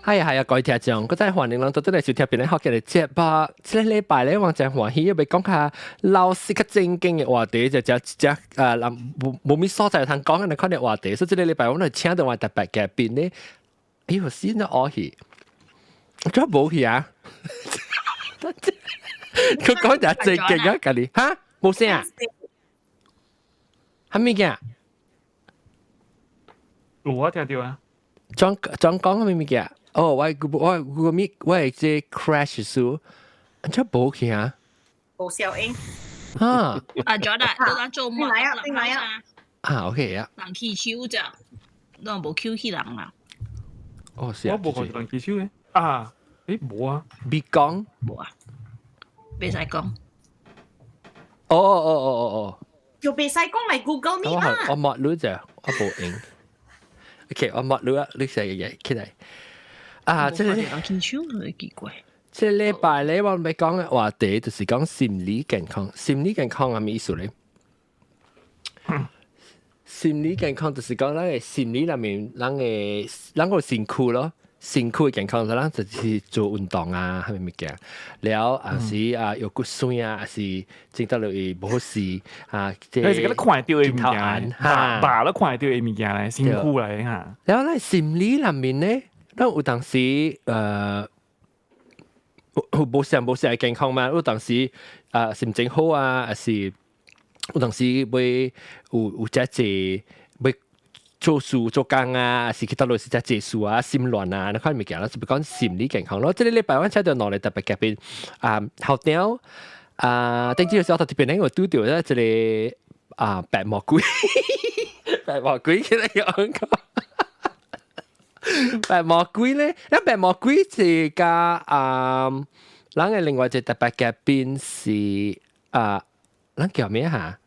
係啊係啊，各位聽眾，閣再歡迎人倒轉來收聽檳城福建的節目。這個禮拜咧，我真歡喜，欲講較老實較正經的話題，就只只人無無物所在通講的款的話題。所以這個禮拜我來請到我特別嘉賓咧，哎喲，死咗我去，做無去啊？佢講就正經啊，家己哈無聲啊？啥物件？有我聽到啊。裝裝講啥物物件？哦，我我我咪我會這 crash 數，怎無去啊？無效應。啊！啊，Jordan，都在做乜？來啊，來啊！啊，OK 啊。人起手啫，都無 Q 起人啦。哦，是啊。我無看人起手嘅。啊，誒，無啊。別講。無啊。袂使講。哦哦哦哦哦哦。就袂使講嚟 Google Meet 啦。我抹你啫，我無用。OK，我抹你啊，你寫嘅嘢起來。啊，這個人起手奇怪。這禮拜咧，我欲講的話題就是講心理健康。心理健康係咩意思咧？心理健康就是講咱的心理內面，咱的咱個身軀咯，身軀的健康，咱就是做運動啊，啥物物件。了後是啊，有骨酸啊，還是整到落去無好勢啊。這是個看會著的物件，哈，肉都看會著的物件來，身軀來哈。了咱心理內面咧，咱有當時有無相無相的健康嘛？有當時啊心情好啊，還是有當時會有有遮濟欲做事做工啊，還是去佗落是遮濟事啊，心亂啊，那款物件啦，是欲講心理健康咯。這個禮拜我請著兩個特別嘉賓啊，校長啊，頂次時候特別咧，我拄著咧一個啊白魔鬼，白魔鬼起來講講。白魔鬼咧，那白魔鬼是佮啊，咱的另外一個特別嘉賓是啊，咱叫咩哈？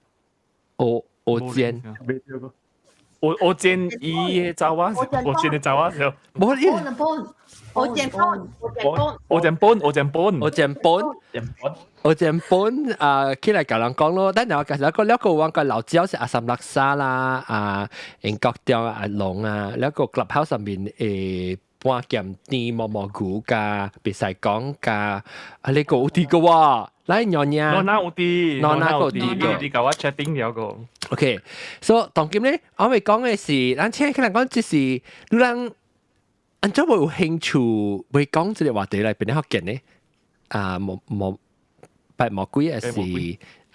歐歐堅，我我見伊的查某，我見的查某是。無伊。我見本，我見本，我見本，我見本，我見本啊！起來共人講咯，等下我介紹一個兩個我個老焦是阿三拉沙啦，啊，英國中阿龍啊，兩個 clubhouse 上面半劍甜毛毛菇加別使講加，啊你個有啲個喎，來娘娘，我哪有啲，我哪有啲個，你共我 chatting 了個。 OK，所以當今咧，我欲講的是，咱請起來講，就是你人。按怎會有興趣會講這個話題來變得福建呢？啊，無無白魔鬼還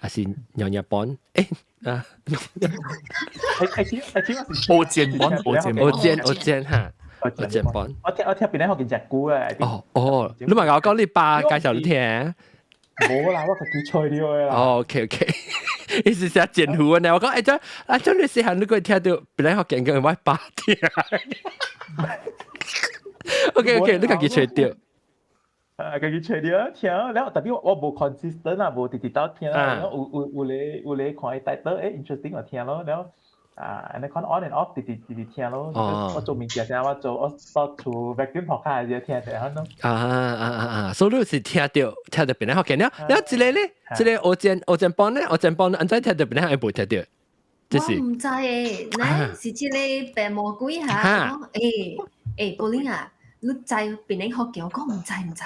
是娘娘幫？啊，我見幫，我見我見我見哈，我見幫。我聽變得福建隻歌啊！哦哦，你嘛共我講你爸介紹你聽？無啦，我家己揣著的啦。哦，OK OK，伊是寫賤婦呢？我講這啊，這你細漢你閣聽著變得福建跟我爸聽。OK OK，你家己揣著。啊，家己揣著聽，了 tapi 我無 consistent 啊，無直直到聽，了有有有咧有咧看伊 title，interesting 就聽咯，了啊，按呢款 on and off 直直直直聽咯。我做物件時我做我掃厝 vacuum 學下就聽者咯。啊啊啊啊！所以你是聽著變得福建了，了這個咧，這個歐堅幫咧，歐堅幫按怎聽著變得會無聽著？我毋知誒，咱是這個白魔鬼哈，欸欸，柏林啊，你知檳城福建？我講毋知毋知。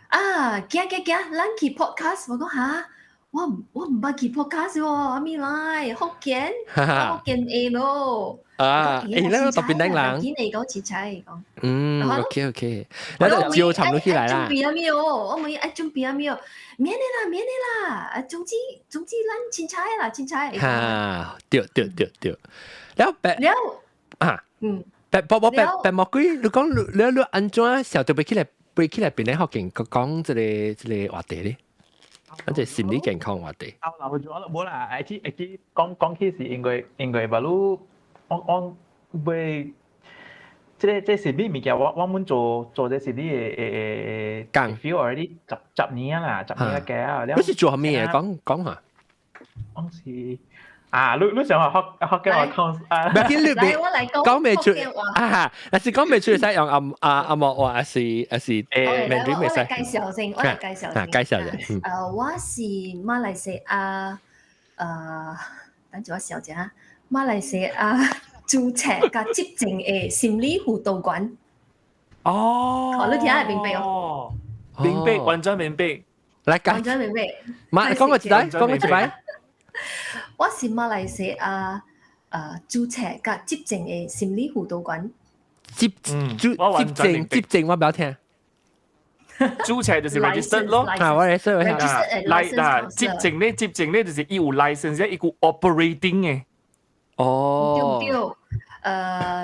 啊，行行行，咱去 podcast。我講哈，我毋捌去 podcast 喎，阿咪來福建，福建會咯。啊，欸，咱個特別能人。見你講凊彩講。嗯，OK OK，咱就招尋起來啦。準備阿咪哦，我問伊愛準備阿咪哦，免的啦，免的啦，啊，總之咱凊彩啦，凊彩。哈，對對對對，了白了啊，白白白白魔鬼，你講你你按怎想著欲起來欲起來檳城福建講這個話題咧？啊，這心理健康話題。啊，嗱，我無啦，會記講講起是因為吧，你我欲這個是你物件，我們做這是你的工 feel already 十年啦，10年嘅啊。你是做咩嘅？講講下。我是啊，你想學學學嘅話講啊？唔緊你來，我來講講袂出啊！若是講袂出，會使用阿阿阿莫話，還是來，我來介紹先，我來介紹先。介紹者。我是馬來西亞，等陣我小姐，馬來西亞註冊佮執證的心理輔導員。哦，哦，你聽會明白哦？明白，完全明白。來講，完全明白。馬講過一擺，講過一擺。我是馬來西亞註冊佮執證的心理輔導員。執註執證執證，我不要聽。註冊就是 register 咯。啊，我 register 來嗱，執證咧，執證咧就是伊有 license，伊有 operating 嘅。哦。對對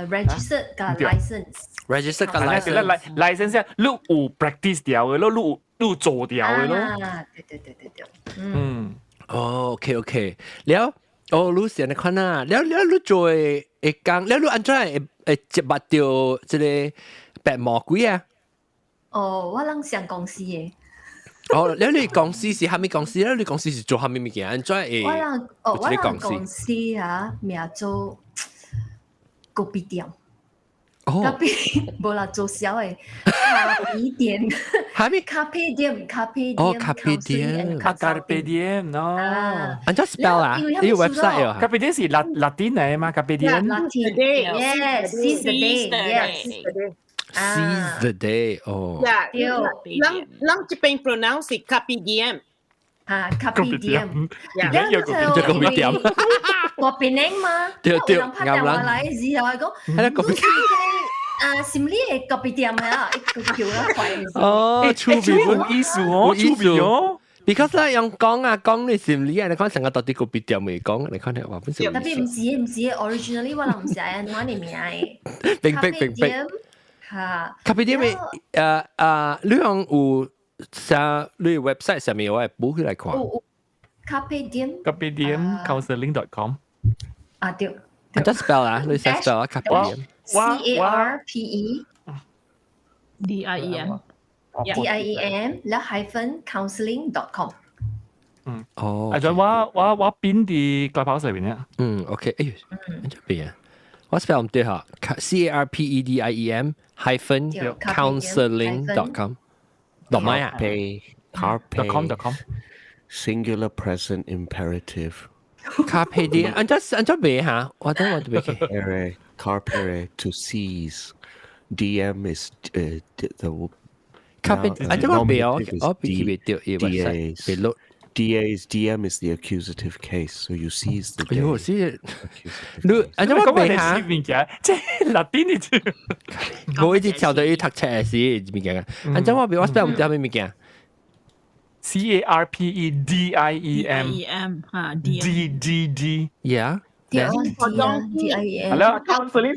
，register 佮 license。 register 佮 license。 license 你有 practice 掉嘅咯，你有做掉嘅咯。啊，對對對對對。嗯。哦，OK OK，了，哦，你是按呢款啊，了了你做的會講，了你按怎會會接觸著這個白魔鬼啊？哦，我人上公司的。哦，了你公司是啥物公司？了你公司是做啥物物件？按怎會？我人哦，我人公司啊，名做咖啡店。哦，咖啡無啦，做痟的咖啡店。啥物？咖啡店，咖啡店。哦，咖啡店。啊，咖啡店喏。按怎 spell 啊？呢個 website 啊？咖啡店是 Latin 嚟嘛？咖啡店。 Latin，yes，seize the day，yes。 Seize the day，哦。 Yeah，人人這邊 pronounce 是咖啡店。啊，咖啡店。有個咖啡店。我檳城嘛，對對，有人拍電話來時候講，係個咖啡啊，心理的咖啡店啊，一個叫我懷。哦，趣味有意思哦，趣味哦。 Because 咧用講啊講你心理啊，你看成個到底咖啡店未講，你看你話本是。 Tapi 毋是毋是，originally 我人毋是按怎的名的。明白明白。嚇。咖啡店的你用有啥？你 website 上面我會補起來看。有有咖啡店。咖啡店 counseling.com。啊對。按怎 spell 啊？你識 spell 啊？咖啡店。 CARPE DIEM DIEM 了 -counseling.com。嗯，哦。阿俊，我邊啲 Clubhouse 裏邊咧？嗯，OK，哎，這邊啊，我 spell 毋對哈，CARPEDIEM-counseling.com，落咪啊？Carpe com dot com singular present imperative。 Carpe diem，按怎按怎賣哈？我等我都未記。 Carpere to seize. DM is the 咖啡，按怎我賣哦？我記袂著伊 website，別錄。 DA is DM is the accusative case, so you seize the 哎呦， day. 是你按怎我賣哈？物件，這 Latin 的字。無一直跳到伊讀冊的時物件啊。按怎我賣？我 spell 毋對啥物物件？ CARPEDIEM E M 嚇 D D D D Yeah。 D D I E M。係啦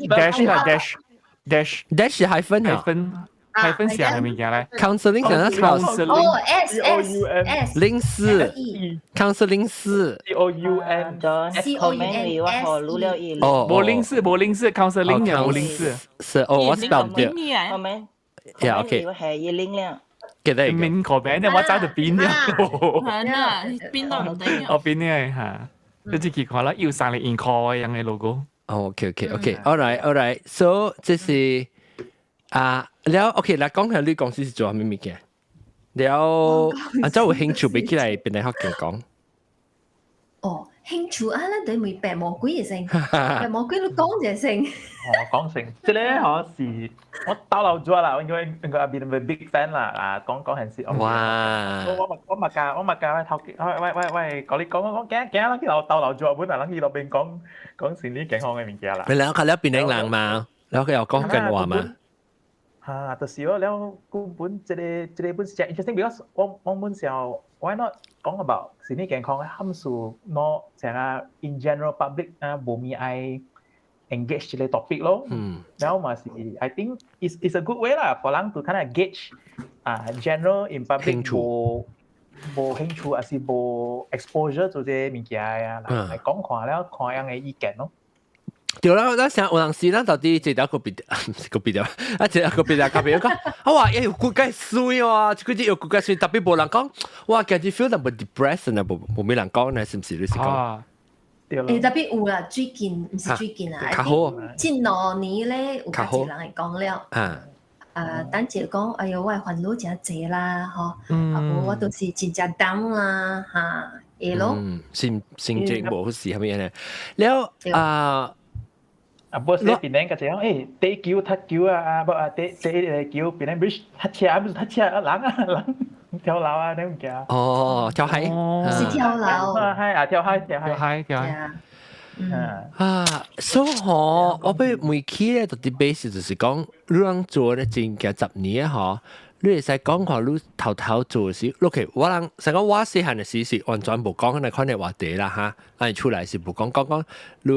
，dash 啦 dash dash dash hyphen hyphen hyphen 寫係物件咧？Counseling 怎樣 spell？哦，S S S 零四 counseling 四 C O U N C O U N S 哦，無零四無零四 counseling 嘅無零四是哦，我 spell 毋對。 Yeah, OK。係一零了。記得面個名我走到邊了。係啊，邊都唔定。哦，邊呢嚇？你自己看啦，有三個銀塊樣嘅 logo。 OK OK OK，all right all right，so 這是啊，了 OK 來講下你公司是做啥物物件？了啊，怎有興趣欲起來變來福建講？哦，興趣啊，咱對問白魔鬼會先，白魔鬼你講者先。哦，講成，這個嗬是我兜漏咗啦，應該阿邊係 big fan 啦，啊講講係先。哇！我嘛教我嘛教頭喂喂喂喂，講你講講講驚驚啦，去漏兜漏咗本來人去落邊講講心理健康嘅物件啦。你兩個了檳城人嘛，然後佢又講緊話嘛。嚇，就是咯，了根本這個本是真 interesting，because 我本時候 why not 講 about 心理健康嘅函數，喏，成個 in general public 啊，無咪愛 engage 這個 topic 咯。然後嘛是，I think is a good way 啦，for 人 to kind of gauge 啊 general in public 無無興趣，還是無 exposure 做這個物件啊，來講看了看人的意見咯。對啦，咱成有陣時，咱到底這條個別，毋是個別啊，這個別咖啡，我講，啊哇，欸，骨骼水哦，這個有骨骼水，特別無人講，哇，家己 feel 淡薄 depressed 啊，無無咩人講呢，是毋是？你是講？欸，特別有啦，最近毋是最近啦，較好。近兩年咧有較濟人會講了。啊。啊，等者講，哎喲，我的煩惱誠濟啦，吼，啊無我都是真正 down 啦，哈，會咯。嗯，心心情無好勢，啥物呢？了啊。啊，無是檳城個這樣，誒，地球踢球啊，啊，無啊，地地個球，檳城不是踢車，不是踢車，啊人啊人跳樓啊，你物件。哦，跳海。是跳樓。海啊，跳海，跳海，跳海，跳海。啊，所以嗬，我欲問起咧，就啲 base 就是講，你人做咧真嘅10年嗬，你會使講看你頭頭做時，OK，我人成個我細漢嘅時是完全無講那款嘅話題啦哈，啊出來是無講講講，你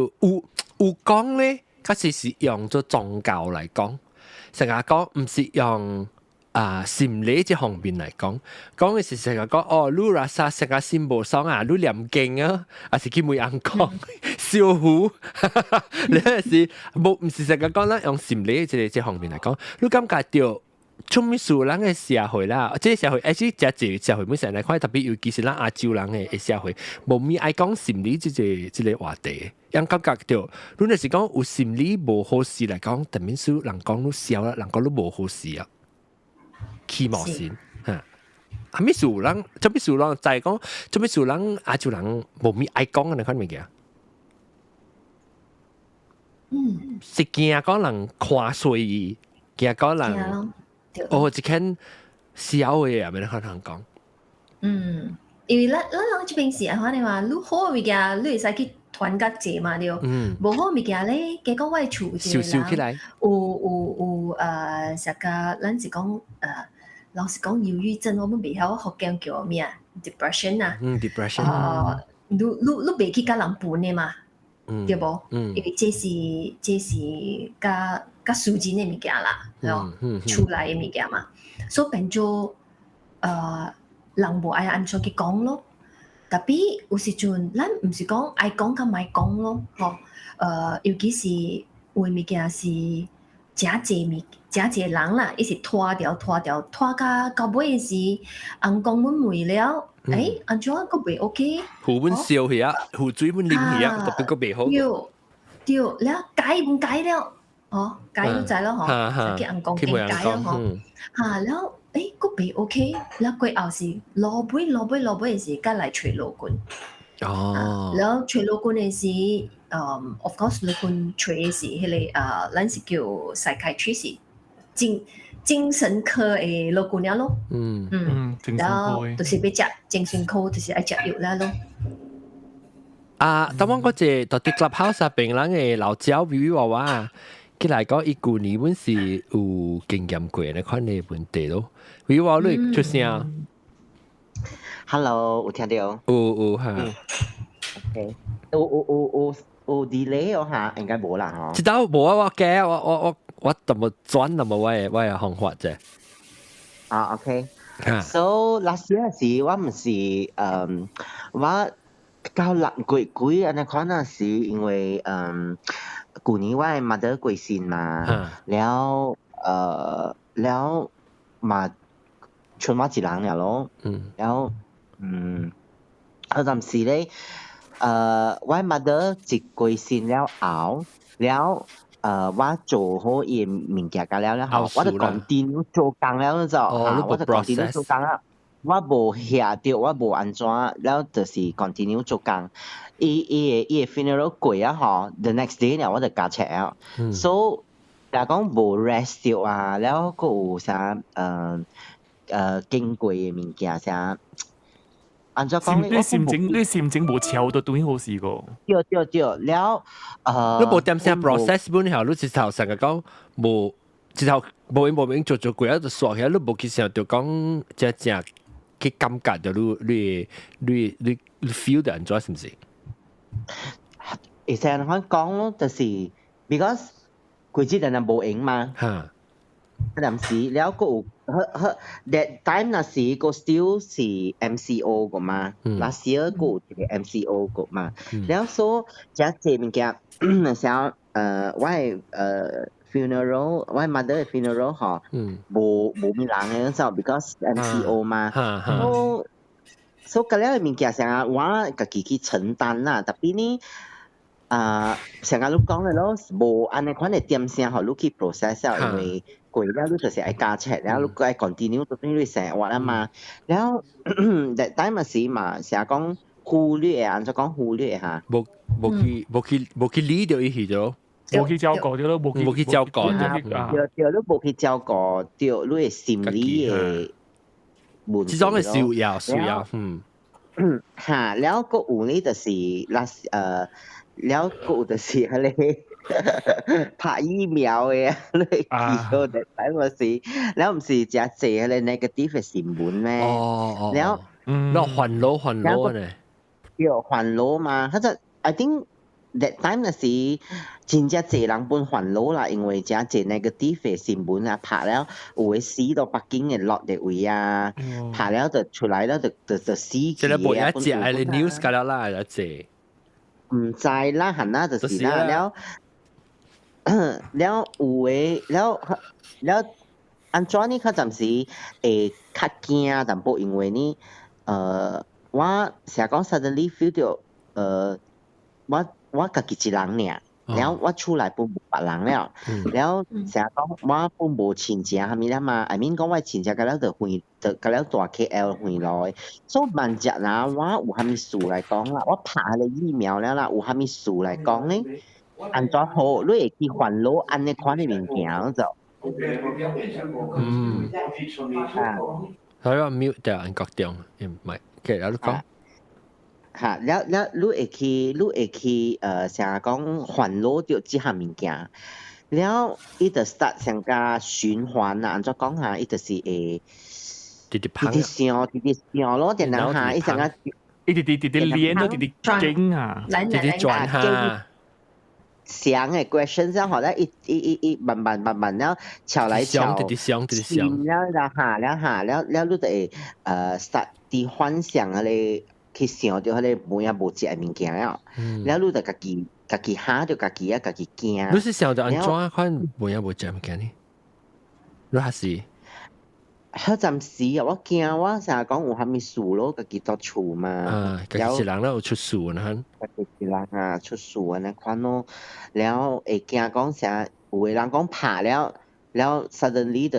有講咧，確實是用做宗教來講，成日講毋是用啊心理這方面來講，講嘅是成日講哦，你若啥成個心無爽啊，你念經啊，還是去問尪公燒符，你是無毋是成日講咱用心理這方面來講，你感覺著啥物事咱嘅社會啦，這個社會，而且誠濟社會本身來看，特別尤其是咱亞洲人嘅社會，無物愛講心理這個話題，人感覺著，你若是講有心理無好勢來講，特別是人講你痟啦，人講你無好勢啊。起毛線嚇，啥物事人，啥物事人就係講，啥物事人亞洲人無物愛講嘅那款物件。是驚講人看衰伊，驚講人，哦，一間痟的啊，欲按怎人講。嗯，因為咱人這邊是按怎的嘛，你好物件，你會使去團結者嘛對。無好物件咧，加講我的厝一個人有啥個，咱是講老實講，憂鬱症我們袂曉福建叫咩 depression 啊。嗯，depression。啊，你袂去共人分的嘛？對無？因為這是較較私人的物件啦，對厝內的物件嘛，所以變做人無愛按怎去講咯。Tapi 有時陣，咱毋是講愛講佮莫講咯，吼。尤其是有的物件是誠濟物，誠濟人啦，伊是拖掉拖掉拖甲到尾時，尪公阮問了，欸，按怎閣袂 OK？符阮燒去啊，符水阮啉去啊，特別閣袂好。對對，了解毋解了，吼，解你知咯吼，去尪公見解咯吼，哈了，欸，閣袂 OK，了過後是落尾落尾落尾時，才來揣老君。了揣老君的時，of course 老君揣的是彼個咱是叫 psychiatrist 精神科的老君了咯。了就是欲食精神科，就是愛食藥了咯。啊，當我嗰隻到佇 Clubhouse 邊人的老鳥微微娃娃，佢來講，伊舊年阮是有經驗過那款的問題咯。微娃你出聲。 Hello，有聽到？有有哈。 OK，有有有有 delay 哦哈，應該無啦吼。這道無啊，我驚我怎麼轉那麼我的方法啫。啊，OK。So last year 時我毋是我到6月幾按呢款那時，因為舊年我的 mother 過身嘛，了了嘛剩我一人了咯，了嗰陣時咧，我 mother 一過身了後，了我做好伊物件甲了了後，我就 continue 做工了就，我就 continue 做工啦。我無遐著，我無按怎，了就是 continue 做工。伊的 funeral 過啊吼，the next day 了我就加冊了。So 若講無 rest 著啊，了閣有啥經過的物件啥？按怎講你心情你心情無超到對好事個。對對對，了你無點聲 process 本後，你直頭成個講無，直頭無閒無閒做做過啊，就煞起來，你無去想著講真正去感覺著你 feel 著按怎是毋是？會使按怎講咯，就是 because 規節人無閒嘛。臨時了閣有呵呵，that time 那時個 still 是 MCO 個嘛，last year 閣有一個 MCO 個嘛，了所以這濟物件，像我的funeral，我 mother 的 funeral 吼，無物人的嗰陣，because MCO 嘛，所以嗰了物件成日我家己去承擔啦，tapi 呢，啊，成日你講的咯，無按呢款的點聲予你去 process 了，因為過了你就是愛加冊，了你閣愛 continue 做你生活啊嘛。了 that time 時嘛，成日講忽略，按怎講忽略哈？無去理著伊去咗。無去照顧對咯，無去無去照顧對對，你無去照顧著你的心理的問題。這種的需要需要，嗯。嚇，了閣有呢，就是那了閣有就是彼个拍疫苗的，你記得等我是，了毋是誠濟彼个 negative 的新聞咩？哦哦。了，那煩惱煩惱呢？對，煩惱嘛，佢就 I think that time 若是真正濟人本煩惱啦，因為誠濟 negative 的新聞啊，拍了有的死到北京的落的位啊，拍了就出來了就就就死去。這個無一隻係 news 㗎了啦，一隻。毋知啦，係啦，就是啦，了了有的了了，按怎呢？較暫時會較驚淡薄，因為呢，我成日講 suddenly feel 到，我家己一人爾，了我厝內本無別人了，了成日講我本無親情啥物啦嘛，I mean 講我親戚甲了就遠，就甲了蹛 KL 遠來，所以萬一啊，我有啥物事來講啦，我拍彼個疫苗了啦，有啥物事來講呢？按怎好，你會去煩惱按呢款的物件就。啊。所以我 mute 掉按國中，唔係，其實你講。嚇，了了，你會去，你會去，成日講煩惱著這項物件，了，伊就 start 成個循環啊，按怎講哈，伊就是會，直直直直想，直直想咯，定然哈，伊成個，一直直直直連咯，直直經啊，直直轉哈。想的 question 這樣好咧，一一一一慢慢慢慢了敲來敲，直直想，直直想，了了哈了哈了了，你就會start 佇幻想彼个。去想著彼个無影無跡的物件了，了你就家己家己嚇著家己啊，家己驚。你是想著按怎款無影無跡物件呢？你還是？彼陣時啊，我驚我成日講有啥物事咯，家己佇厝嘛。啊，家己一人咧有出事呢？家己一人啊，出事按呢款咯，了會驚講啥？有的人講拍了，了 suddenly 就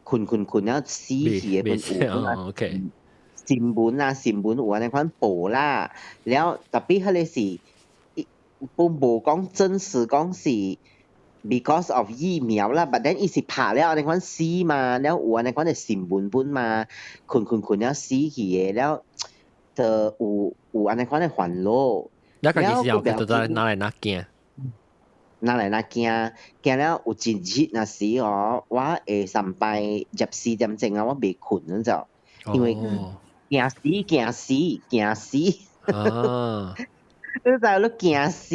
睏睏睏了死去的本有。哦，OK。新聞啊，新聞有按呢款報啦，了 tapi 彼个是，本無講真實講是 because of 疫苗啦，but then 伊是拍了按呢款死嘛，了有按呢款的新聞本嘛，睏睏睏了死去的，了就有有按呢款的煩惱。你家己是有覺得哪來哪驚？哪來哪驚？驚了有一日若是哦，我下上擺24點鐘啊，我袂睏你知，因為驚死驚死驚死！你知你驚死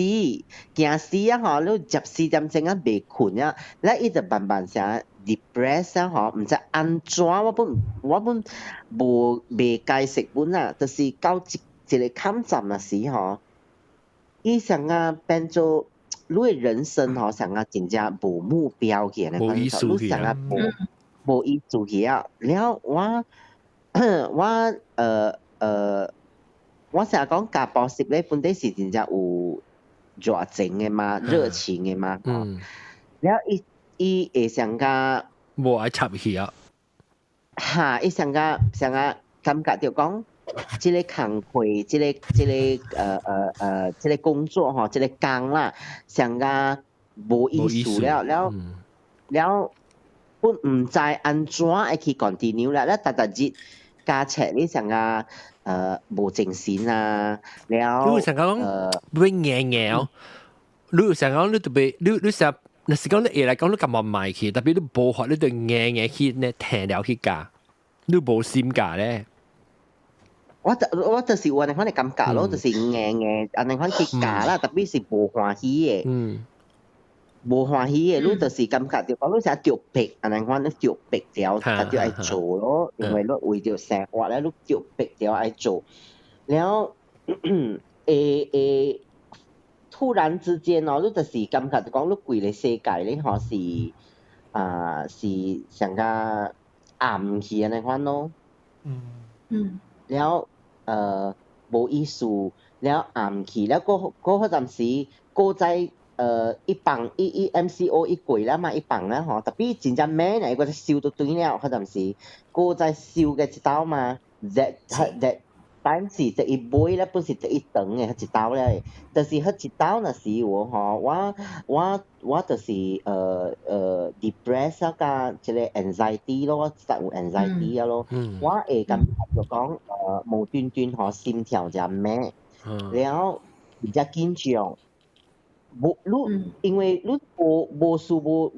驚死啊！吼，你24點鐘啊袂睏啊，你一直慢慢成 depress 啊！吼，毋知按怎我本我本無袂解釋本啊，就是到一一个坎站的時吼，伊成啊變做你的人生吼，成啊真正無目標去，無意思去啊，無無意思去啊！了我。我我成日講教補習咧，本底是真正有熱情的嘛，熱情的嘛。了伊伊會上較無愛插去啊。哈，伊上較上較感覺著講，這个工課，這个這个這个工作吼，這个工啦，上較無意思了了了，本毋知按怎會去 continue 啦，了逐逐日。加冊你成個無精神啊，了你有成個講會硬硬哦，你有成講你特別你你成，若是講你下來講你感覺賣去，特別你無法你就硬硬去呢聽了去教，你無心教咧。我就我就是有按呢款的感覺咯，就是硬硬按呢款去教啦，特別是無歡喜的，無歡喜的，你就是感覺就講你成日著迫，按呢款你著迫著，就愛做咯，因為你為著生活咧，你著迫著愛做，了會會突然之間哦，你就是感覺就講你規个世界咧吼是啊是上較暗去按呢款咯。了無意思，了暗去，了過過彼陣時，過在一放一一 MCO 一過了嘛，一放了吼，特別真正猛咧，我才收到對了，彼陣時，過再收個一道嘛，that that 但是這一尾咧本是這一長嘅，一兜咧，就是彼一兜若是有吼，我就是depressed 加這個 anxiety 咯，我實有 anxiety 啊咯，我會感覺就講無端端吼心跳就慢，然後比較緊張。無你因為你無事無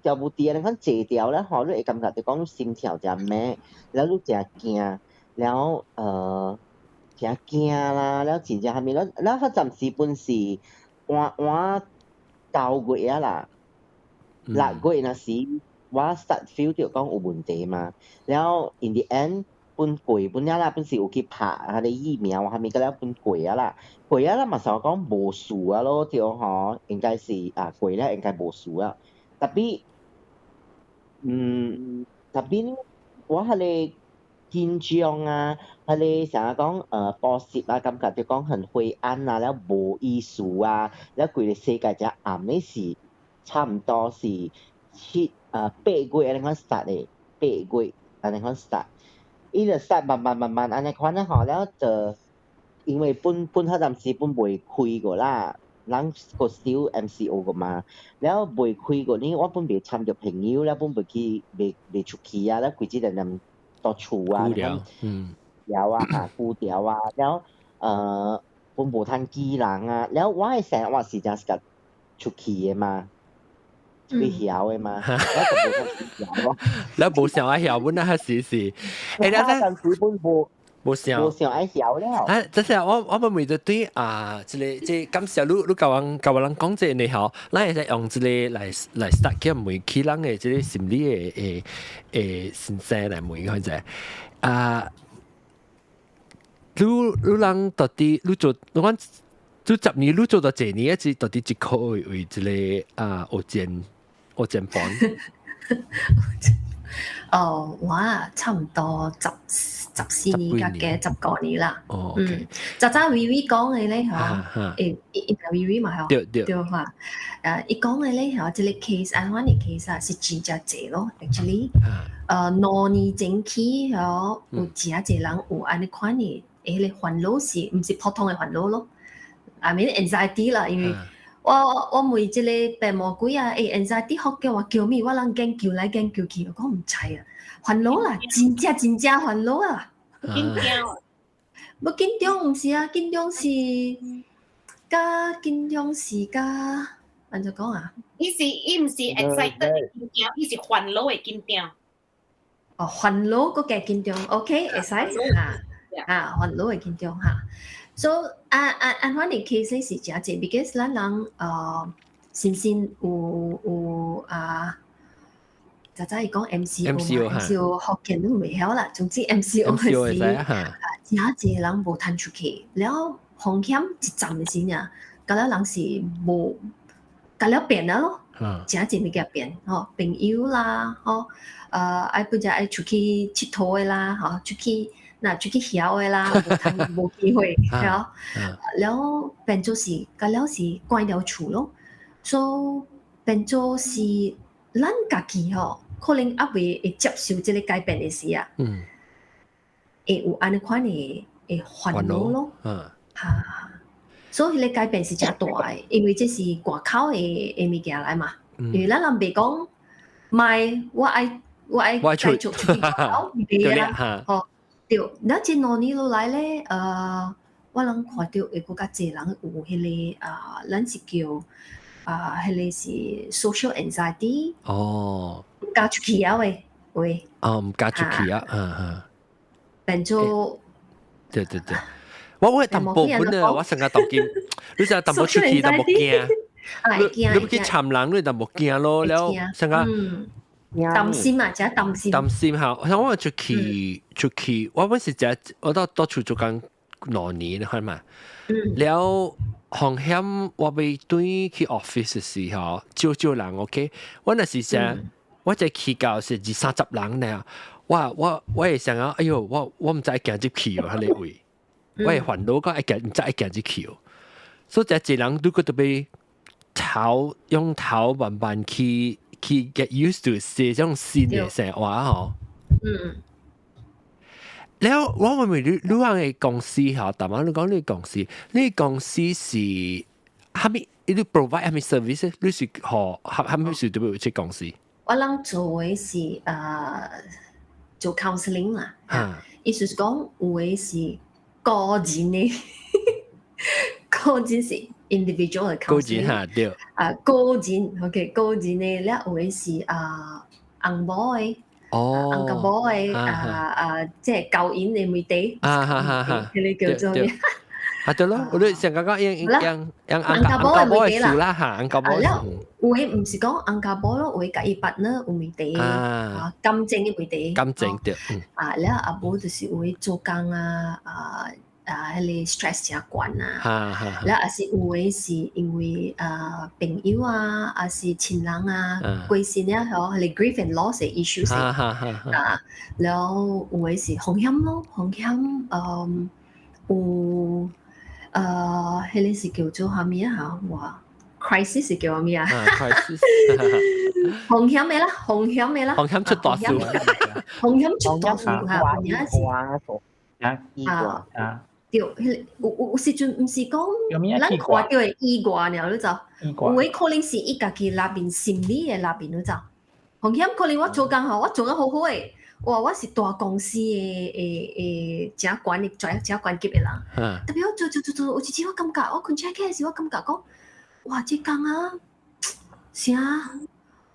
條無佇，你看坐掉咧吼，你會感覺就講心跳就慢，然後你誠驚，然後誠驚啦，了真正啥物，了了彼陣時本是換換9月啊啦，6月那時我 start feel 到講有問題嘛，然後 in the end 本過本了啦，本是有去拍彼个疫苗，啥物個了本過啊啦，過啊啦嘛是講無事啊咯，對吼，應該是啊過了應該無事啊，特別我彼个緊張啊，彼个啥講補習啊，感覺就講很灰暗啊，了無意思啊，了規個世界誠暗的是差毋多是7、8月按呢款 start 的，八月按呢款 start。伊就 start 慢慢慢慢按呢款咧吼，了就因為本本彼陣時本未開過啦，人個 still MCO 個嘛，了未開過呢，我本袂參著朋友，了本袂去袂出去啊，了規日連蹛厝啊，條啊，嚇孤調啊，了本無通見人啊，了我的生活是誠適合出去的嘛，出去曉的嘛，我就無通去曉咯。你無想愛曉，本來係是，欸，你陣時本無無想無想愛曉了。啊，這是我們為咗對啊，這個這感謝你，你教我人講這個呢吼，咱會使用這個來 start 去問起人的這個心理的先生來問佢者啊，你人到底你做你講你10年你做到這年，一到底一個為這個啊學剪房？哦，我差唔多14年加嘅10個年啦。哦，OK。早早微微講嘅咧嚇，伊微微嘛嗬，對對。對嚇。伊講嘅咧嚇，這個 case 按款嘅 case 啊，是真正濟咯，actually。2年前起嗬，有真濟人有按呢款嘅，彼個煩惱是毋是普通嘅煩惱咯？I mean anxiety 啦，因為我問這個白魔鬼啊，anxiety 福建話叫咩？我人研究來研究去，我講毋知啊，煩惱啦，真正真正煩惱啊！緊張，無緊張毋是啊，緊張是佮緊張是佮按怎講啊？伊毋是 excited 的緊張，伊是煩惱的緊張。哦，煩惱閣加緊張，OK，會使哈啊，煩惱的緊張哈。So 按按按款的 case 是誠濟，because 咱人先先有啊，早早伊講 MCO 嘛，MCO 福建攏袂曉啦。總之 MCO 是啊，誠濟人無通出去，了風險一站的時爾，甲了人是無，甲了變了咯，誠濟物件變吼，朋友啦，吼，愛不只愛出去𨑨迌的啦，吼，出去。若出去曉的啦，無通無機會，了，了變做是，甲了是關了厝咯，所以變做是咱家己吼，可能猶未會接受這個改變的時啊，會有按呢款的煩惱咯，哈，所以彼個改變是誠大的，因為這是外口的物件來嘛，因為咱人袂講，莫我愛繼續出去外口，袂啊，吼。對，咱這2年落來咧，我人看著會閣較濟人有彼個啊，咱是叫啊，彼個是 social anxiety。毋敢出去啊喂喂。哦，毋敢出去啊，嗯嗯。變做。對對對，我淡薄本啊，我成日當見，你成日淡薄出去淡薄驚，你去尋人你淡薄驚咯，了成日。擔心啊，誠擔心。擔心嚇，像我出去出去，我本是食，我到厝做工2年，你看嘛。了風險我欲轉去 office 的時候，少少人 OK，我若是啥，我這去到是二三十人呢，我會想講，哎喲，我毋知愛行入去哦，彼個位，我會煩惱講愛行，毋知愛行入去哦。所以這濟人都閣特別頭用頭慢慢去 get used to 這種新的生活吼。了我問問你，你話嘅公司嚇，大媽你講你公司，你公司是蝦米？你 provide 蝦米 service？你是何蝦米是對不起公司？我人做嘅是做 counseling 啦，意思是講有嘅是個人嘅，個人是 individual 嘅個人 counseling。嚇對。啊，個人，OK，個人嘅了有嘅是啊，翁某嘅。翁家某嘅啊啊，即係交引嘅問題，彼个叫做咩？啊對咯，我哋成個講用用用翁家某嘅問題啦嚇，翁家某。了，有嘅毋是講翁家某咯，有嘅佮伊 partner 有問題，啊感情嘅問題。感情對。啊，了啊無就是有嘅做工啊啊啊，彼个 stress 誠懸啊，了抑是有嘅是因為啊朋友啊，抑是親人啊過身了後，彼个 grief and loss 嘅 issues 啊，了有嘅是風險咯，風險嗯有彼个是叫做啥物啊？嚇，哇，crisis 是叫啥物啊？crisis 風險嘅啦，風險嘅啦，風險出大事，風險出大事嚇，有陣是啊啊。對，彼個有時陣毋是講，咱看著的意外爾，你知？有的可能是伊家己內面心理的內面，你知？風險可能我做工吼，我做得好好的，哇！我是大公司的的的誠懸的誠誠懸級的人，特別我做做做做，有一次我感覺，我睏醒起來時，我感覺講，哇！這工啊，啥？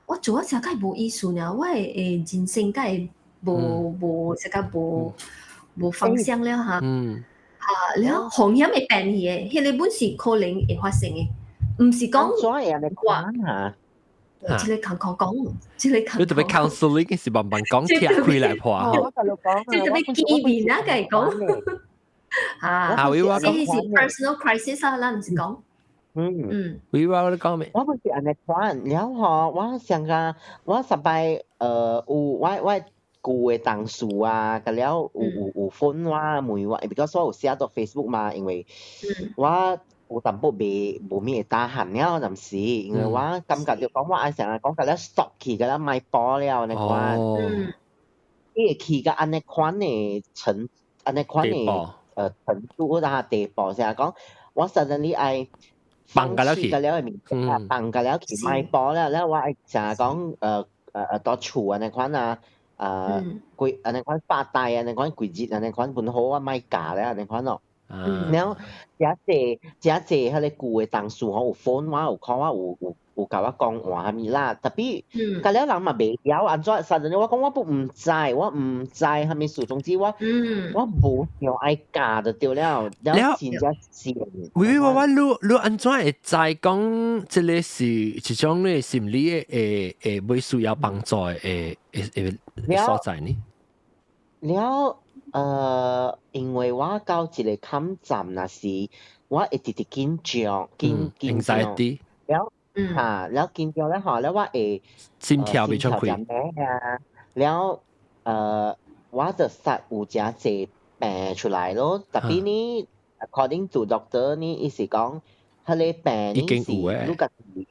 我做啊誠較無意思爾，我的人生敢會無無啥個無無方向了哈。啊，了風險會變去的，彼个本是可能會發生的，毋是講我。這个艱苦講，這個艱苦。你特別 counseling 是慢慢講，拆開來破。這特別見面啊，共伊講。啊，這是 personal crisis 啊，咱毋是講。威話你講咩？我本是按呢款，了吼，我上個我十擺有我舊的同事啊，佮了有 phone 我問我，because 我有寫到 Facebook 嘛，因為我有淡薄袂無咩會 tahan 了，暫時，因為我感覺就講我愛成日講佮了 stop 去，佮了莫播了按呢款。伊會去到按呢款的程，按呢款的程度啊地步，成日講我 suddenly 愛放㗎了去，了的物件，放㗎了去莫播了，了我愛成日講到厝按呢款啊。規按呢款發呆按呢款規日按呢款本好我莫教了按呢款咯。了誠濟誠濟彼个舊的同事吼有 phone 我有 call 我有共我講話啥物啦，特別佮了人嘛袂曉按怎，實在我講我都毋知，我毋知啥物事，總之我我無想愛教就對了，了真正是。喂喂我你按怎會知講這个是一種咧心理的會會需要幫助的的所在呢？了因為我到一个坎站，若是我會直直緊張，緊緊張，了嚇，了緊張咧吼，了我會心跳袂暢開。啊，了我就實有誠濟病出來咯，特別呢，according to doctor 呢，伊是講，彼个病呢是你家己。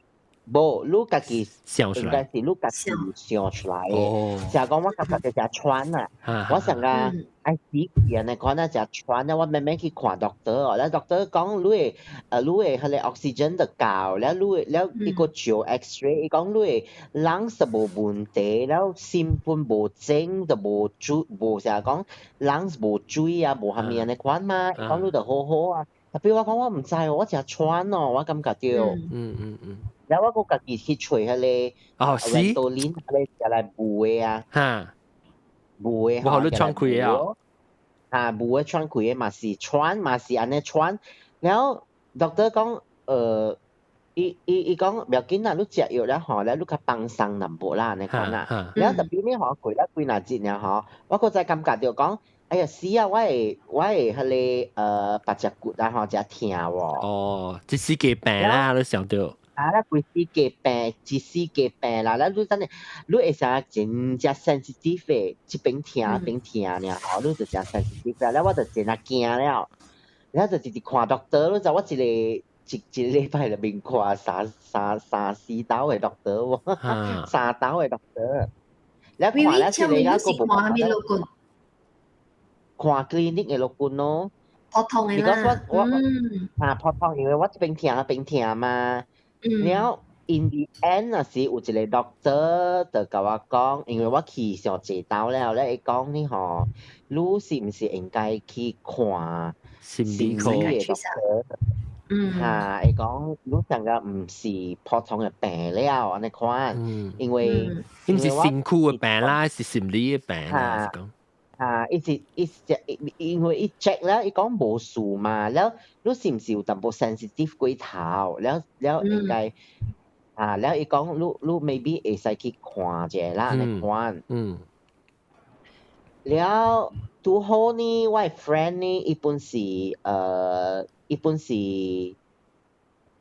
無，你家己想出來，應該是你家己想出來的。就講我感覺就誠喘啊，我上個愛死去按呢款啊，誠喘啊，我慢慢去看 doctor，了 doctor 講你的你的彼個 oxygen 就夠，了你的了伊閣照 X-ray，伊講你的 lungs 無問題，了心本無腫，就無水，無啥講 lungs 無水啊，無啥物按呢款嘛，伊講你就好好啊。特別我講我毋知哦，我誠喘哦，我感覺著。了我閣家己去揣彼個哦，是 Ventolin 彼個食來霧的啊，霧的，無予你喘氣啊，啊，霧的喘氣的嘛是喘，嘛是按呢喘。了 doctor 講，伊講無要緊啦，你食藥了吼，了你較放鬆淡薄啦，按呢款啦。了特別呢吼，過了幾若日爾吼，我閣再感覺著講，哎呀死啊！我會彼個腹脊骨啊吼，誠疼喎。哦，這死雞病啦，你想著。啊！咱規世界病，一世界病啦！咱你等下，你會啥真正 sensitive 的，這邊疼那邊疼爾吼，你就誠 sensitive 了，我就真啊驚了，了就直直看 doctor，你知我一個一一個禮拜內面看三四兜的 doctor 喎，三兜的 doctor。了看了一個了，閣無。看 clinic 嘅咯，本咯。撲痛嘅啦。我我啊撲痛，因為我這邊疼，那邊疼嘛。了 in the end 若是有一個 doctor 就共我講，因為我去上濟道了，咧伊講你吼，你是毋是應該去看心理科嘅 doctor？嚇，伊講你成個毋是普通嘅病了，按呢款，因為毋是身軀嘅病啦，是心理嘅病啦，是講。啊，伊是伊是因為伊 check 了，伊講無事嘛，了你是毋是有淡薄 sensitive 過頭？了了應該啊，了伊講你你 maybe 會使去看一下啦，按呢款。了拄好呢，我的 friend 呢，伊本是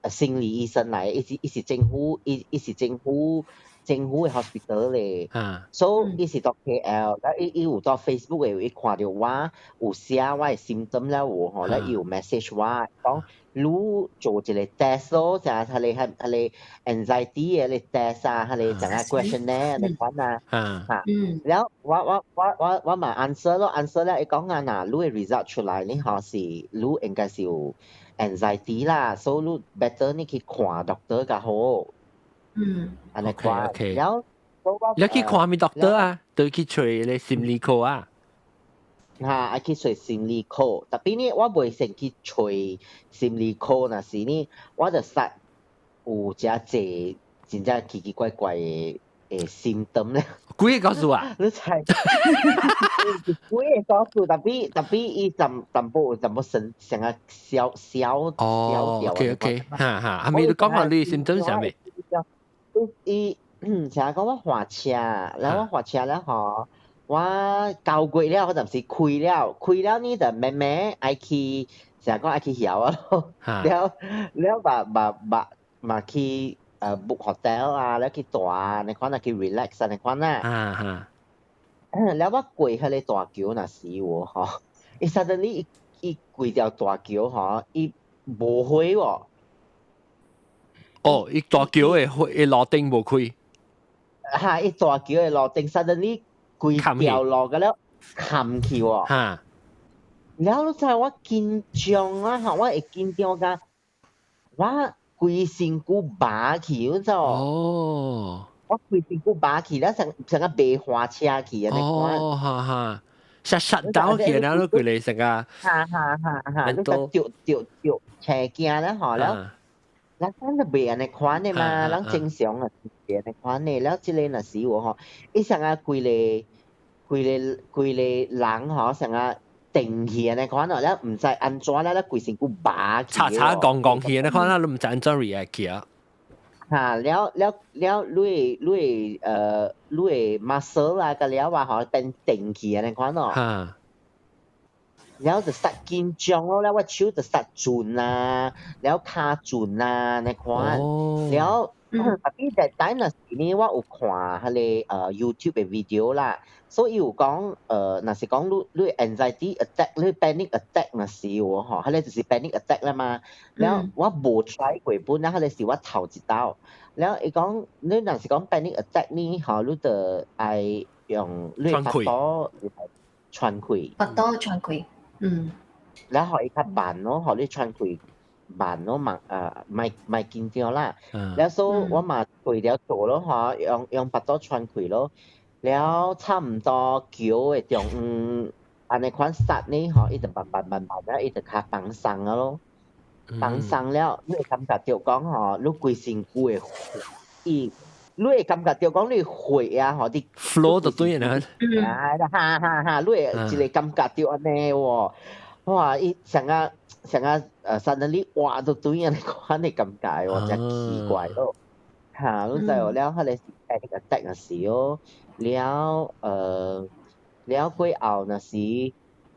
心理醫生來，伊是政府，伊是政府的 hospital 咧。所以伊是到 KL，了伊有到 Facebook 的，伊看著我有寫我的 symptom 了有吼，了伊有 message 我講，你做一個 test 咯，就係彼個 anxiety 的 test 啊，彼個啥 questionnaire 按呢款啊，嚇，了我嘛 answer 咯，answer 了伊講啊，若你的 result 出來，你吼是你應該是有 anxiety 啦，所以你 better 你去看 doctor 較好。按呢款，了你去看咩 doctor 啊？對去揣咧心理科啊？嚇，愛去揣心理科，tapi 呢，我袂先去揣心理科，若是呢，我就實有誠濟真正奇奇怪怪的 symptom 咧。幾個告訴啊？你猜？幾個告訴？tapi 伊淡淡薄淡薄神成個消消消掉。 OK OK，哈哈，係咪你講下你 symptom 啥物？伊成日講我駛車，然後我駛車了吼，我9月了，我暫時開了，開了呢就慢慢愛去，成日講愛去曉啊咯，了了嘛嘛嘛嘛去book hotel 啊，了去蹛啊，按呢款啊去 relax 按呢款啊。了我過彼個大橋若時有吼，伊 suddenly 伊過條大橋吼，伊無火喎。哦，伊大橋的火，伊路燈無開。哈！伊大橋的路燈 suddenly 規條路個了冚去喎。了你知我緊張啊！吼，我會緊張甲我規身軀麻去，你知無？我規身軀麻去，了成成個袂駛車去按呢款。哦，哈哈，實實到去，然後佢哋成個。哈哈哈哈！你個著著著車驚了吼了。咱咱就袂按呢款的嘛，咱正常啊袂按呢款的。了，這個若是有吼，伊成個規個規個規個人吼，成個定去按呢款哦，了毋知按怎了，了規身軀麻去。查查戇戇去按呢款啦，你毋知按怎 react 去啊？哈，了了了，你的 muscle 啊，佮了啊吼變定去按呢款哦。了就實緊張咯，了我手就實轉啊，了跤轉啊，按呢款。了，tapi that time 若是呢，我有看彼個YouTube 的 video 啦，所以有講若是講你 anxiety attack，你 panic attack 若是有吼，彼個就是 panic attack 啦嘛。了我無 try 過本，了彼個是我頭一道。了伊講你若是講 panic attack 呢，吼，你就愛用你腹肚喘氣。腹肚喘氣。然後伊較慢咯，予你喘氣慢咯，嘛莫莫緊張啦。了所以我嘛對了做咯，吼，用腹肚喘氣咯。了差毋多橋的中央，按呢款殺呢，吼，伊就慢慢慢慢了，伊就較放鬆啊咯。放鬆了，你會感覺著講吼，你規身軀的伊，你會感覺著講你血啊，吼，佇 flow 就對啦。啊，哈哈哈！你會一個感覺著按呢喎，哇！伊成個成個suddenly 哇，就對按呢款的感覺喎，真奇怪咯。嚇，你知無了，彼個是 panic attack 若是哦，了了過後若是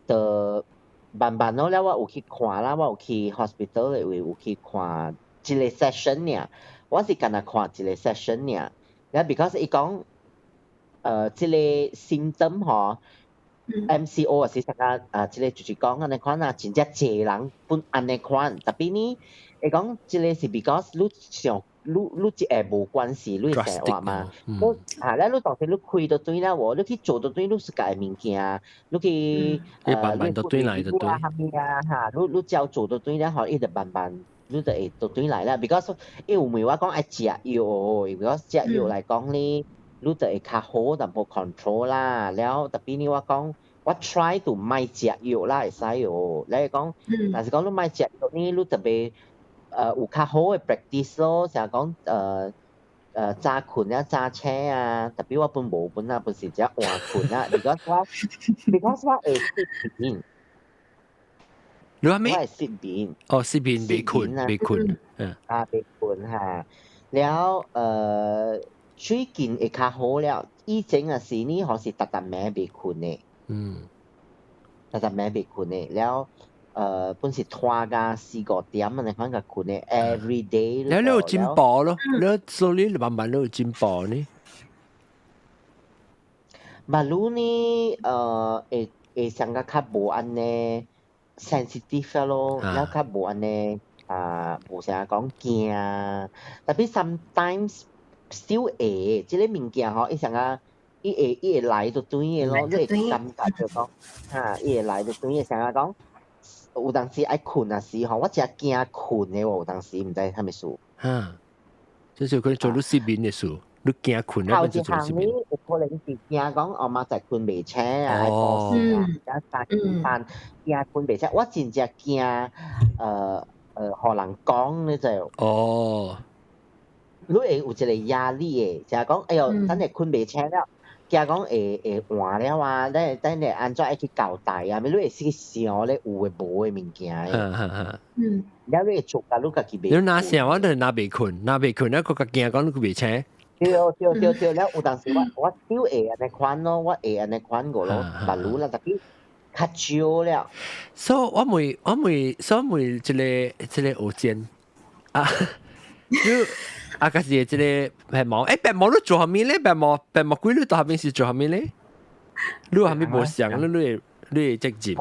就慢慢咯，了我有去看啦，我有去 hospital 的位有去看一個 session 爾，我是干焦看一個 session 爾，了 because 伊講這個 symptom 吼，MCO 是啥個啊？這個就是講按呢款啊，真正濟人本按呢款，tapi 呢，伊講這個是 because 你上你你一會無關係，你生活嘛。你啊，咧你當時你開就對啦，喎，你去做就對，你自家的物件，你去你慢慢就對來就對。啊，啊嚇，你你照做就對啦，吼，伊就慢慢你就會就對來啦。Because 伊有問我講愛食藥，because 食藥來講呢，你就會較好淡薄 control 啦。了 tapi 呢，我講我 try to 莫食藥啦，會使哦。你講，但是講你莫食藥呢，你特別有較好的 practice 咯，成日講早困啊，早醒啊，tapi 我本無本啊，本是只晏困啊。Because 我會失眠。你話咩？我會失眠。哦，失眠袂睏，袂睏，嗯。啊，袂睏哈。了最近會較好了，以前啊是呢，好是逐逐暝袂睏的。逐逐暝袂睏的，了本是拖到四五點啊，你看個睏的，every day。了你有進步咯，你 slowly 慢慢你有進步呢。馬路呢，會上個較無按呢 sensitive 咯，了較無按呢啊，無成日講驚，tapi sometimes still 會，這个物件吼，伊上個伊會來就對的咯，你會感覺就講，哈，伊會來就對的，成日講。有當時愛睏啊時吼，我真驚睏的喎，有當時毋知啥物事。哈，這是可能做你失眠的事，你驚睏啊，頭一項呢，有可能是驚講我媽在睏袂醒啊，愛過時啊，而三更半驚睏袂醒，我真正驚予人講你就。你會有一個壓力的，就係講，哎喲，等下睏袂醒了。驚講會換了啊！等等下按怎愛去交代啊？你會識想咧有的無的物件的。了你會做甲你家己袂。你若想我就若袂睏，若袂睏，咧閣較驚講你袂醒。對對對對，了有當時我都會按呢款咯，我會按呢款過咯，捌擼啦，tapi 較少了。所以我問，所以問這個學尖啊，你啊，可是這个白毛，白毛你做啥物咧？白毛鬼你到下面是做啥物咧？你有啥物無相？你會責任？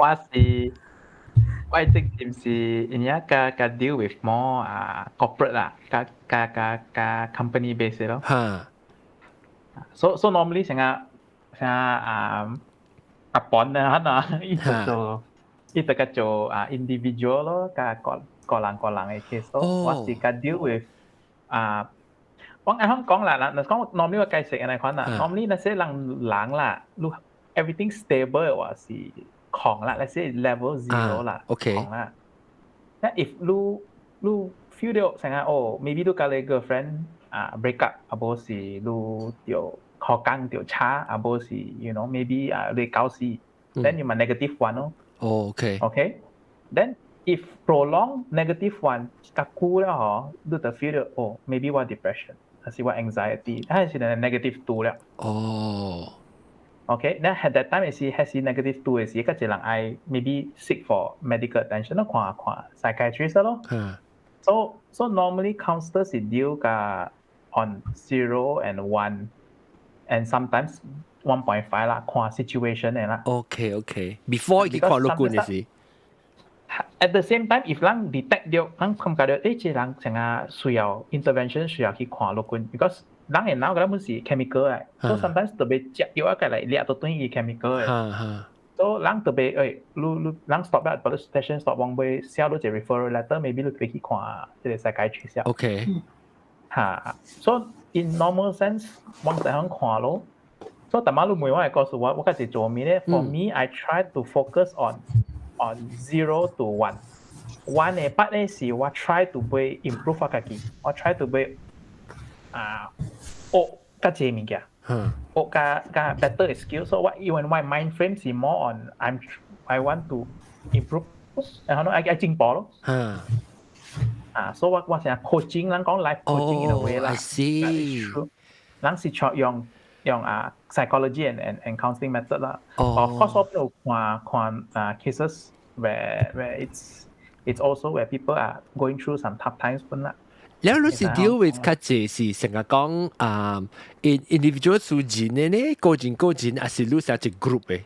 我的責任是因為較 deal with more 啊 corporate 啦，較 company base 咯。So normally 成日啊阿本啊啊，伊就做伊就較做啊 individual 咯，較個個人個人的 case 咯。我是較 deal with 啊，我啱啱講啦，嗱講 normally 我解釋按呢款啦，normally 那些人人啦，你 everything stable 的話是空啦，let's say level zero 啦，空啦。那 if 你 feel 到成日哦，maybe 你佮你 girlfriend 啊 break up，啊無是你著考工著差，啊無是 maybe 啊你搞死，then 你咪 negative one 咯。哦，OK。 OK，then if prolong negative one 較久了嗬，你就 feel 到哦，maybe 我 depression，還是我 anxiety，還是 negative two 了。OK，那 at that time 是 negative two 的時，較濟人愛 maybe seek for medical attention 咯，看看 psychiatrist 咯。So normally counselors 是 deal 佮 on zero and one and sometimes 1.5 啦，看 situation 的啦。 OK，before 去看律官的時。 At the same time, if 咱 detect 到，咱感覺到，這個人成日需要 intervention，需要去看律官，because 人的腦嗰本是 chemical 的，所以 sometimes 特別食藥啊，個來掠到轉伊 chemical 的。所以人特別你人 stop 了，把 session stop，往尾寫你一個 referral letter，maybe 你特別去看這個 psychiatrist。 哈，所以 in normal sense，我就響看咯。所以逐擺你問我的故事，我較濟做咩咧？For me, I try to focus on zero to one. One 的 part 咧是我 try to 欲 improve 我家己，我 try to 欲啊學較濟物件，學較較 better skill。所以我因為我 mind frame 是 more on I want to improve，然後愛進步咯。啊，所以我成日 coaching，咱講 life coaching in a way 啦。 I see。咱是用啊 psychology and counseling method 啦。Of course 我有看看啊 cases where it's also where people are going through some tough times 本啦。了你是 deal with 較濟是成日講啊，individual 私人的呢，個人個人，還是你是一 group 的？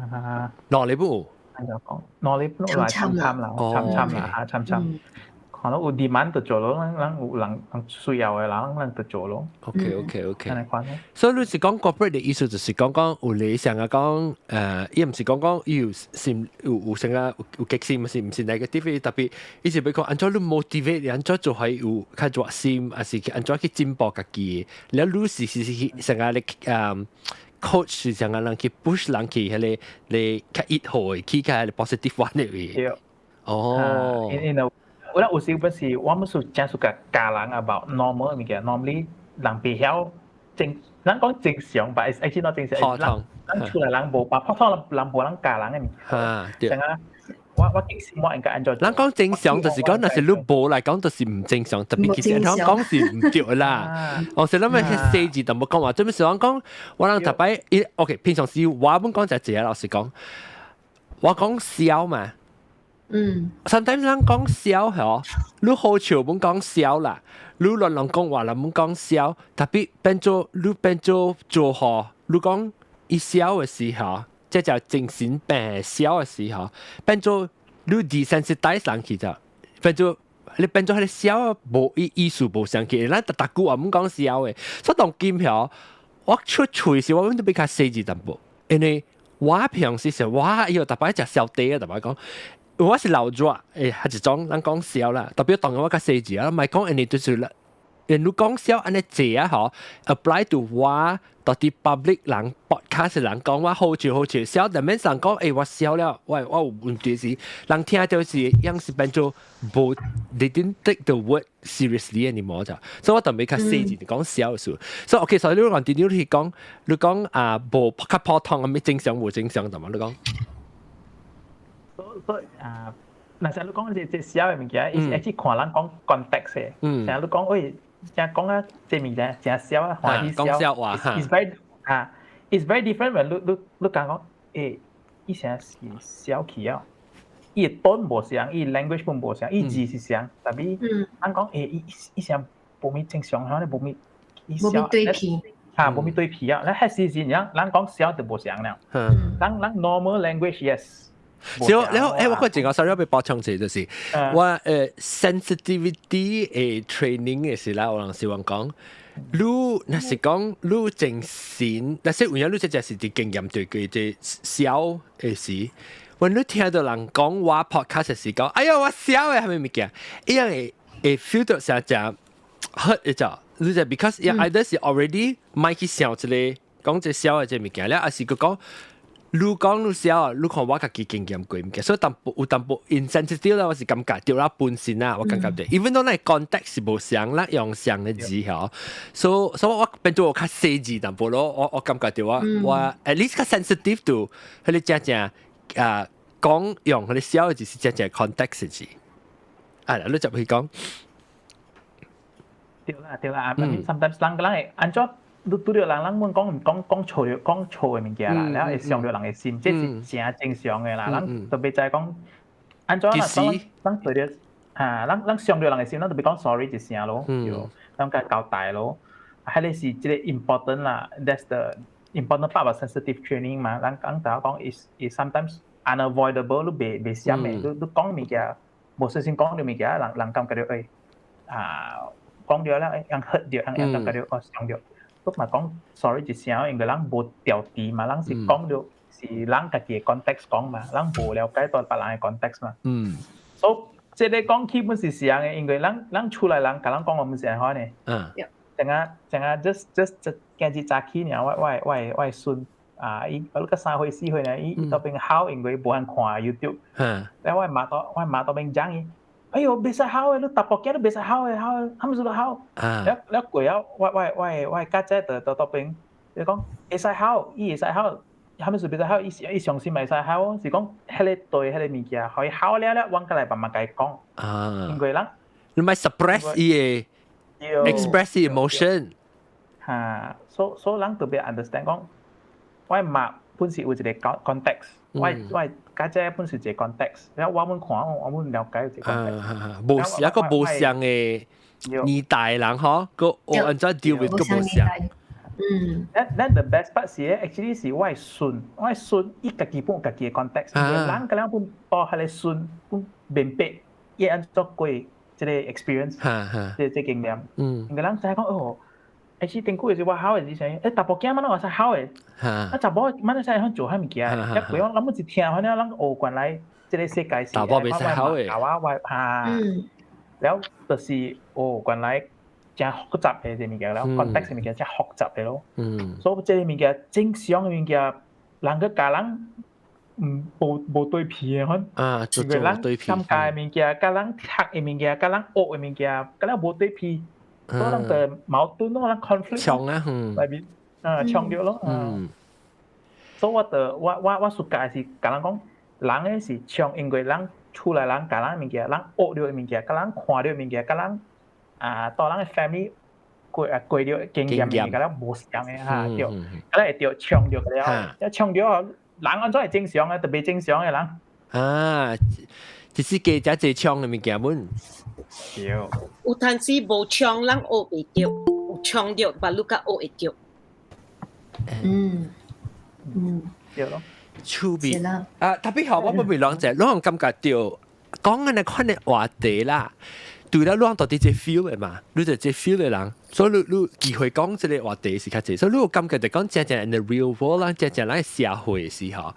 啊，哪裡不？按怎講？哪裡不來參參啦，參參啦，嚇參參。看看咯，有 demand 就做咯，咱咱有人人需要的人，咱就做咯。 OK。按呢款咯。所以你是講 corporate 的意思，就是講講有理想啊，講伊毋是講講伊有心有有啥個有激心，是毋是 negative？特別伊是欲講按怎你 motivate，按怎做係有較熱心，還是按怎去進步家己？了你是是是啥個你coach 是啥個人去 push 人去彼个你較熱好的，去較 positive one 的位。對。哦。 In a 我有時不是我們是真屬教人 about normal 物件，normally 人袂曉正，咱講正常吧，is actually not 正常。普通。咱厝內人無把普通人無人教人的物件。啊，對。像啊，我激心我應該按怎？咱講正常就是講，若是你無來講，就是毋正常。特別其實講講是毋對啦。我是諗咩細字就無講話，做咩事我講，我人特擺，OK，平常時我本講就係老實講，我講痟嘛。Sometimes 人講痟嗬，你好笑本講痟啦，你亂亂講話啦本講痟，特別變做你變做做好，你講伊痟的時候，這叫精神病痟的時候，變做你 desensitize 人去就變做你變做彼个痟無意意思無相去，咱逐逐句話毋講痟的，所以當今嗬，我出喙時我阮都比較細緻淡薄，因為我平時是我伊逐擺食燒地啊，逐擺講。我是老熱，係一種咱講痟啦，特別當我較細緻啊，毋係講因為就是啦，因你講痟按呢濟啊嗬，apply to 我到啲 public 人 podcast 人講我好笑好笑，痟但免人講我痟了，我有問題是，人聽到是樣是變做無，they didn't take the word seriously anymore 就，所以我特別較細緻講痟的事，所以 OK，所以你講啲你講，你講啊無較普通啊，咩正常無正常，就嘛你講。所以啊，若是你講這這痟的物件，伊是 actually 看人講 context 的。像你講，喂，正講啊，這物件誠痟啊，歡喜講笑話哈。 It's very 啊，it's very different when 你你你講講，伊成是痟去啊，伊的 tone 無相，伊 language 本無相，伊字是相，但係人講，伊伊成無咪正常，可能無咪無咪對皮。啊，無咪對皮啊，咱彼時時人人講痟就無相了。咱咱 normal language yes。所以你好，我個一個 sorry 我欲補充者就是，我sensitivity 的 training 的時啦，有人是話講，你若是講你精神，若是有影你這隻是佇經驗對佢這痟的時，when 你聽到人講我 podcast 時講，哎呀我痟的係咪物件，伊樣會會 feel 到成隻 hurt 一隻，你就 because either 是 already 莫去想這個講這痟的這物件，了還是閣講。你講你痟，你看我家己經驗過物件，所以淡薄有淡薄 insensitive 啦，我是感覺對啦本身啊，我感覺對，even though 咱 context 是無相，咱用相的字嗬，所以所以我變做我較細緻淡薄咯，我我感覺對我我 at least 較 sensitive to 彼个正正啊講用彼个痟的字是正正 context 的字，啊，你就去講。對啦對啦，sometimes 人人會按怎？你拄著人人阮講講講錯講錯的物件啦，然後會傷著人的心，這是誠正常的啦。咱特別知講按怎啦，咱對著啊，咱咱傷著人的心，咱特別講 sorry 一聲咯，對，咱共交代咯。彼个是這個 important 啦，that's the important part of sensitive training 嘛。咱講大家講 is sometimes unavoidable，你袂袂閃的，你你講物件無小心講著物件，人人感覺著啊講著了，人 hurt 著，人人感覺著哦傷著。都嘛講 sorry 一聲，因為人無調治嘛，人是講著是人家己的 context 講嘛，人無了解到別人的 context 嘛。所以這个講起本是相的，因為咱咱厝內人共咱講話毋是按呢。陣啊陣啊，just just 今日早起爾，我我我我的孫啊，伊我個3歲4歲呢，伊伊到邊哭，因為無通看 YouTube。了我媽到我媽到邊講伊。哎喲，袂使哭的，你查埔囝你袂使哭的，哭的，他們是都哭。了了過了，我我我我家姐就到到邊，伊講會使哭，伊會使哭，他們是袂使哭，伊伊傷心會使哭，是講彼个對彼个物件，予伊哭了了，阮過來慢慢共伊講。因為人你莫 suppress 伊的 express emotion。哈，所所以人特別 understand 講，我媽本是有一個 context，我我家姐本是一個 context，了我們看我們了解一個 context。無一個無相的年代人嗬，個我按怎 deal with 個無相。Then the best part 是 actually 是我的孫，我的孫伊家己本有家己的 context，因為人個人本多彼个孫本明白伊按怎過。這個 experience，這經驗。因為人知講哦，欸，是頂久的時我好的是啥？欸，查埔囝嘛攏會使好的，啊，查某嘛會使曉做啥物件？一過講，咱每一聽，反正咱哦，原來這個世界是查某袂使好的，我我哈，了就是哦，原來誠複雜的這物件，了 context 物件誠複雜的咯。所以這個物件正常的物件，人閣共人無無對比的款。啊，做做對比。參加的物件，佮咱讀的物件，佮咱學的物件，佮咱無對比。所以咱就矛盾咯，咱 conflict。衝啊，內面啊，衝著咯。所以我就我我我暑假是共人講，人的是衝，因為人厝內人教咱物件，人學著的物件，佮咱看著的物件，佮咱啊，蹛人的 family 過啊過著經驗的物件，咱無相的哈，對，佮咱會著衝著了，一衝著人按怎會正常啊？特別正常的人。啊，這是加遮濟衝的物件本。對。有陣時無衝，人學袂著；有衝著，把你較學會著。對咯。趣味啊！特別好，我不會講者，攏感覺著講按呢款的話題啦。對啦，攏到底這 feel 的嘛，你就這 feel 的人，所以你你機會講這個話題是較濟，所以你有感覺就講真正 in the real world 啦，真正咱社會的時候，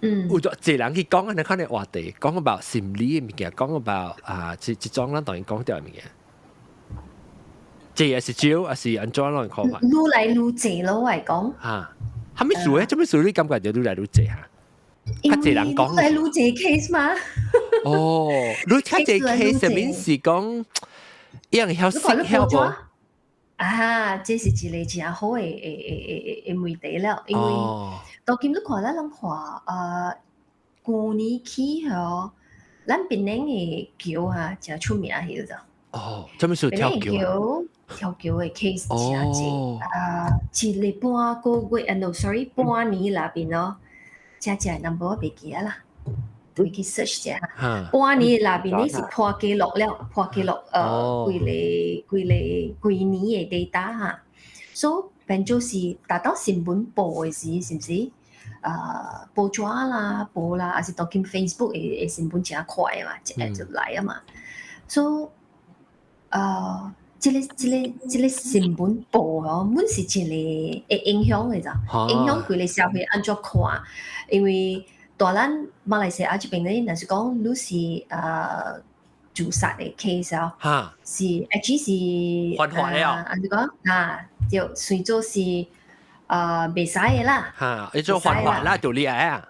有足濟人去講按呢款的話題，講 about 心理的物件，講 about 啊，這這種咱當然講著的物件。這也是少，還是按怎攏看法？愈來愈濟咯，我係講。啊，啥物事咧？做咩事你感覺就愈來愈濟哈？較濟人講。愈來愈濟 case 嘛。哦，你較濟 case 上面是講，伊人曉識曉無？啊，這是一個誠好的的的的的問題了，因為當今你看咱人看啊，舊年起吼，咱檳城的橋啊，誠出名彼個。哦，做咩事跳橋？跳橋的 case 誠濟啊，一個半個月啊，no sorry，半年內面咯，誠濟 number 我袂記得啦。會去 search 者，半年內面你是破紀錄了，破紀錄幾個幾個幾年的 data 哈，所以變做是達到新聞報的時，是毋是？報紙啦，報啦，還是當今 Facebook 的的新聞誠快嘛，一下就來啊嘛，所以這個這個這個新聞報哦，阮是一個會影響的咋，影響規個社會按怎看，因為蹛咱馬來西亞這邊咧，若是講你是自殺的 case 啊，是 actually 是犯法了，按怎講啊，就算做是袂使的啦，哈，伊做犯法啦，就厲害啊！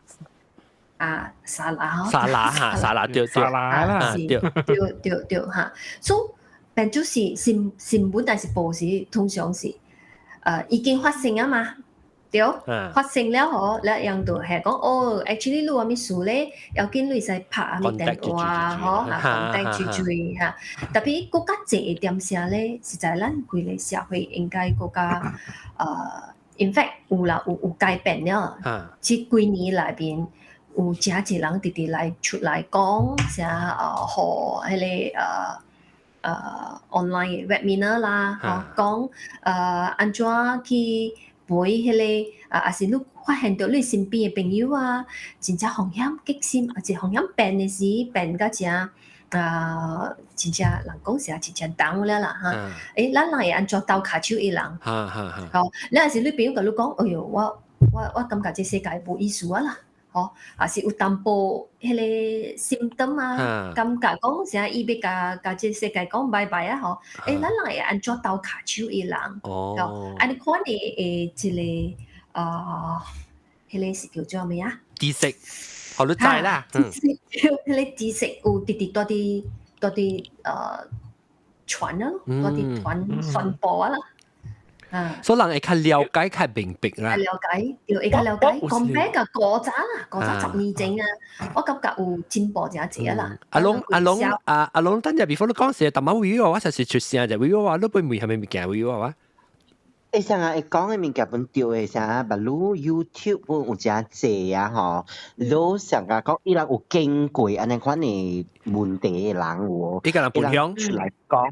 啊，salah 吼， salah 哈，salah 對對， salah 啦，對對對對哈，所以變做是新新聞，但是報時通常是已經發生啊嘛。對，發生了吼，了樣就係講哦，actually 你有啥物事咧，要緊你會使拍啥物電話吼，啊，contact 注注意哈。特別閣較濟的點聲咧，實在咱規個社會應該閣較in fact 有啦，有有改變了。這幾年內面有誠濟人直直來出來講，啥予彼個online webinar 啦，吼講按怎去陪彼個啊，抑是你發現著你身邊的朋友啊，真正風險激心，抑是風險變的時變甲誠啊，真正人講是啊，真正重了啦哈。欸，咱人會按怎鬥跤手伊人？吼，你若是你朋友共你講，哎喲，我我我感覺這世界無意思啊啦，吼，抑是有淡薄彼個 symptom 啊，感覺講啥伊欲共共這世界講拜拜啊吼，欸，咱人會按怎鬥跤手伊人？哦，按呢款的的一個啊，彼個是叫做啥物啊？知識，予你知啦。知識，彼個知識有直直蹛佇蹛佇傳啊，蹛佇傳傳播啊啦。啊，所以人會較了解、較明白啦。較了解，對，會較了解。compare 共古早啦，古早10年前啊，我感覺有進步誠濟啦。阿龍阿龍啊阿龍，等陣 before 你講時，淡仔位我實是出聲就位我，你會問啥物物件位我？欸，啥啊？伊講的物件本對的，啥？目如 YouTube 本有誠濟啊吼，你上甲講伊人有經過按呢款的問題的人有無？伊共人分享出來講，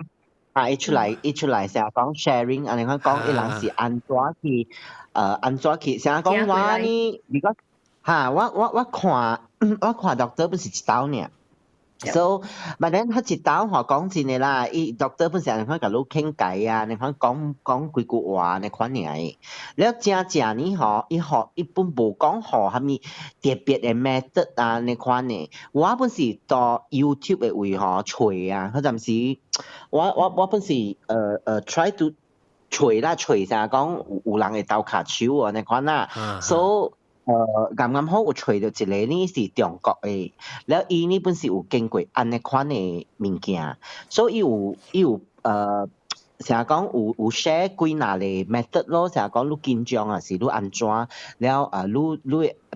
啊，伊出來伊出來成日講 sharing，按呢款講伊人是按怎去，按怎去？成日講我呢，如果哈，我我我看我看 doctor 不是一道爾。So，但係佢一道吼講真嘅啦，伊 doctor 本身你看共你傾偈啊，你看講講幾句話，你看爾。了正正呢吼，伊吼伊本無講吼啥物特別的 method 啊，你看呢。我本是到 YouTube 的位吼揣啊，彼陣時我本是try to 揣啦揣啥講有人會鬥跤手啊，你看啦。So 啱啱好有揣到一個呢是中國的，了伊呢本是有經過按呢款的物件，所以伊有成日講有 share 幾若個 method 咯，成日講你緊張啊是你按怎，了啊你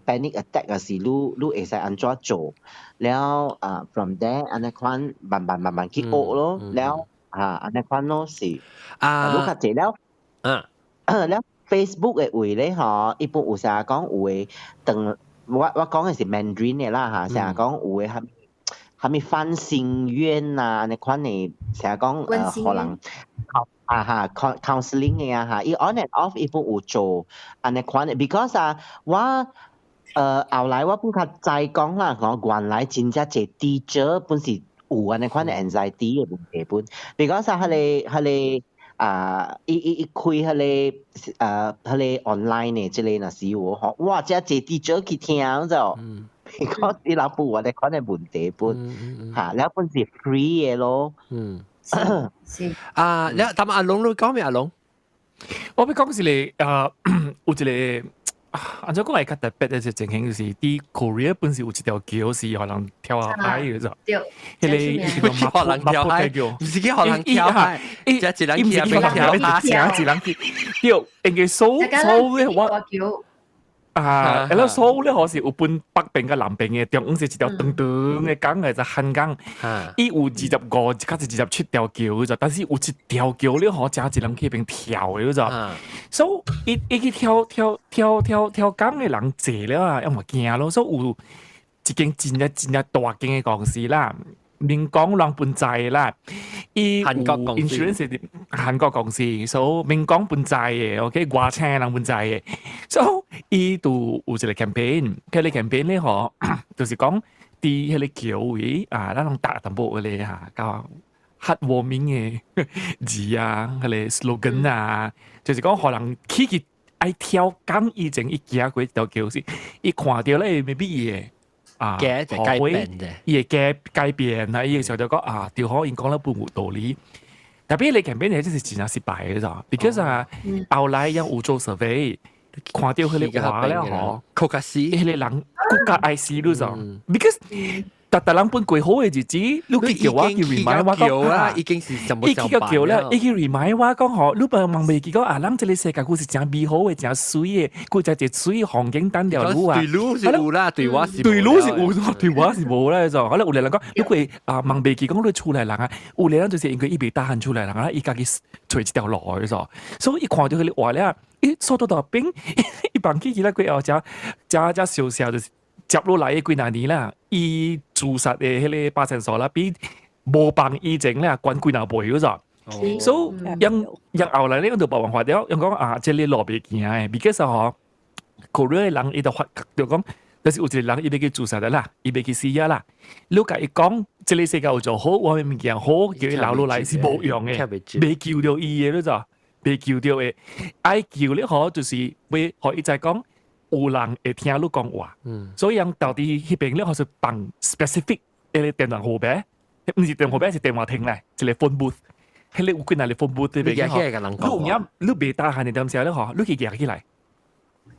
panic attack 啊是你會使按怎做，了啊 from there 按呢款慢慢慢慢去學咯，了啊按呢款咯是，你較濟了，了。Facebook 的位咧吼，伊本有成日講有的當我講的是 Mandarin 的啦嚇，成日講有的啥物啥物翻心願啊，按呢款的成日講予人啊哈 counseling 的啊嚇，伊 on and off 伊本有做按呢款的，because 啊我後來我本較知講啦，講原來真正濟 teacher 本是有按呢款的 anxiety 的問題本，because 啊彼個啊，伊開彼個 online 的這個若是有吼，哇！遮濟 teacher 去聽就，because 伊人有按呢款的問題本，嚇，了本是 free 的咯。是。啊，了，但阿龍你講咩阿龍？我欲講是咧，啊，有一個按怎講會較特別的一情形，就是佇 Korea 本是有一條橋是予人跳下海的，就，彼個予人跳海，毋是去予人跳海，伊一人去跳海，一人去，對，因為所所咧我。啊，了所咧，好是有分北邊佮南邊的，中央是一條長長的江的，就漢江。伊有25，較是27條橋就，但是有一條橋咧，吼，誠濟人去彼邊跳的就。所以伊去跳跳跳跳跳江的人濟了啊，猶嘛驚咯。所以有一間真正真正大間的公司啦，明講人本在啦，伊韓國公司 insurance 韓國公司，所以明講本在的，OK，外請的人本在的，所以伊就有一個 campaign，彼個 campaign 咧吼，就是講佇彼個橋位啊，咱攏打淡薄彼個哈，較 heartwarming 的字啊，彼個 slogan 啊，就是講予人去愛跳江以前，伊行過一條橋時，伊看著咧，maybe 伊會啊，改變的，伊會改變啊！伊會想著講啊，對好，𪜶講了本有道理。特別你 campaign 咧，這是真正失敗的咋？because 啊，後來𪜶有做 survey，看著彼個話了吼，閣較死，彼個人閣較愛死你咋？because 逐逐人本過好的日子，你去叫我去 remind 我講啊，已經是全部伊去叫了，伊去 remind 我講吼，你別忘袂記講啊，咱這個世界閣是誠美好的，誠媠的，閣誠濟媠風景等著你啊。對你是有啦，對我是對你是有，對我是無啦，就可能有個人講，你會啊忘袂記講你厝內人啊，有個人就是因為伊袂得閒厝內人啊，伊家己揣一條路的，所以伊看著彼個話了，伊數到大兵，伊放棄起來過後，才才才相笑就是。接落來的幾若年啦，伊自殺的彼個百分數啦，比無放以前咧懸幾若倍嗰陣。所以，𪜶𪜶後來咧，就無辦法了，𪜶講啊，這個路袂行的，because 吼，Korea 的人伊就發覺著講，就是有一個人伊欲去自殺的啦，伊欲去死啊啦。你共伊講，這個世界有做好，我的物件好，叫伊留落來是無用的，袂救著伊的，你知？袂救著的，愛救咧吼，就是欲予伊知講。有人會聽你講話，所以𪜶到底彼邊咧，予是放 specific 彼個電話號碼，毋是電話號碼，是電話亭咧，一個 phone booth，彼個有幾若個 phone booth 這邊吼，你有影你袂得閒的點時咧吼，你去舉起來，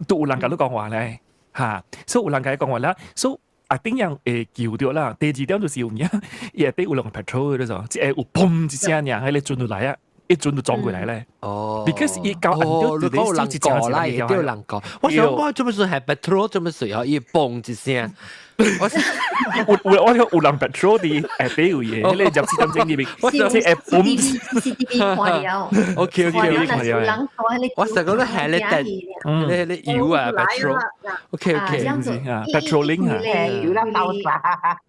都有人共你講話咧，哈，所以有人共伊講話啦，所以啊頂樣會救著啦。第二點就是有影，伊內底有兩個 patrol 的就，一會有砰一聲爾，彼個船就來啊。一船就撞過來咧。哦，because 伊交哦，你講有人過啦，會有人過。我想我做乜事係 patrol 做乜事哦？伊嘣一聲，我有有我講有人 patrol 佇下底有嘢，彼個24點鐘入面，我想這會嘣。 CCTV 看了。 OK OK。我成個都係咧電，咧咧油啊 patrol。OK OK。 patrolling 啊，油啦爆炸。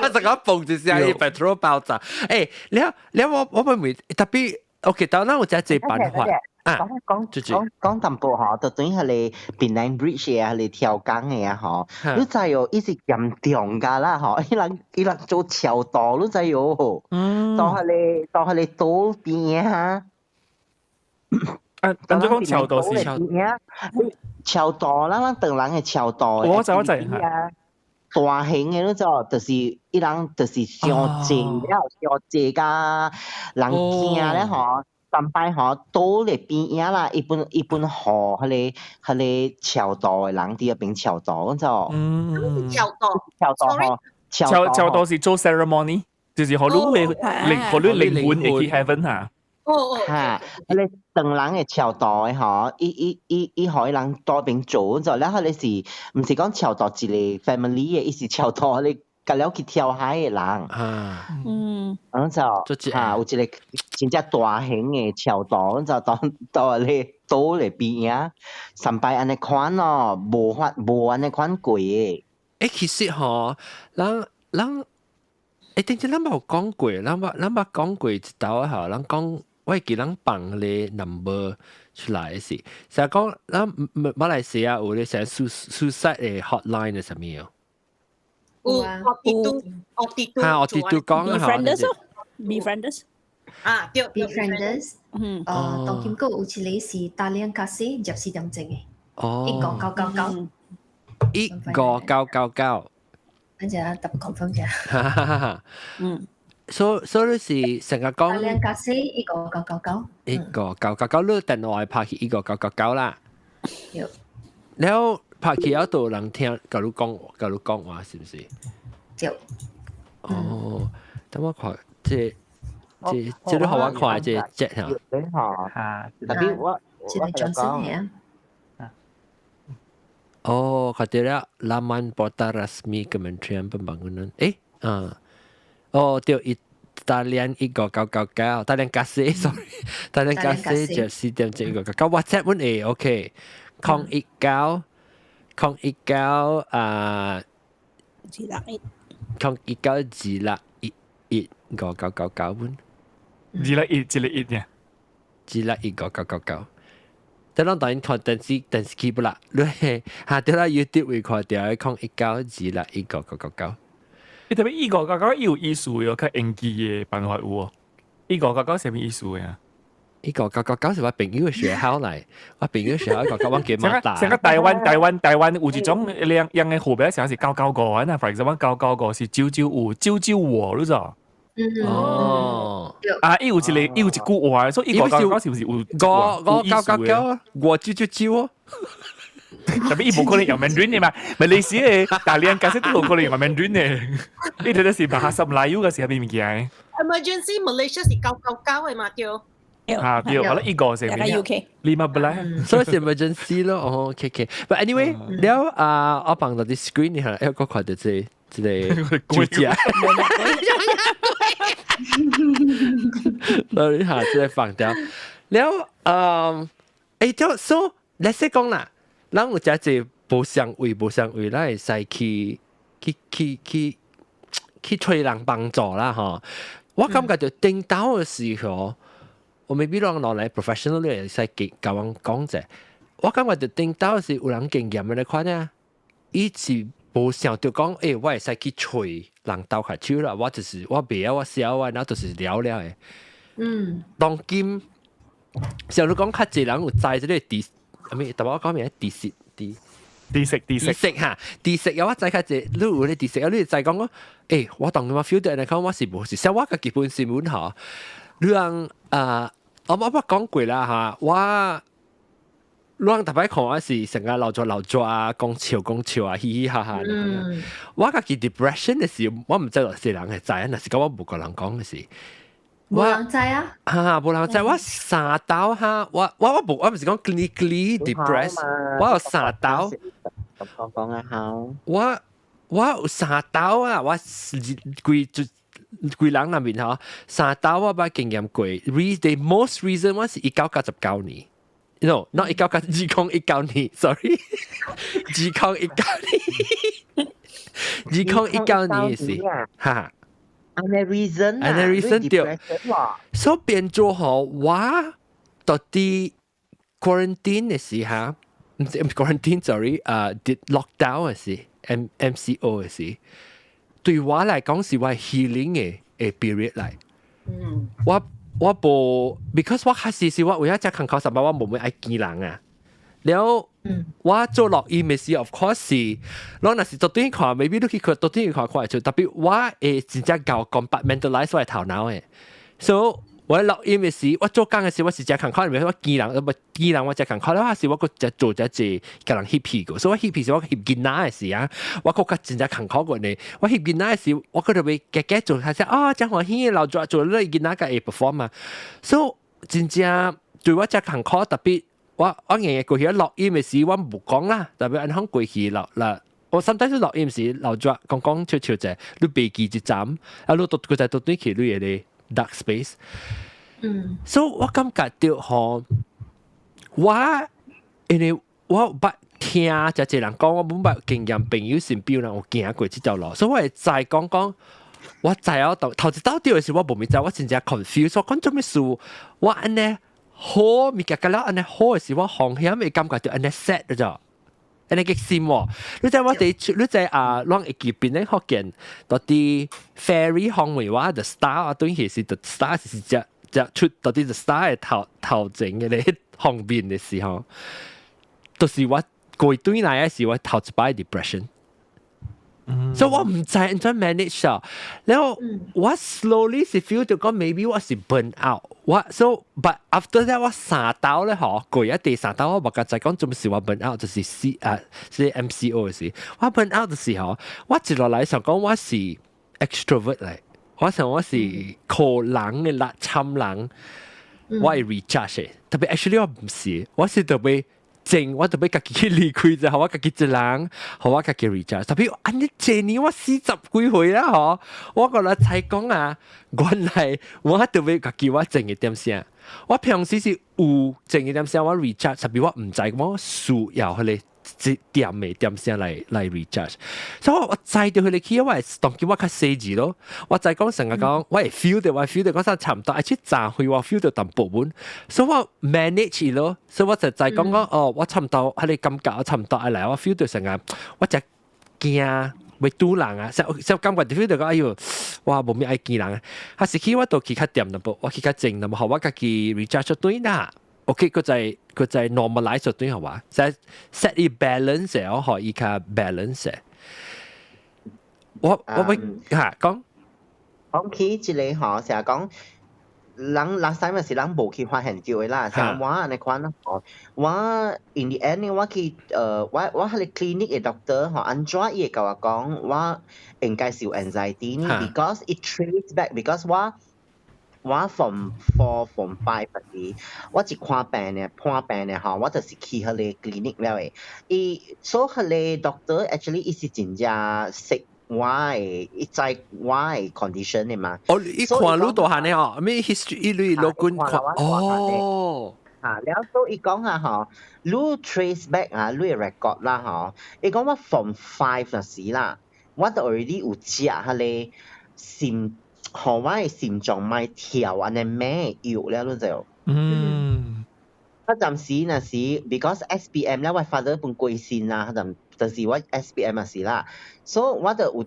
我成個嘣一聲，伊 petrol 爆炸。欸，了了我我問問，特別。OK，當咱有這這辦法啊，講講講淡薄吼，就等於係你檳城 Bridge 嘅，係你跳江嘅啊吼，你知哦，伊是嚴重㗎啦吼，伊人伊人做超多，你知哦，當係你當係你島邊哈。啊，咁就講超多是超超多啦，咱唐人嘅超多。我知我知啊。大型嘅嗰種，就是伊人就是上濟了，上濟甲人驚咧吼，三擺吼島咧邊仔啦，一般一般河彼個彼個超多嘅人佇彼邊超多，嗰種。嗯。超多。超多吼。超超多是做 ceremony，就是予你嘅靈，予你靈魂會去 heaven 嚇。哦哦，嚇！彼個唐人嘅超度嘅吼，伊伊伊伊予人多邊做咗，了彼個是毋是講超度一個 family 嘅，伊是超度彼個共了去跳海嘅人。啊，咁就嚇有一個真正大型嘅超度，咁就當當咧島咧邊仔，上擺按呢款咯，無法無按呢款過嘅。欸，其實吼，咱咱。欸，頂次咱無講過，咱捌咱捌講過一道吼，咱講我會記咱放個 number 出來是，成日講咱馬來西亞有咧成 suicide 的 hotline 的啥物哦？有 OT2 OT2 哈，OT2 講啊， Befrienders Befrienders 啊，對，Befrienders，嗯，當今閣有一個是 Talian Kasih 24點鐘的，哦， 15999，15999。等陣特別 confirm 者。嗯。所所以是成日講。 Talian Kasih 15999。 15999，你電話拍去一五九九九啦。對。了拍去有度人聽，共你講，共你講話是毋是？對。哦，等我看，這這這你予我看這這嚇。嚇，特別我這個 Johnson 係啊。哦，看到了，laman portal rasmi Kementerian Pembangunan。誒，啊，哦，對，Talian 15999，Talian Kasih，sorry，Talian Kasih 24點鐘1999，WhatsApp 阮會，OK，019 019啊，261， 01926115999阮， 261一個一嘅， 2615999。等咱當然看電視電視機不啦，你嚇對啦 YouTube 會看到01926115999。你特別一五九九有意思喲，較應記的辦法有哦。一五九九啥物意思呀？一五九九九是我朋友的學校來，我朋友學校一五九我記馬大。像個台灣台灣台灣有一種兩樣的號碼，像是995啊，for example 995是995995，你知道？嗯。哦。啊，伊有一個，伊有一句話，所以一五九九是毋是有5599，5999哦。特別伊無可能用 Mandarin 的嘛，馬來西亞 Talian Kasih 都無可能用 Mandarin 的，你睇得是 Bahasa Melayu 個是啥物物件？Emergency Malaysia 是999的嘛對？啊對，我咧一個是咩？你嘛不來，所以是 emergency 咯。哦，OK OK。But anyway，了啊，我放到啲 screen 下，一個看到這這個主角。所以下這個放掉。了，嗯，欸，就 so let's say 講啦。咱有遮濟無相位無相位，咱會使去去去去去揣人幫助啦吼。我感覺就頂頭的時候，我 maybe 人落來 professional 會使共阮講者。我感覺就頂頭是有人經驗的來看啊，伊是無想著講，欸，我會使去揣人鬥下手啦，我就是我袂曉我痟我，然後就是了了的。當今像你講較濟人有知這個知，啥物？特別我講咩？知識知知識知識哈，知識有我知較濟，你有咧知識啊？你會知講我，欸，我當我 feel 到來講，我是無是，像我家己本身本吼，你人啊，我我捌講過啦哈，我你人逐擺看我是成日流咗流咗啊，講笑講笑啊，嘻嘻哈哈。我家己 depression 的時，我毋知偌濟人會知，若是講我無共人講的是。無人知啊！哈，無人知。我三刀哈，我我我無，我毋是講 clinically depressed，我有三刀。講講啊好。我我有三刀啊！我規就規人內面吼，三刀我捌經驗過。The most recent 我是1999年，no，not 一九九2019年，sorry，2019年，2019年是哈。按呢 reason 按呢 reason 對，所以變做嗬，我到底 quarantine 嘅時候，唔是 quarantine，sorry，lockdown 嘅時，MCO 嘅時，對我嚟講是我 healing 嘅 period 嚟。我無，because 我開始是我為咗只工課上班，我無會愛見人啊。了，我做錄音嘅時，of course 是，我若是昨天看，maybe 你去看昨天看看會出，特別我會真正𠢕 compartmentalize 我的頭腦嘅，所以我錄音嘅時，我做工嘅時，我是真工課，我見人，我見人我真工課，了是我閣只做只濟共人翕戲過，所以我翕戲時我翕囡仔嘅時啊，我閣較真正工課過呢。我翕囡仔嘅時，我閣特別加加做，他說哦，真歡喜，老做做你囡仔個會 perform 嘛，所以真正對我真工課特別。我硬硬過去錄音嘅時，我無講啦，特別按講過去落啦。我 sometimes 錄音時留住講講笑笑者，你袂記一站，啊，你讀佢就讀對去你嘅 dark space。所以我感覺到吼，我因為我捌聽誠濟人講，我無捌經驗朋友身邊人有行過這條路，所以我會知講講。我知影頭頭一道著的時，我無物知，我真正 confuse，我講做咩事？我按呢好物件，甲了按呢好的時，我風險會感覺著按呢 sad 咗，按呢激心喎。你知我哋，你知啊，攏會記檳城福建到底 ferry 方面話 The Star 啊，對其是 The Star 是只只出到底 The Star 的頭頭前嘅咧方面的時候，就是我過對來的時，我頭一擺 depression。所以我毋知按怎 manage 啊。然後我 slowly 是 feel 到講 maybe 我是 burn out。我 so but after that 我三晝咧嗬，過一第三晝我無甲知講做咩事我 burn out 就是 C 啊是 MCO 嘅時，我 burn out 的時候，我一落來想講我是 extrovert 嚟，我想我是靠人嘅啦，參人，我會 recharge 嘅。特別 actually 我毋是，我是特別。靜，我特別家己去離開就，我家己一人，予我家己 recharge。特別按呢這年我40幾歲啦，嗬，我覺得才講啊，原來我特別家己我靜一點聲。我平時是有靜一點聲，我 recharge，特別我毋知我需要彼個一點的點聲來 recharge。所以我知著彼個去，我會當今我較細緻咯。我知講成日講，我會 feel 到，我 feel 到講啥差毋多，而且早歲我 feel 到淡薄本，所以我 manage 咯。所以我就知講講哦，我差毋多，彼個感覺我差毋多愛來，我 feel 到成日我就驚會拄人啊，就就感覺就 feel 到講哎喲，哇無咩愛見人啊。啊是去我都去較恬淡薄，我去較靜淡薄，予我家己 recharge 對啦。OK，閣再 normalize 對好嘛？再 set 伊 balance 哦，予伊較 balance。我會嚇講講起這個吼，成日講人 last time 是人無去發現到的啦，像我按呢款吼，我 in the end 我去我彼個 clinic 的 doctor 吼，按怎伊會共我講，我應該是有 anxiety 呢？Because it trace back because 我 form four form five 時，我一看病呢，破病呢吼，我就是去彼個 clinic 了的。伊所以彼個 doctor actually 伊是真正識我的，伊知我的 condition 的嘛。哦，伊看你大漢的哦，咩 history 伊類老君看哦。啊，了所以伊講啊吼，你 trace back 啊，你的 record 啦吼，伊講我 form five 那時啦，我都 already 有食彼個心，予我的心臟莫跳按呢猛藥了，你知無？彼陣時若是 because SPM 了，我 father 本過身啦，彼陣就是我 SPM 的時啦，所以我就有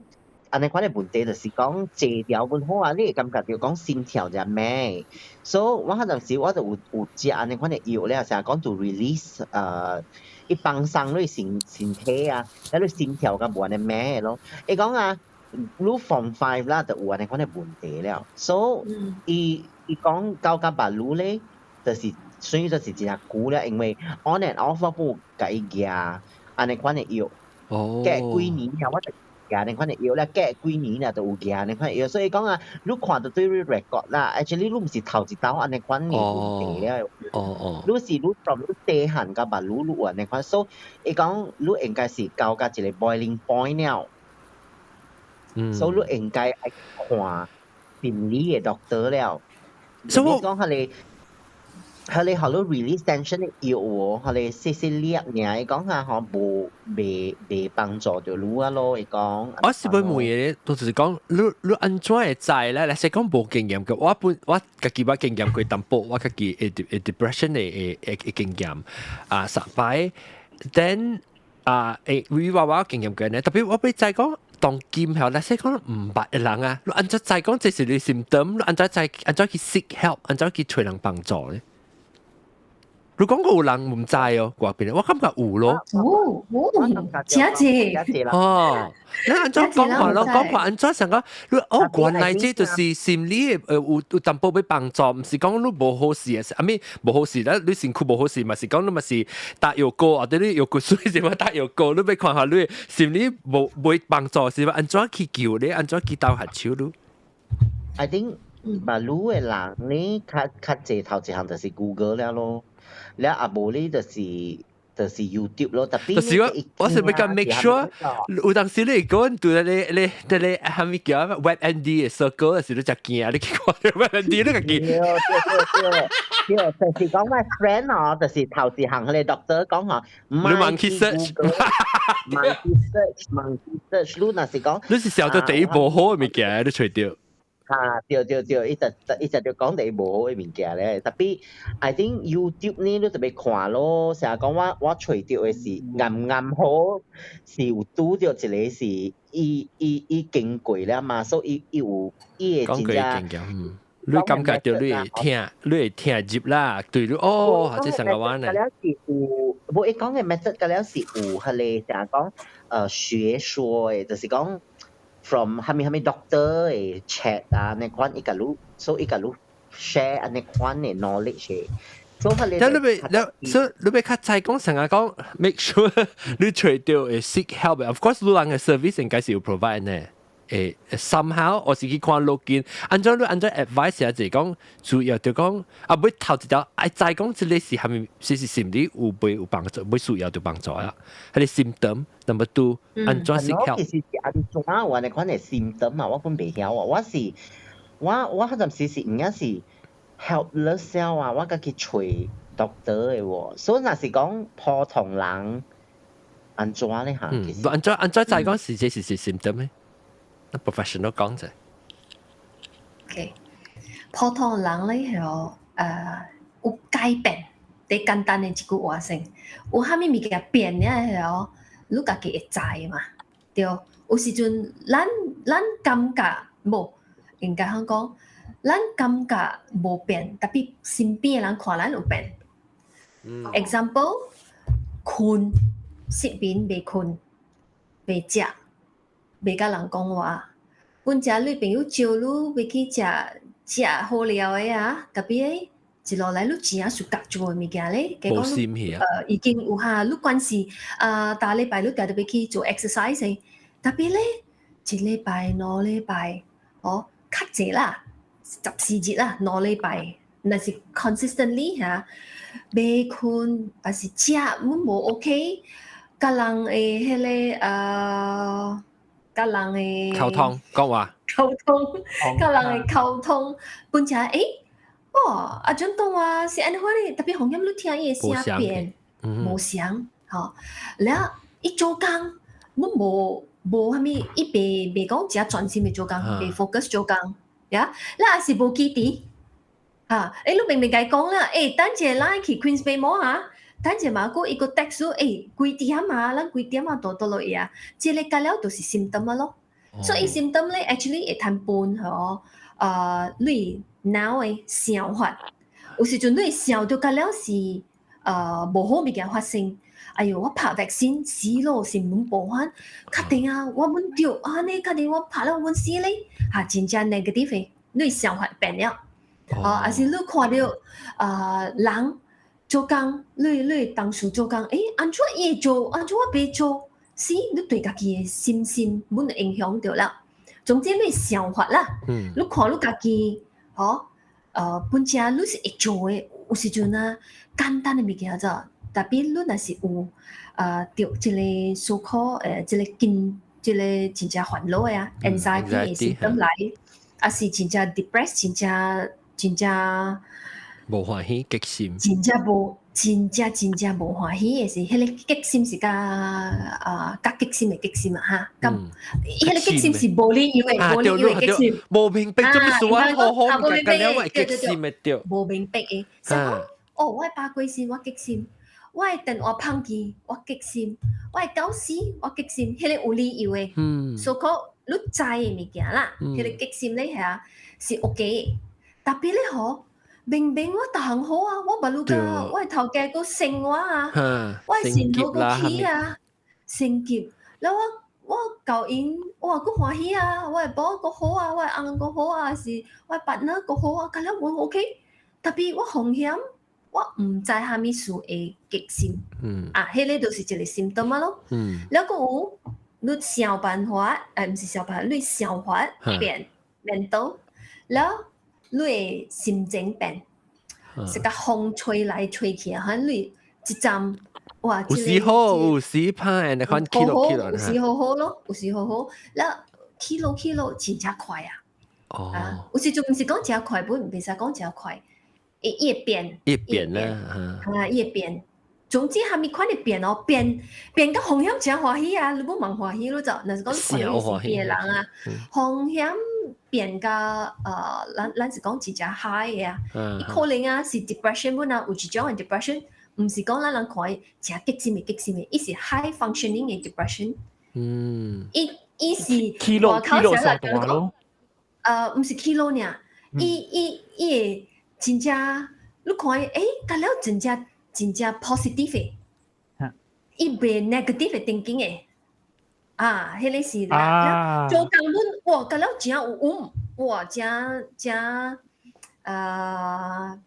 按呢款的問題，就是講坐牢本好啊，你會感覺著講心跳就猛，所以我彼陣時我就有食按呢款的藥了，成日講 to release 伊放鬆你身體啊，了你心跳較無按呢猛咯。伊講啊，你 form five 啦，就有按呢款的問題了，所以伊伊講到甲腹魯咧，就是算就是真正久了，因為 on and off 我本有共伊舉按呢款的藥，隔幾年了我就舉按呢款的藥了，隔幾年了就有舉按呢款的藥，所以講啊，你看著對你 record 啦，actually 你毋是頭一道按呢款的問題了，你是你 from 你細漢甲腹魯你有按呢款，所以伊講你應該是到甲一個 boiling point 了，所以你應該愛看心理的 doctor 了。所以講彼個佢哋學到 release tension 的藥喎，佢哋細細粒爾，伊講下嗬無未未幫助到你啊咯，伊講。我是會問嘅，就是講你按怎會知咧？你是講無經驗嘅，我本我家己捌經驗過淡薄，我家己會會 depression 的經驗啊，十擺，then 啊會我我經驗過呢，特別我欲知講當今後，你是講毋捌的人啊，你按怎知講這是你 symptom，你按怎知按怎去 seek help，按怎去揣人幫助咧？你講過有人毋知哦，我邊我感覺有咯。哦哦，真濟。哦，你按怎講話咯？講話按怎想講？你哦，原來這就是心理的有淡薄欲幫助，毋是講你無好勢的，啊咪無好勢啦，你身軀無好勢嘛，是講你嘛是打藥膏，或者你藥骨水是嘛打藥膏，你欲看下你心理無袂幫助是嘛？按怎去救你？按怎去鬥下手你？I think 馬路的人呢，較較濟頭一項就是 Google 了咯。了啊無咧就是 YouTube 咯，特別就是我我是欲共 make sure，有當時你講對你你對你係咪叫 WebMD 的 circle 時你才驚，你去看 WebMD 你家己。對對對對，就是講我 friend 哦，就是頭一項彼个 doctor 講吼，你盲去 search，盲去 search，盲去 search，你若是講，你是想到第一無好的物件，你揣著。啊，對對對，伊就伊就就講第無好的物件咧。特別，I think YouTube 呢，你特別看咯，成日講我我揣著的是啱啱好，是有拄著一个是伊伊伊經過了嘛，所以伊有伊會真正。你感覺著你會聽，你會聽入啦，對你哦，這三個話呢。了是有，無伊講的 method，了是有，彼个成日講學說的，就是講。from 蝦米蝦米 doctor 的 chat 啊，那款伊共你，所以伊共你 share 按呢款的 knowledge 的。所以但你欲你所以你欲較知講成日講 make sure 你揣著會 seek help。Of course，你人的 service 應該是有 provide 呢。somehow 我是去看路見，按怎你按怎 advice 啊？就係講主要就講啊，欲頭一條愛知講這个是蝦米，是是心理有袂有幫助，欲需要就幫助啊。彼个 symptom number two，按怎 seek help？其實是按怎有按呢款的 symptom 啊？我本袂曉啊。我是我我彼陣時是應該是 helpless 啊，我家己揣 doctor 的喎。所以若是講普通人按怎咧嚇？嗯，按怎按怎知講是這是是 symptom 咧？professional 講者。 OK，普通人咧係有改變，最簡單的一句話先，有啥物物件變了係哦，你家己會知嘛？對，有時陣咱咱感覺無，應該講，咱感覺無變，特別身邊的人看咱有變。Example，睏失眠袂睏，袂食。袂共人講話，本食你朋友招你欲去食食好料的啊，特別一路來你真正想夾做的物件咧，無心去啊。已經有哈，你關係啊，逐禮拜你定定欲去做 exercise 的，特別咧一禮拜、兩禮拜，哦，較濟啦，14日啦，兩禮拜，若是 consistently 嚇，袂睏，還是食阮無 OK，共人的彼个共人的溝通講話，溝通，共人的溝通，本來哇，阿陣講話是按呢款咧，特別紅葉你聽伊的聲變，無相，吼，了伊做工，阮無無啥物，伊袂袂講誠專心的做工，袂 focus 做工，呀，了也是無記得，哈，你明明共伊講啦，等者咱去 Queens Bay Mall 啊。等者嘛，閣伊閣 text 幾點啊？咱幾點啊？倒倒落去啊？這个甲了就是 symptom 啊咯。所以 symptom 咧，actually 會通分吼，你腦的想法，有時陣你想著甲了是無好物件發生。哎喲，我拍 vaccine 死咯，是阮無法，確定啊，我阮著按呢，確定我拍了阮死咧，哈，真正 negative 的，你想法變了，哦，抑是你看著人做工，你你同事做工，按怎伊會做，按怎我袂做，是你對家己的信心阮影響著了。總之你想法啦，你看你家己，吼，本正你是會做的，有時陣啊，簡單的物件咋，特別你若是有著這个思考，這个緊，這个真正煩惱的啊，anxiety 的 symptom 來，抑是真正 depressed，真正真正。無歡喜激心，真正無，真正真正無歡喜的是，彼個激心是較啊較激心的激心啊哈，咁彼個激心是無理由的，無理由的激心，無明白做乜事啊？好好唔緊了，我激心的對，無明白的，所以講哦，我百幾心我激心，我的電話碰機我激心，我的狗屎我激心，彼個有理由的，所以講你知的物件啦，彼個激心咧遐是 OK 的，特別咧吼。明明我逐項好啊，我捌你甲我的頭家閣生我啊，我的新抱閣起啊，升級，了我我共𪜶我閣歡喜啊，我的某閣好啊，我的翁閣好啊，是我的 partner 閣好啊，甲了無 OK，特別我風險，我毋知啥物事會激心，啊，彼個就是一個 symptom 啊咯，了閣有你想辦法，毋是想辦法，你想法變 mental，了。你的心情變，是共風吹來吹去啊！你一陣哇，有時好，有時歹，你看起落起落，有時好好咯，有時好好，了起落起落真正快啊！哦，啊，有時陣毋是講誠快，本袂使講誠快，伊會變，會變啦，啊，伊會變。總之，蝦米款的變哦，變變甲風險誠歡喜啊！你欲問歡喜，你就若是講你看你是邊個人啊？風險變甲咱咱是講真正 high 的啊，伊可能啊是 depression 本啊，有一種的 depression，毋是講咱人看伊誠激心的激心的，伊是 high functioning 的 depression。伊伊是起落起落上大咯。毋是起落爾，伊伊伊會真正，你看伊，欸，甲了真正。真正 positive 的，伊袂 negative 的 thinking 的，啊，彼個是啦，做工本哇，甲了真有有，哇，真真啊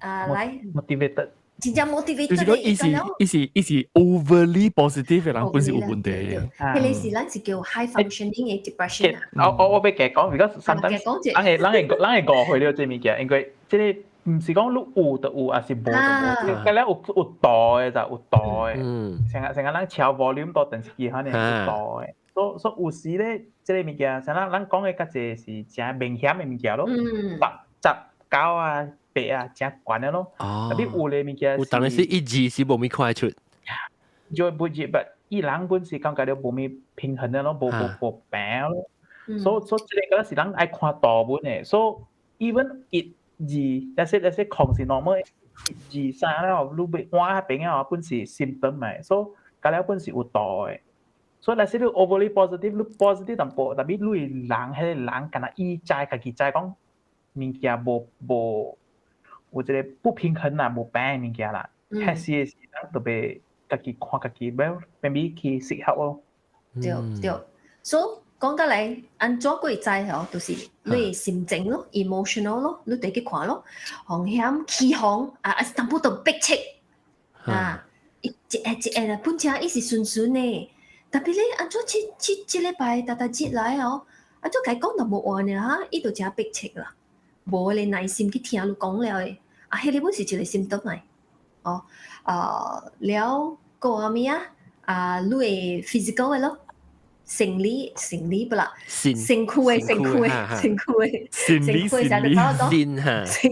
啊來 motivated，真正 motivated。就是講，伊是伊是伊是 overly positive 的人，本是有問題。彼個是咱是叫 high functioning 的 depression 啊。我我欲加講，because sometimes 人會人會人會誤會了這物件，因為這個。毋是講你有就有，抑是無就無。佮了有有度的就有度的。成日成日咱調 volume 到電視機遐爾有度的。所所以有時咧，這个物件，像咱咱講的較濟是誠明顯的物件咯。十十九啊八啊，誠懸的咯。特別有的物件，有當時一字是無物看得出。就不是，不，伊人本是感覺著無物平衡的咯，無無無平咯。所以所以這个是咱愛看圖文的。所以 even 一二，那些空是 normal，一二三了，你欲換彼邊啊，本是 symptom 的，所以佮了本是有度的。所以若是你 overly positive，你 positive 淡薄，特別你人彼个人敢若伊知家己知講物件無無有一個不平衡啦，無平的物件啦，彼時的時咱特別家己看家己，欲 maybe 去適合咯。對對，所以講甲來，按怎會知吼，就是你的心情咯，emotional 咯，你得去看咯，風險起風啊，啊是淡薄都逼切啊，一一下一下啦，本來伊是順順的，特別咧按怎這這這禮拜逐逐日來哦，按怎共伊講都無話爾哈，伊就誠逼切啦，無彼個耐心去聽你講了的，啊，彼個本是一個 symptom 來，哦，啊，了閣有啥物啊？啊，你的 physical 的咯。生理生理不啦，身軀的身軀的身軀的身軀的時，身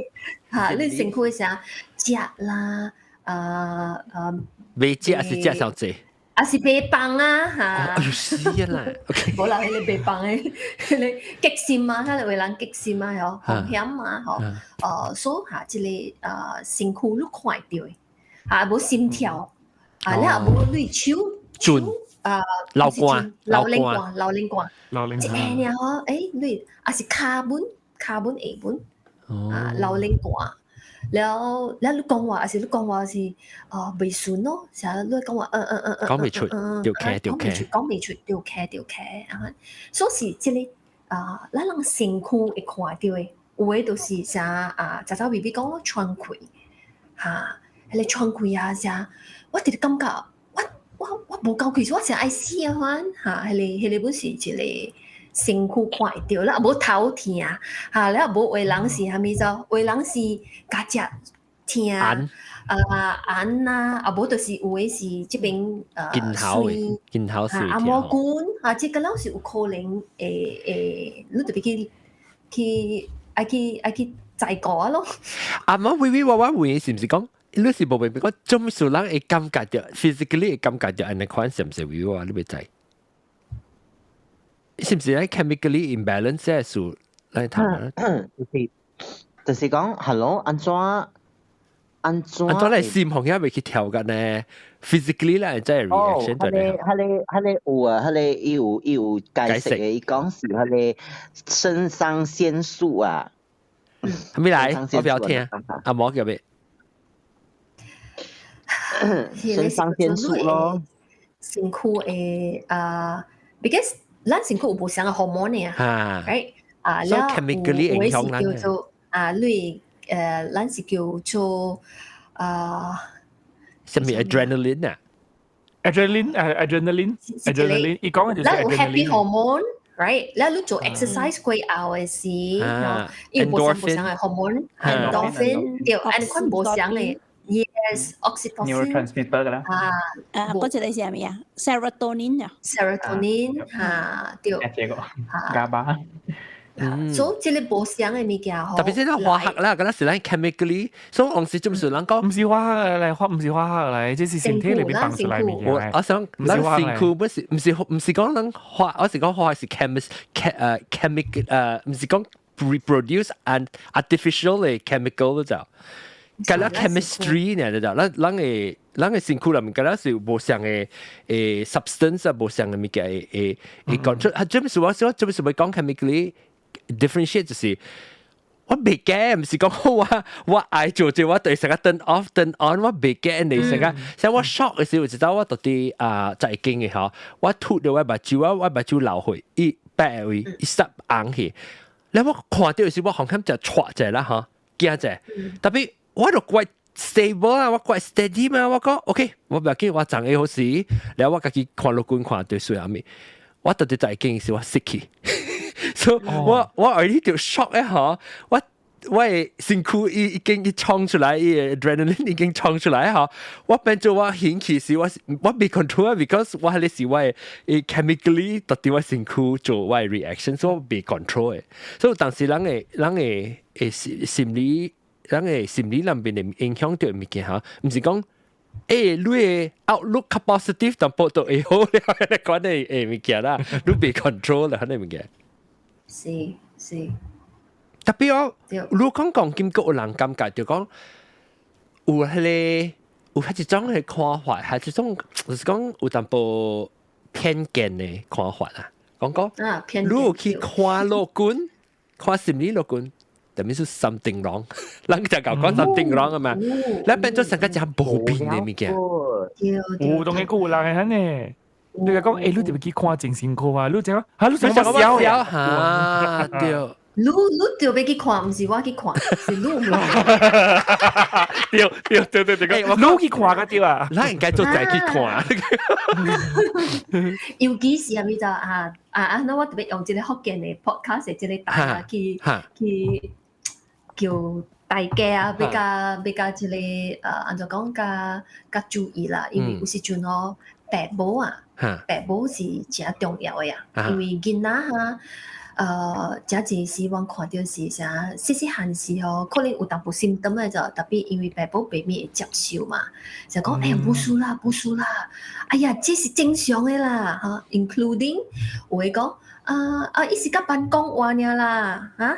哈，哈，你身軀的時食啦，啊啊，袂食還是食傷濟？還是白放啊哈！哎呦死啦！無啦，彼个白放的，彼个激心啊，彼个話人激心啊，吼，風險啊，吼，所以哈，這個身軀你看會著的，啊，無心跳，啊，你也無你手準。啊，流汗，流冷汗，流冷汗，流冷汗。一下爾吼，欸，你抑是跤本，跤本下本，啊，流冷汗，了了你講話，抑是你講話是啊袂順咯，成日你講話，嗯嗯嗯嗯，講袂出，著咳著咳，講袂出，著咳著咳啊，所以是這個啊，咱人身軀會看著的，有的就是啥啊，早早微微講咯，喘氣，哈，彼个喘氣啊啥，我直直感覺。我我無夠氣，我誠愛死啊！款哈，彼个彼个本是一個身軀看會著啦，無頭疼，哈，了無有的人是啥物做？有的人是頰脊疼，啊絚啊，啊無就是有的是這邊肩頭的，肩頭是阿毛骨啊，這个攏是有可能會會，你特別去去愛去愛去知再過咯。阿媽微微我我問是毋是講？你是無明白講，做咩事人會感覺著 physically 會感覺著按呢款是毋是微微你袂知？是毋是咧 chemically imbalance 嘅事來談？就是講，hello，按怎按怎？按怎來心紅遐袂去調緊呢？physically 咧真係 reaction 對咧。佢個佢個有啊，佢個伊有解釋嘅，伊講是佢個腎上腺素啊。係咪來？我不要聽。阿毛叫咩？腎上腺素咯。身軀的啊，because 咱身軀有無相仝荷爾蒙的啊，right 啊，了有有的是叫做啊，你咱是叫做啊，啥物 adrenaline 啊？adrenaline 誒，adrenaline，adrenaline，伊講嘅就是咱有 happy hormone，right？了你做 exercise 過後的時，伊有無相無相仝 hormone，endorphin，對，按呢款無相仝。Yes, oxytocin. Neurotransmitter 啦。啊，啊，嗰隻係啥物啊？Serotonin 啊。 Serotonin 嚇，對。這個。GABA。所以這个無相仝物件吼。特別是咱化學啦，敢若是咱 chemically，所以往時就是人講，毋是化學來，化毋是化學來，這是身體裏面放出來物件。我想，咱身軀不是，毋是講咱化，我是講化學是 chemist，chemical，毋是講 reproduce an artificial 的 chemical 就。敢若 chemistry 呢就，咱的身軀內面敢若是無相仝substance 啊，無相仝物件會講出，啊，這不是我說，這不是會講 chemically differentiate 就是。我袂驚，毋是講我愛做這我對成個 turn off turn on，我袂驚你成個，像我 shock 的時候，就知我到底啊在經的吼，我吐著我目睭啊，我目睭流血，伊白位，伊濕紅去，了我看著的時我紅堪就掣者啦吼，驚者，特別我就怪 stable 啊，我怪 steady 嘛，我講 OK，我袂緊，我長會好勢，了我家己看落滾看對水下面，我到底在經時我失去。所以我 already 就 shock 咧嗬，我的身軀已經一衝出來，伊的 adrenaline 已經衝出來嗬，我變做我興起時，我未 control because 我彼個是我的 chemically 到底我身軀做我的 reaction，所以我未 control 的。所以當時人的心理，人的心理內面的影響著物件嗬，毋是講你的 outlook 較 positive，淡薄就會好了，款的物件啦，你未 control 啦，彼个物件。是是。特別我，如果講講金閣有人感覺就講有彼个有彼一種的看法，還是一種就是講有淡薄偏見的看法啊。講講，啊，偏你有去看老君，看心理老君，代表是 something wrong，人就講講 something wrong 啊嘛，你變做成個真無變的物件。有當然有人會按呢。你講，欸，你特別去看精神科啊？你講，哈，你想我笑哈，對。你著欲去看，毋是我去看，是你。對對對對對，你去看較對啊。咱應該做在去看。尤其是啥物就啊啊啊！那我特別用這个福建的 podcast 的這个台去叫大家啊，比較這个按怎講較較注意啦，因為有時陣吼父母啊，父母是誠重要的啊，因為囡仔哈。誠濟時阮看著是啥，細細漢時吼，可能有淡薄 symptom 的就，特別因為爸母袂會接受嘛，就講哎呀無事啦，無事啦，哎呀這是正常的啦，哈，including 有的講啊啊，伊是較慢講話爾啦，哈，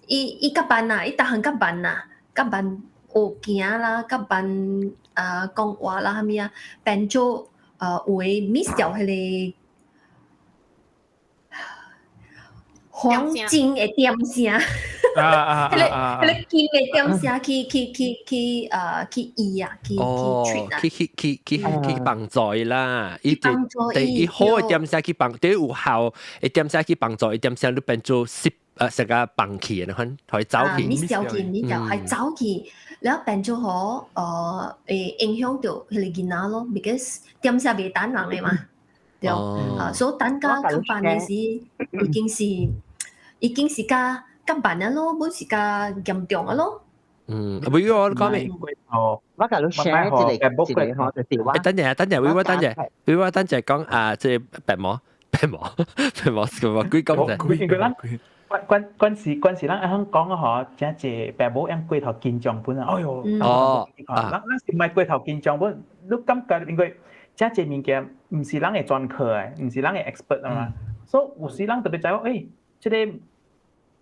伊較慢啦，伊逐項較慢啦，較慢學行啦，較慢啊講話啦，啥物啊，變做有的 miss 掉彼个黃金的點聲，彼个彼个金的點聲去醫啊，去 treat 啊，去去去去去幫助伊啦，伊對伊好的點聲去幫，對有效的點聲去幫助伊點聲，你變做攝成個放棄的款，予伊走去。 miss 掉去，miss 掉還走去，了變做吼會影響著彼个囡仔咯，because 點聲袂等人的嘛，對，啊，所以等甲較慢的時，已經是較較慢啊咯，本是較嚴重啊咯。嗯，不如我講咩？哦，我共你 share 一个一个吼，就是我。等陣，等陣，我等陣，我等陣講啊，這個白毛，白毛，白毛是個鬼講的。關關關時關時，咱啱講啊嗬，真濟爸母樣過頭緊張本啊，哎喲，咱是唔係過頭緊張本，你感覺因為真濟物件毋是咱的專科的，毋是咱的 expert 啊嘛，所以有時咱特別知講，這个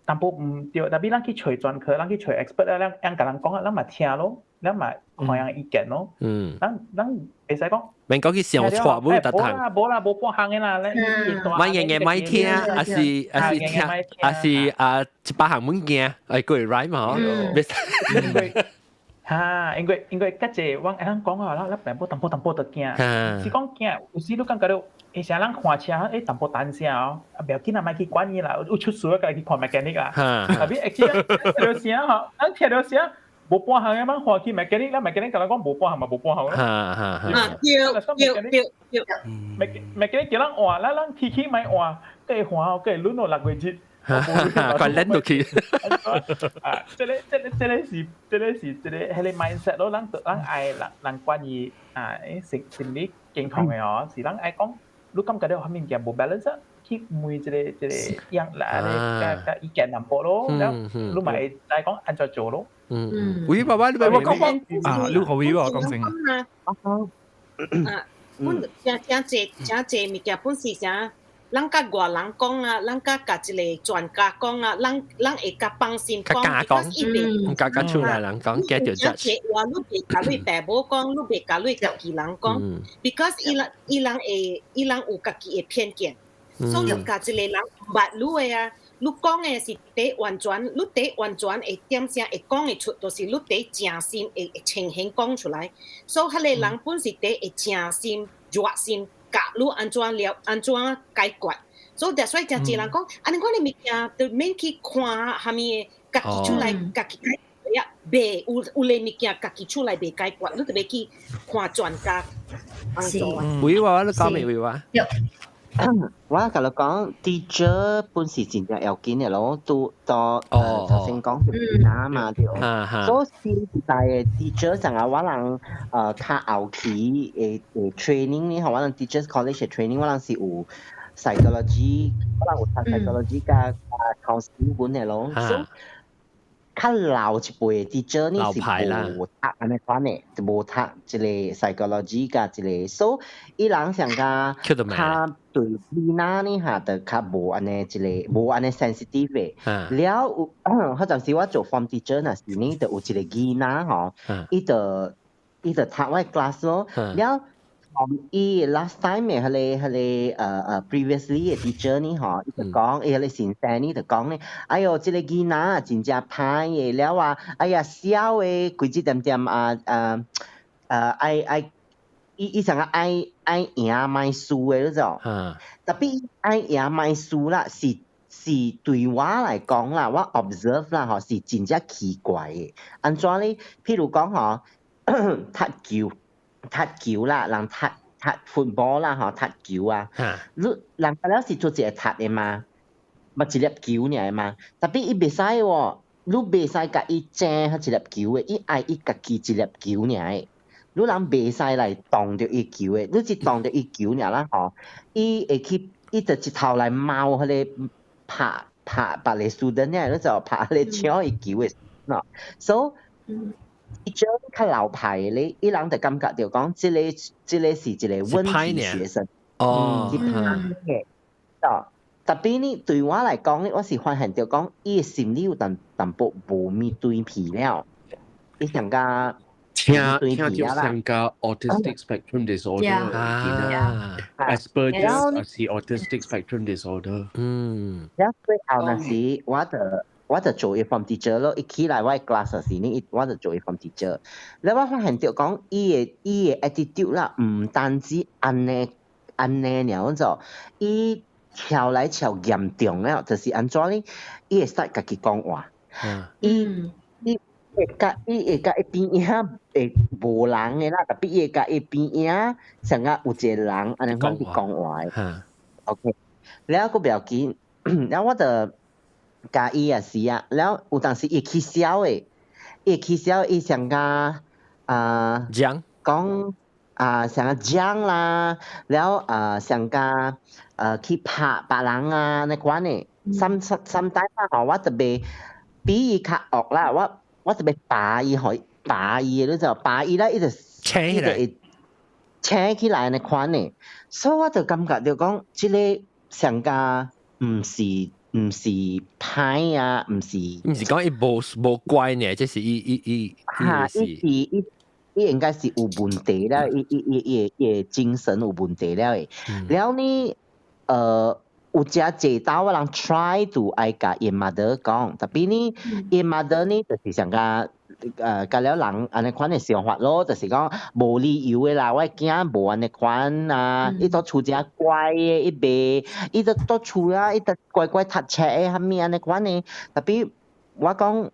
淡薄毋對，特別咱去揣專科，咱去揣 expert 啊，咱樣共人講啊，咱嘛聽咯，咱嘛看人意見咯。咱袂使講。免講去想錯，無得無啦，無啦，無半項的啦，莫樣樣莫聽，抑是聽，抑是啊100項物件，會過來嘛嗬，袂使。哈，因為較濟我會通講啊，咱咱爸母淡薄淡薄就驚，是講驚，有時你感覺到，成人看車，淡薄單聲哦，啊，不要緊啊，莫去管伊啦，有出事我家己去看 mechanic 啦。特別會記聽著聲吼，咱聽著聲，無半項的，咱看去 mechanic，咱 mechanic 共咱講無半項嘛，無半項咯。啊，對對對對。 mechanic 叫咱換，咱起起莫換，閣會換哦，閣會輪到6月日。快撚落去。啊，這个是這个是這个彼个 mindset 咯，咱愛人人關於啊，心理健康的哦，是咱愛講，你感覺到啥物件無 balance 啊？去問這個樣來咧，佮意見淡薄咯，然後你嘛會知講按怎做咯。嗯，喂，爸爸，你我講講啊，你可以話講先。啊，本誠誠濟誠濟物件本是啥？咱佮外人講啊，咱佮共一個專家講啊，咱會較放心講，講，佮佮厝內人講，get 著 judge。話你袂共你爸母講，你袂共你家己人講，because 伊人有家己的偏見，所以共一個人毋捌你的啊，你講的是第完全，你第完全會點聲會講會出，就是你第誠心會誠懇講出來，所以彼个人本是第會誠心熱心。教你按怎了，按怎解決，所以所以誠濟人講，啊，你講你物件就免去看啥物的，家己出來，家己解決啊，袂有有咧物件家己出來袂解決，你就欲去看專家幫助。會話你講未會話？我共你講，teacher 本是真正要緊的咯，都到頭先講是囡嘛對。所以新時代的 teacher 上啊，我人較後期的 training 呢，我人 teachers college 的 training，我人是有 psychology，我人有讀 psychology 佮 counseling 本的咯。所以較老一輩 teacher 呢是無讀按呢款的，無讀這个 psychology 佮這个，所以伊人上較較對囡仔呢嚇，就較無按呢這个無按呢 sensitive 的。了有，彼陣時我做 form teacher 若是呢，就有一個囡仔吼，伊就讀我 class 咯，了。伊 last time 的彼个 previously 的 teacher 呢吼，伊就講，伊彼個先生呢就講呢，哎喲，這个囡仔真正歹的，了啊，哎呀，痟的，規日點點啊啊啊愛愛，伊伊上個愛愛贏莫輸的，你知無？特別愛贏莫輸啦，是對我來講啦，我 observe 啦吼，是真正奇怪的。按怎咧？譬如講吼，踢球。踢球啦，人踢踢 football 啦，吼，踢球啊，你人了是做一个踢的嘛，嘛一粒球爾嘛，特別伊袂使喎，你袂使共伊爭彼一粒球的，伊愛伊家己一粒球爾的，你人袂使來動著伊球的，你一動著伊球爾啦吼，伊會去，伊就一頭來貓彼个拍拍別个 student 爾，你就拍彼个搶伊球的，喏，所以。伊種較老派的咧，伊人就感覺著講，這个是一個問題學生，是歹的。哦，特別呢，對我來講咧，我是發現著講，伊的心理有淡淡薄無物對皮了，伊上加聽聽就像個 autistic spectrum disorder 啊，Asperger's 是 autistic spectrum disorder。了最後那時我就做伊 form teacher 咯，伊起來我 class 時呢，我就做伊 form teacher。了我發現著講，伊的 attitude 啦，毋單止按呢按呢爾就，伊跳來跳嚴重了，就是按怎呢？伊會 start 家己講話，伊伊會佮伊邊仔會無人的啦，特別伊會佮伊邊仔像啊有一個人按呢款佇講話的。OK，了閣不要緊，了我就共伊也是啊，了有當時伊起痟的，伊起痟，伊上加啊講講啊，上加講啦，了啊上加去拍別人啊，那款的。Sometimes 吼，我特別比伊較惡啦，我特別打伊，予打伊，你就打伊啦，伊就請起來，請起來按呢款的，所以我就感覺著講，這个上加毋是歹啊，毋是。毋是講伊無無乖呢，這是伊伊伊哈，伊是伊伊應該是有問題了，伊伊伊伊伊精神有問題了的。了呢，有誠濟兜我人 try to 愛共伊 mother 講，tapi 呢，伊 mother 呢就是上加佮了人按呢款的想法咯，就是講無理由的啦，我囝無按呢款啊，伊佇厝誠乖的，伊袂，伊都佇厝啊，伊都乖乖讀冊的，啥物按呢款的，tapi 我講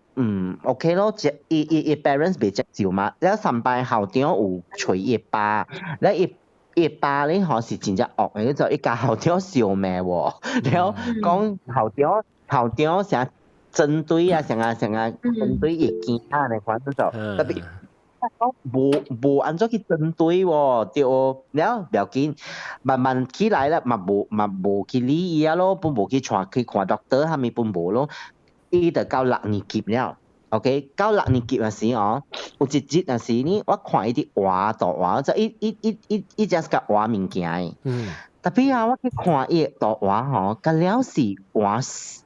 OK 咯，伊伊伊 parents 袂接受嘛，了上擺校長有揣伊爸，了伊伊爸咧吼是真正惡的，就伊共校長相罵喎，了講校長校長成針對啊，成啊成啊針對伊囝按呢款就 tapi 講無無按怎去針對喎，對，了不要緊，慢慢起來啦，嘛無嘛無去理伊啊咯，本無去帶去看 doctor，啥物本無咯，伊就到六年級了。OK，到六年級的時哦，有一日若時呢，我看伊佇畫圖畫，就伊伊伊伊伊只是共畫物件的。Tapi 啊，我去看伊的圖畫吼，佮了是畫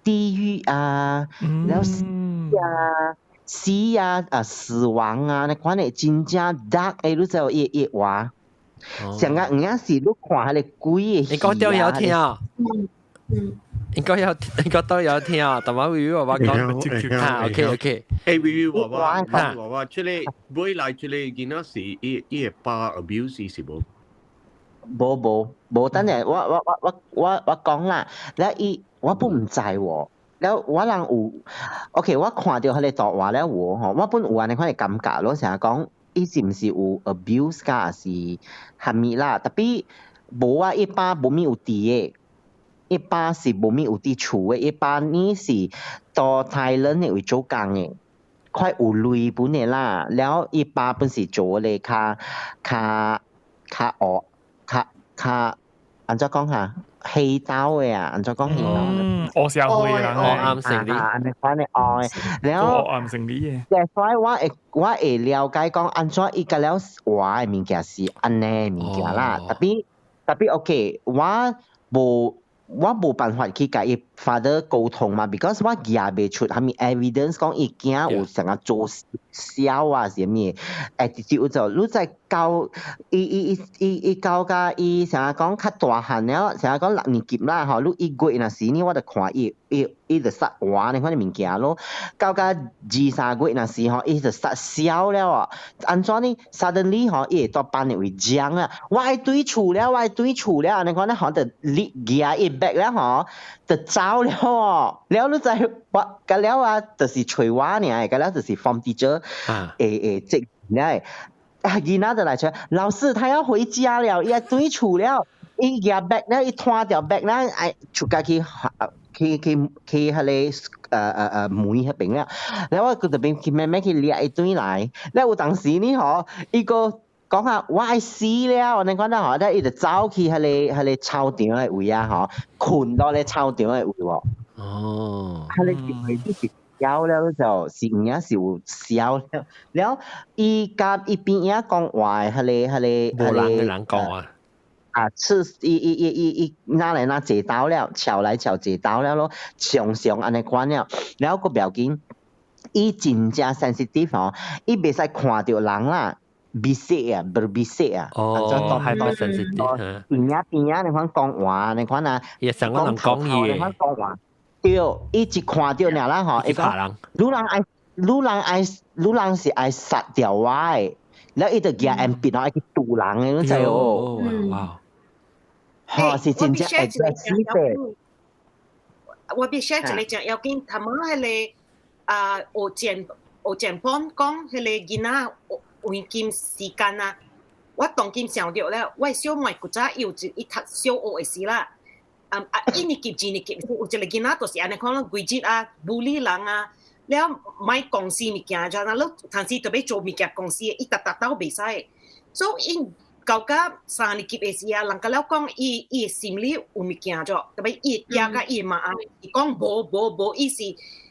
地獄啊，了死啊，死啊，啊死亡啊，那款的真正 dark 的，你知無？伊伊畫，上個有影是你看彼个鬼的應該都有聽啊。應該有，應該都有聽啊。但係微微爸爸講，嚇，OK OK。誒，微微爸爸，爸爸，這个未來這个囡仔是伊伊的爸 abuse 是無？無無無，等下我我我我我我講啦，了伊我本毋知喎，了我人有，OK，我看著彼个圖畫了有吼，我本有按呢款的感覺咯，成日講伊是毋是有 abuse 㗎，是蝦米啦？Tapi 無啊，伊爸無物有佇的，伊爸是無物有佇厝的，伊爸呢是到 Thailand 的位做工的，快有鐳本的啦。了伊爸本是做咧較較較惡。較較按怎講嚇？黑道的啊，按怎講黑道？黑社會人，黑暗勢力，按呢款的哦。然後黑暗勢力的。所以我會了解講按怎伊佮了畫的物件是按呢物件啦。Tapi tapi OK，我無辦法去共伊 father 溝通嘛，because 我舉袂出啥物 evidence 講伊囝有啥個做痟啊，啥物 attitude 就你再教伊伊伊伊伊教甲伊啥講較大漢了，啥講六年級啦吼，你一月若時呢，我就看伊伊伊就煞畫呢款物件咯，到甲二三月若時吼，伊就煞痟了哦。按怎呢？Suddenly 吼，伊會到班的位講啊，我愛轉厝了，我愛轉厝了，按呢款咧吼，就你舉伊 bag 了吼，就走了哦。了你知我，佮了啊，就是揣我爾，佮了就是 form teacher，會會這了啊，囡仔就來揣，老師他要回家了，伊愛轉厝了，伊舉 bag 了，伊拖著 bag 了，愛出家去去去去彼个門彼邊了，了我閣這邊去慢慢去掠伊轉來，了有當時呢吼，伊閣講啊，我愛死了，按呢款啦吼，了伊就走去彼个操場的位啊吼，睏佇咧操場的位喎。哦。彼个是痟了就是有影是有痟了，了伊佮伊邊仔講話的彼个無人的人講話。啊，次伊伊伊伊伊哪來哪坐倒了，翹來翹坐倒了咯，常常按呢款了，了閣不要緊，伊真正 sensitive 吼，伊袂使看著人啦，bisik 啊，berbisik 啊，哦，hypersensitive，邊仔邊仔按呢款講話按呢款啊，伊想講人講伊的，講話，對，伊一看著爾啦吼，伊講，女人愛，女人愛，女人是愛殺掉我的，了伊就舉鉛筆愛去堵人的，你知無？哇！吼，是真正 aggressive 的。我欲 share 一個真要緊，頭毛彼个啊，學前學前本講彼个囡仔黃金時間啊，我當今想著了，我小妹古早有一伊讀小學的時啦，啊啊一年級、二年級有一個囡仔就是按呢款咯，規日啊，bully 人啊，了買公司物件，就那你當時特別做物件公司，伊逐逐鬥袂使，所以𪜶 到甲三年級的時啊，人家了講伊伊的心理有物件咗，特別伊驚甲伊媽啊，伊講無無無，伊是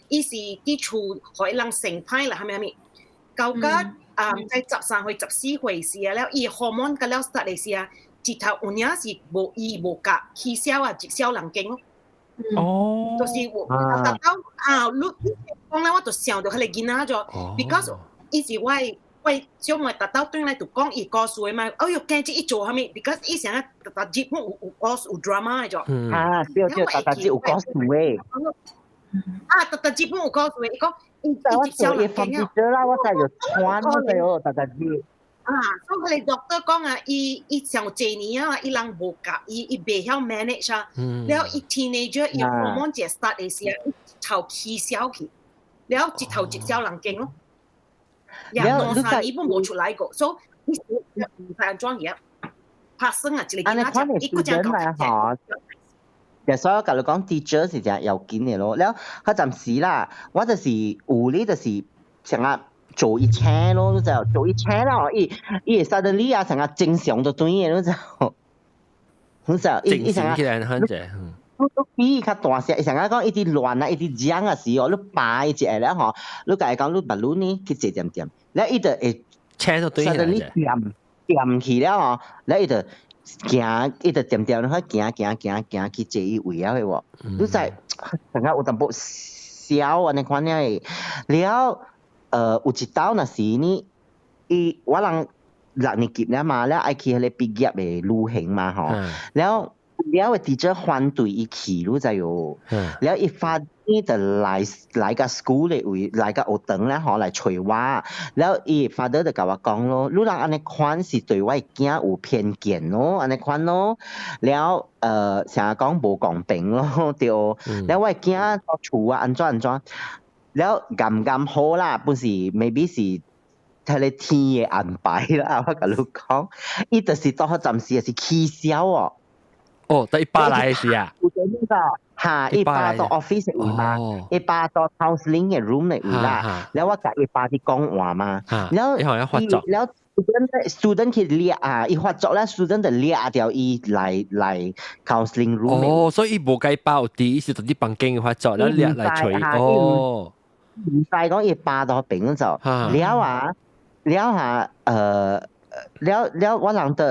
伊是佇厝予伊人成歹啦，啥物啥物。到甲啊，在13歲、14歲時啊，了伊荷爾蒙甲了 start 的時啊，直頭有影是無伊無夾起痟啊，直痟人間咯。就是我達到啊，你講咧，我就想到彼個囡仔咗，because 伊是我我小妹達到轉來就講伊故事的嘛，哎喲，驚這伊做啥物？because 伊成日逐逐日有有故事有 drama 的咗。啊，對對，逐逐日有故事的。啊，逐逐日本有故事的，伊講伊伊直痟人間啊。啦，我知有傳，我知有逐逐日。啊，所以彼個 doctor 講啊，伊伊上濟年啊，伊人無夾，伊伊袂曉 manage 啊。了伊 teenager 伊 hormone 一 start 的時啊，一頭起痟去，了一頭直痟人間咯。呀，兩三年本無出來過，所以伊毋知按怎樣拍算啊，一個囡仔伊閣真夠。其實我共你講，teacher 是真要緊的咯。了，彼陣時啦，我就是有咧，就是成日做伊請咯，你知做伊請啦，伊伊會 suddenly 啊，成日正常就轉的，你知？你知？伊成日起來很濟。你你比伊較大聲，伊成日講伊佇亂啊，伊佇講啊時哦，你扒伊一下了吼，你共伊講你目睭呢去坐點點，了伊就會請到對起來 suddenly 掂掂去了吼，了伊就行，伊就點點，你看行行行行去坐伊位啊個喎，你知成日有淡薄痟按呢款爾的，了有一道若是呢，伊我人六年級了嘛，了愛去彼個畢業的旅行嘛吼，了了的 teacher 反對伊去，你知喲？了伊發呢就來來個 school 的位，來個學堂咧吼來揣我，了伊 father 就共我講咯，你人按呢款是對我的囝有偏見咯，按呢款咯，了成日講無公平咯，對，了我的囝到厝啊按怎按怎，了啱啱好啦，本是 maybe 是彼個天的安排啦，我共你講，伊就是當暫時是起痟哦。哦，得伊爸來的時啊？哈，伊爸到 office 的位嘛，伊爸到 counseling 的 room 的位啦，了我共伊爸佇講話嘛，了伊發作，了 student 去掠啊，伊發作咧，student 就掠掉伊來來 counseling room。哦，所以伊無共伊爸有佇，伊是佇房間發作，了掠來揣哦。毋知講伊爸到邊就，了啊，了下了了，我人就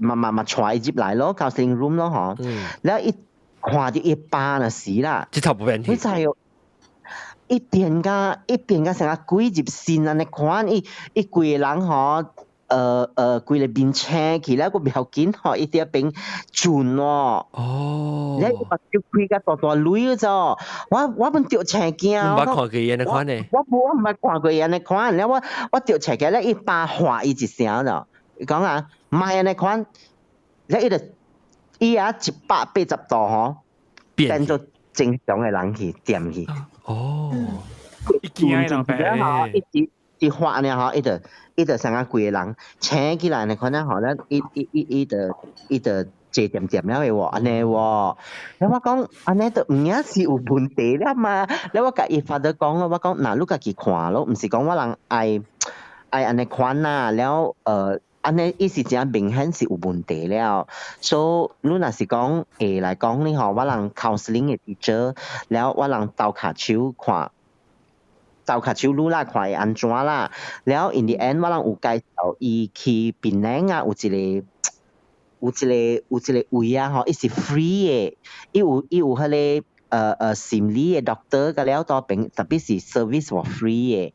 嘛嘛嘛揣伊入來咯，counseling room 咯吼，了伊看著伊爸就死啦，這頭無變你知哦？伊變甲伊變甲成個鬼入神按呢款，伊伊規個人吼，規個面青起來，閣袂曉緊吼，伊佇遐邊轉哦。哦。你目睭開甲大大淚咗，我我本著青驚。毋捌看過伊按呢款呢？我無，我毋捌看過伊按呢款，了我我著青驚咧，伊爸喝伊一聲咯，伊講啊，莫按呢款，了伊就伊啊180度吼，變做正常的人去掂去。哦，伊驚人吼，一直一發呢吼，伊就伊就成個規個人青起來呢，可能吼，咱伊伊伊伊就伊就坐掂掂了的喎，按呢喎。了我講按呢就毋影是有問題了嘛。了我共伊 father 講咯，我講若你家己看咯，毋是講我人愛愛按呢款啦。了按呢伊是誠明顯是有問題了。所以你若是講會來講呢吼，我人 counseling 的 teacher，了我人鬥跤手看。鬥跤手愈來看會按怎啦？了 in the end 我人有介紹伊去檳城啊，有一個有一個有一個位啊吼，伊是 free 的，伊有伊有彼個心理的 doctor 甲了到邊，特別是 service for free 的，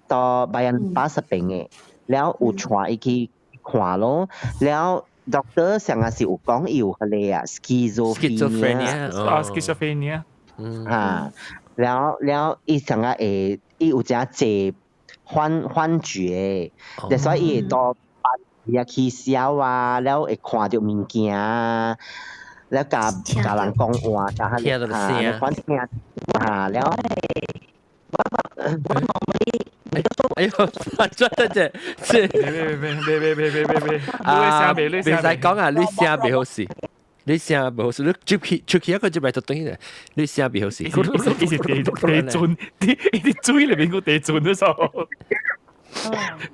到 Bayan Baras 邊的，了有帶伊去看咯，了 doctor 上下是有講伊有彼個啊 schizophrenia，啊 schizophrenia，哈。了了，伊上個會，伊有誠濟幻幻覺，所以伊會到班啊起痟啊，了會看著物件啊，了共共人講話，共彼個哈，反聽啊，了。我normally 哎呦，真真是，別別別別別別別別，啊，袂使講啊，你聲袂好勢。你聲袂好勢，你出去出去一個禮拜就等於你聲袂好勢。伊是地地震，伊佇水裡面個地震的時候。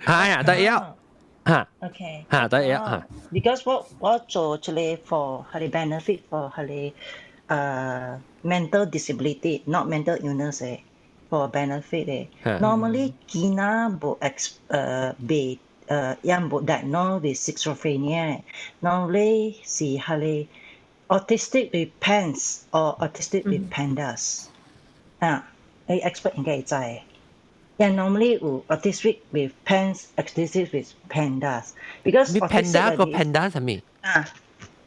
係啊，得要。嚇，OK，嚇，得嘢嚇。 Because 我做這個 for 佢哋 benefit for 佢哋mental disability，not mental illness 嘅，for benefit 嘅。Normally 囡仔無 ex 未也無 diagnose with schizophrenia。Normally 是佢哋 autistic with PANS or autistic with PANDAS。啊，你 expert 應該會知。Yeah, normally 有 autistic with PANS, autistic with PANDAS. Because 你 panda 個 panda 係咩？啊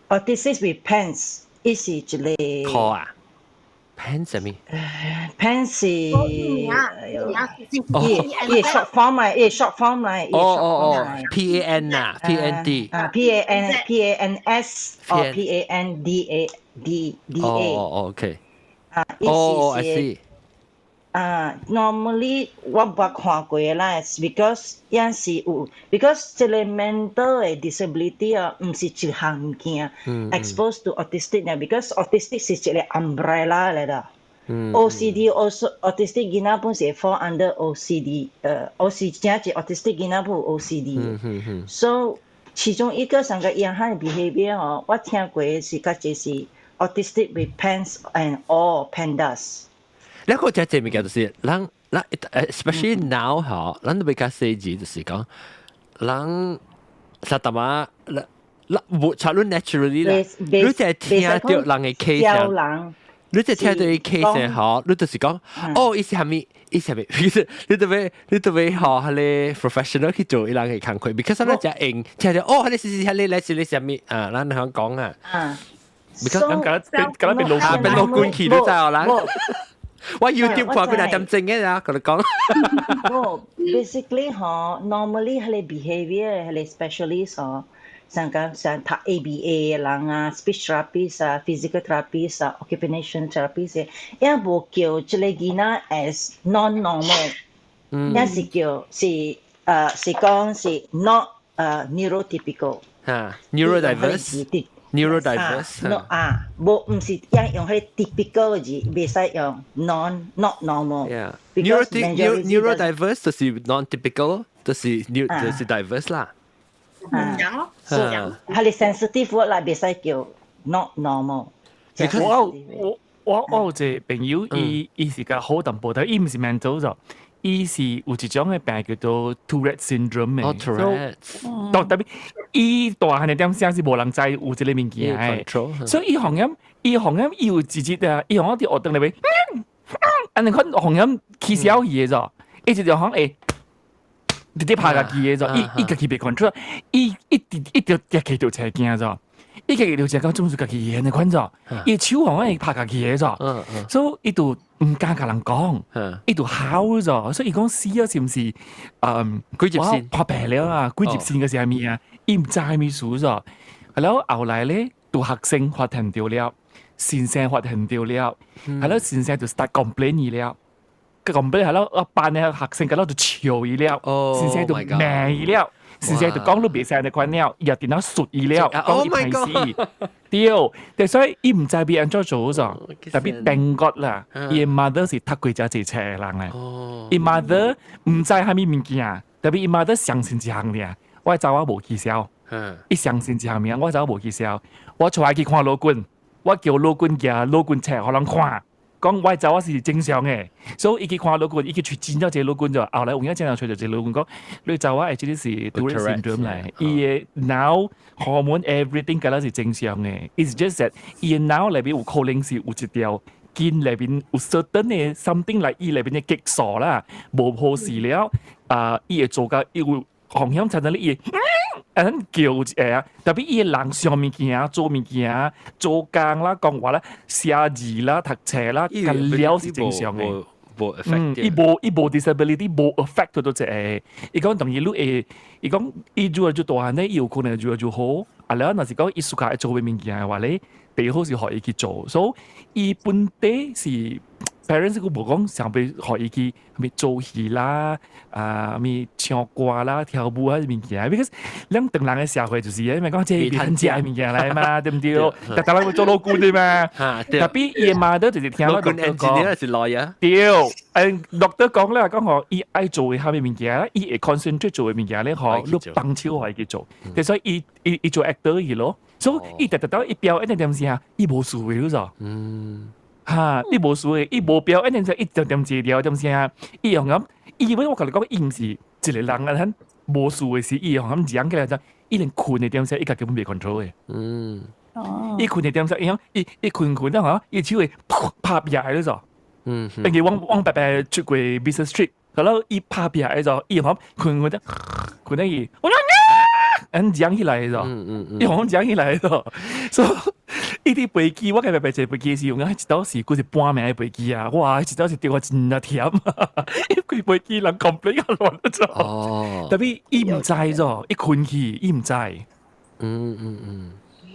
，autistic with PANS，伊是一個。殼啊？PANS 係咩？PANS 是，伊伊 short form 嚟，伊 short form 嚟。哦哦哦，P A N 啊，P A N D。啊，P A N P A N S or P A N D A D D A。哦哦，OK。啊，哦，I see。啊，normally 我捌看過啦，because 有時有，because 這個 mental 的 disability 啊，毋是一項物件，expose to autistic 呢，because autistic 是一個 umbrella 來的。OCD also autistic 囡仔本是 fall under OCD，OCD 真係 autistic 囡仔本 OCD。So 其中一個上個樣款 behavior 哦，我聽過是較濟是 autistic with PANS and or PANDAS。你個只隻物件就是，人咱 especially now 嗬，咱都比較細緻，就是講，人實淡仔，咱無插論 naturally 啦，你就係聽到人嘅 case 啊，你就聽到伊 case 嗬，你就是講，哦，伊是啥物，伊是啥物，其實你特別學彼個 professional 去做伊人嘅工課，because 咱只用聽到，哦，彼個是是彼個來是你啥物啊，咱通講啊，because 咁搞得變老變老官去都知啦。我 YouTube 看佢兩點鐘嘅啊，佢哋講。冇，basically 嗬，normally 係你 behavior 係你 specialist 嗬，像講像讀 ABA 嘅人啊，speech therapist 啊，physical therapist 啊，occupational therapist，也無叫這個囡仔 as non-normal，也是叫是是講是 not neurotypical。嚇，neurodiverse。neurodiverse 啊，啊，無毋是用用彼 typical 嘅字，袂使用 non not normal。 Yeah. Neurodiverse 就是 non-typical，就是 neu 就是 diverse 啦。啊，係你 sensitive word 啦，袂使叫 not normal。我我我有一個朋友，伊是較好淡薄，但伊毋是 mental 就，伊是有一種嘅病叫做 Tourette syndrome 嘅。哦，Tourette。當特別伊大漢嘅點聲是無人知有這個物件嘅，所以伊紅音，伊紅音伊有一日啊，伊紅音佇學堂內面，按呢款紅音起笑去嘅咋，伊就就講會直直拍家己嘅咋，伊伊家己袂 control，伊一直一直跌起就車驚咋。伊家己就食到總是家己按呢款咋，伊手紅會拍家己嘅咋，所以伊就毋敢共人講，伊就嚎咗，所以伊講死啊，是毋是？幾入線破病了啊？幾入線嘅是啥物啊？伊毋知啥物事咗。係了後來咧，就學生發現到了，先生發現到了，係了先生就 start complain 伊了。個 complain 係了，一班嘅學生個了就笑伊了，先生就罵伊了。先生就講你袂使按呢款了，伊也電腦術伊了，講伊歹死。對，但所以伊毋知欲按怎做咗，特別 thank God 啦，伊 mother 是讀過遮濟冊的人咧，伊 mother 毋知啥物物件，特別伊 mother 相信一項爾，我查某無起痟，伊相信一項物，我查某無起痟，我帶伊去看老君，我叫老君寄老君冊予人看。講我查某是正常嘅，所以伊去看老君，伊去揣真正一個老君就，後來有影真正揣著一個老君講，你查某會這個是 Tourette syndrome 來，伊的腦 hormone everything 敢若是正常嘅，it's just that 伊的腦內面有可能是有一條筋內面有 certain 的 something 來伊內面的激素啦，無好勢了，啊，伊會做甲伊有風險產生咧，伊會按叫一下啊，特別伊個人上物件、做物件、做工啦、講話啦、寫字啦、讀冊啦，甲了是正常嘅。無 affect 伊無 disability 無 affect 到這個。伊講當然你會，伊講伊越來越大漢咧，伊有可能越來越好。啊，了若是講伊暑假會做物件的話咧，最好是予伊去做。所以伊本底是 parents 閣無講想欲予伊去啥物做戲啦，啊啥物唱歌啦、跳舞啊物件，because 咱唐人的社會就是因為講這袂趁食的物件來嘛，對毋對？逐逐人會做老官對嘛？Tapi 伊的 mother 就是聽老官 engineer 是 lawyer。對，doctor 講咧講吼，伊愛做的啥物物件，伊會 concentrate 做的物件咧，吼，你幫手予伊去做，所以伊做 actor 去咯，所以伊逐逐到伊表演的點時啊，伊無事的，你知？哈，伊無事的，伊無表演點時，伊點點一條點時啊，伊用咁，伊我共你講，伊毋是一個人啊，咱無事的時，伊用咁講起來就，伊連睏的點時，伊家根本袂 control 的。伊睏的點時，伊講伊睏睏了吼，伊手會噗拍壁的，你知？因為阮伯伯出過 business trip，然後伊拍壁的時，伊用睏睏得睏得伊，我講啊，按講起來的，伊用講起來的，所以伊佇飛機，我共伯伯坐飛機時，有影一道是閣是半暝的飛機啊！哇，一道是對我真正忝，伊規飛機人 complain 較亂咗。Tapi 伊毋知咗，伊睏去，伊毋知。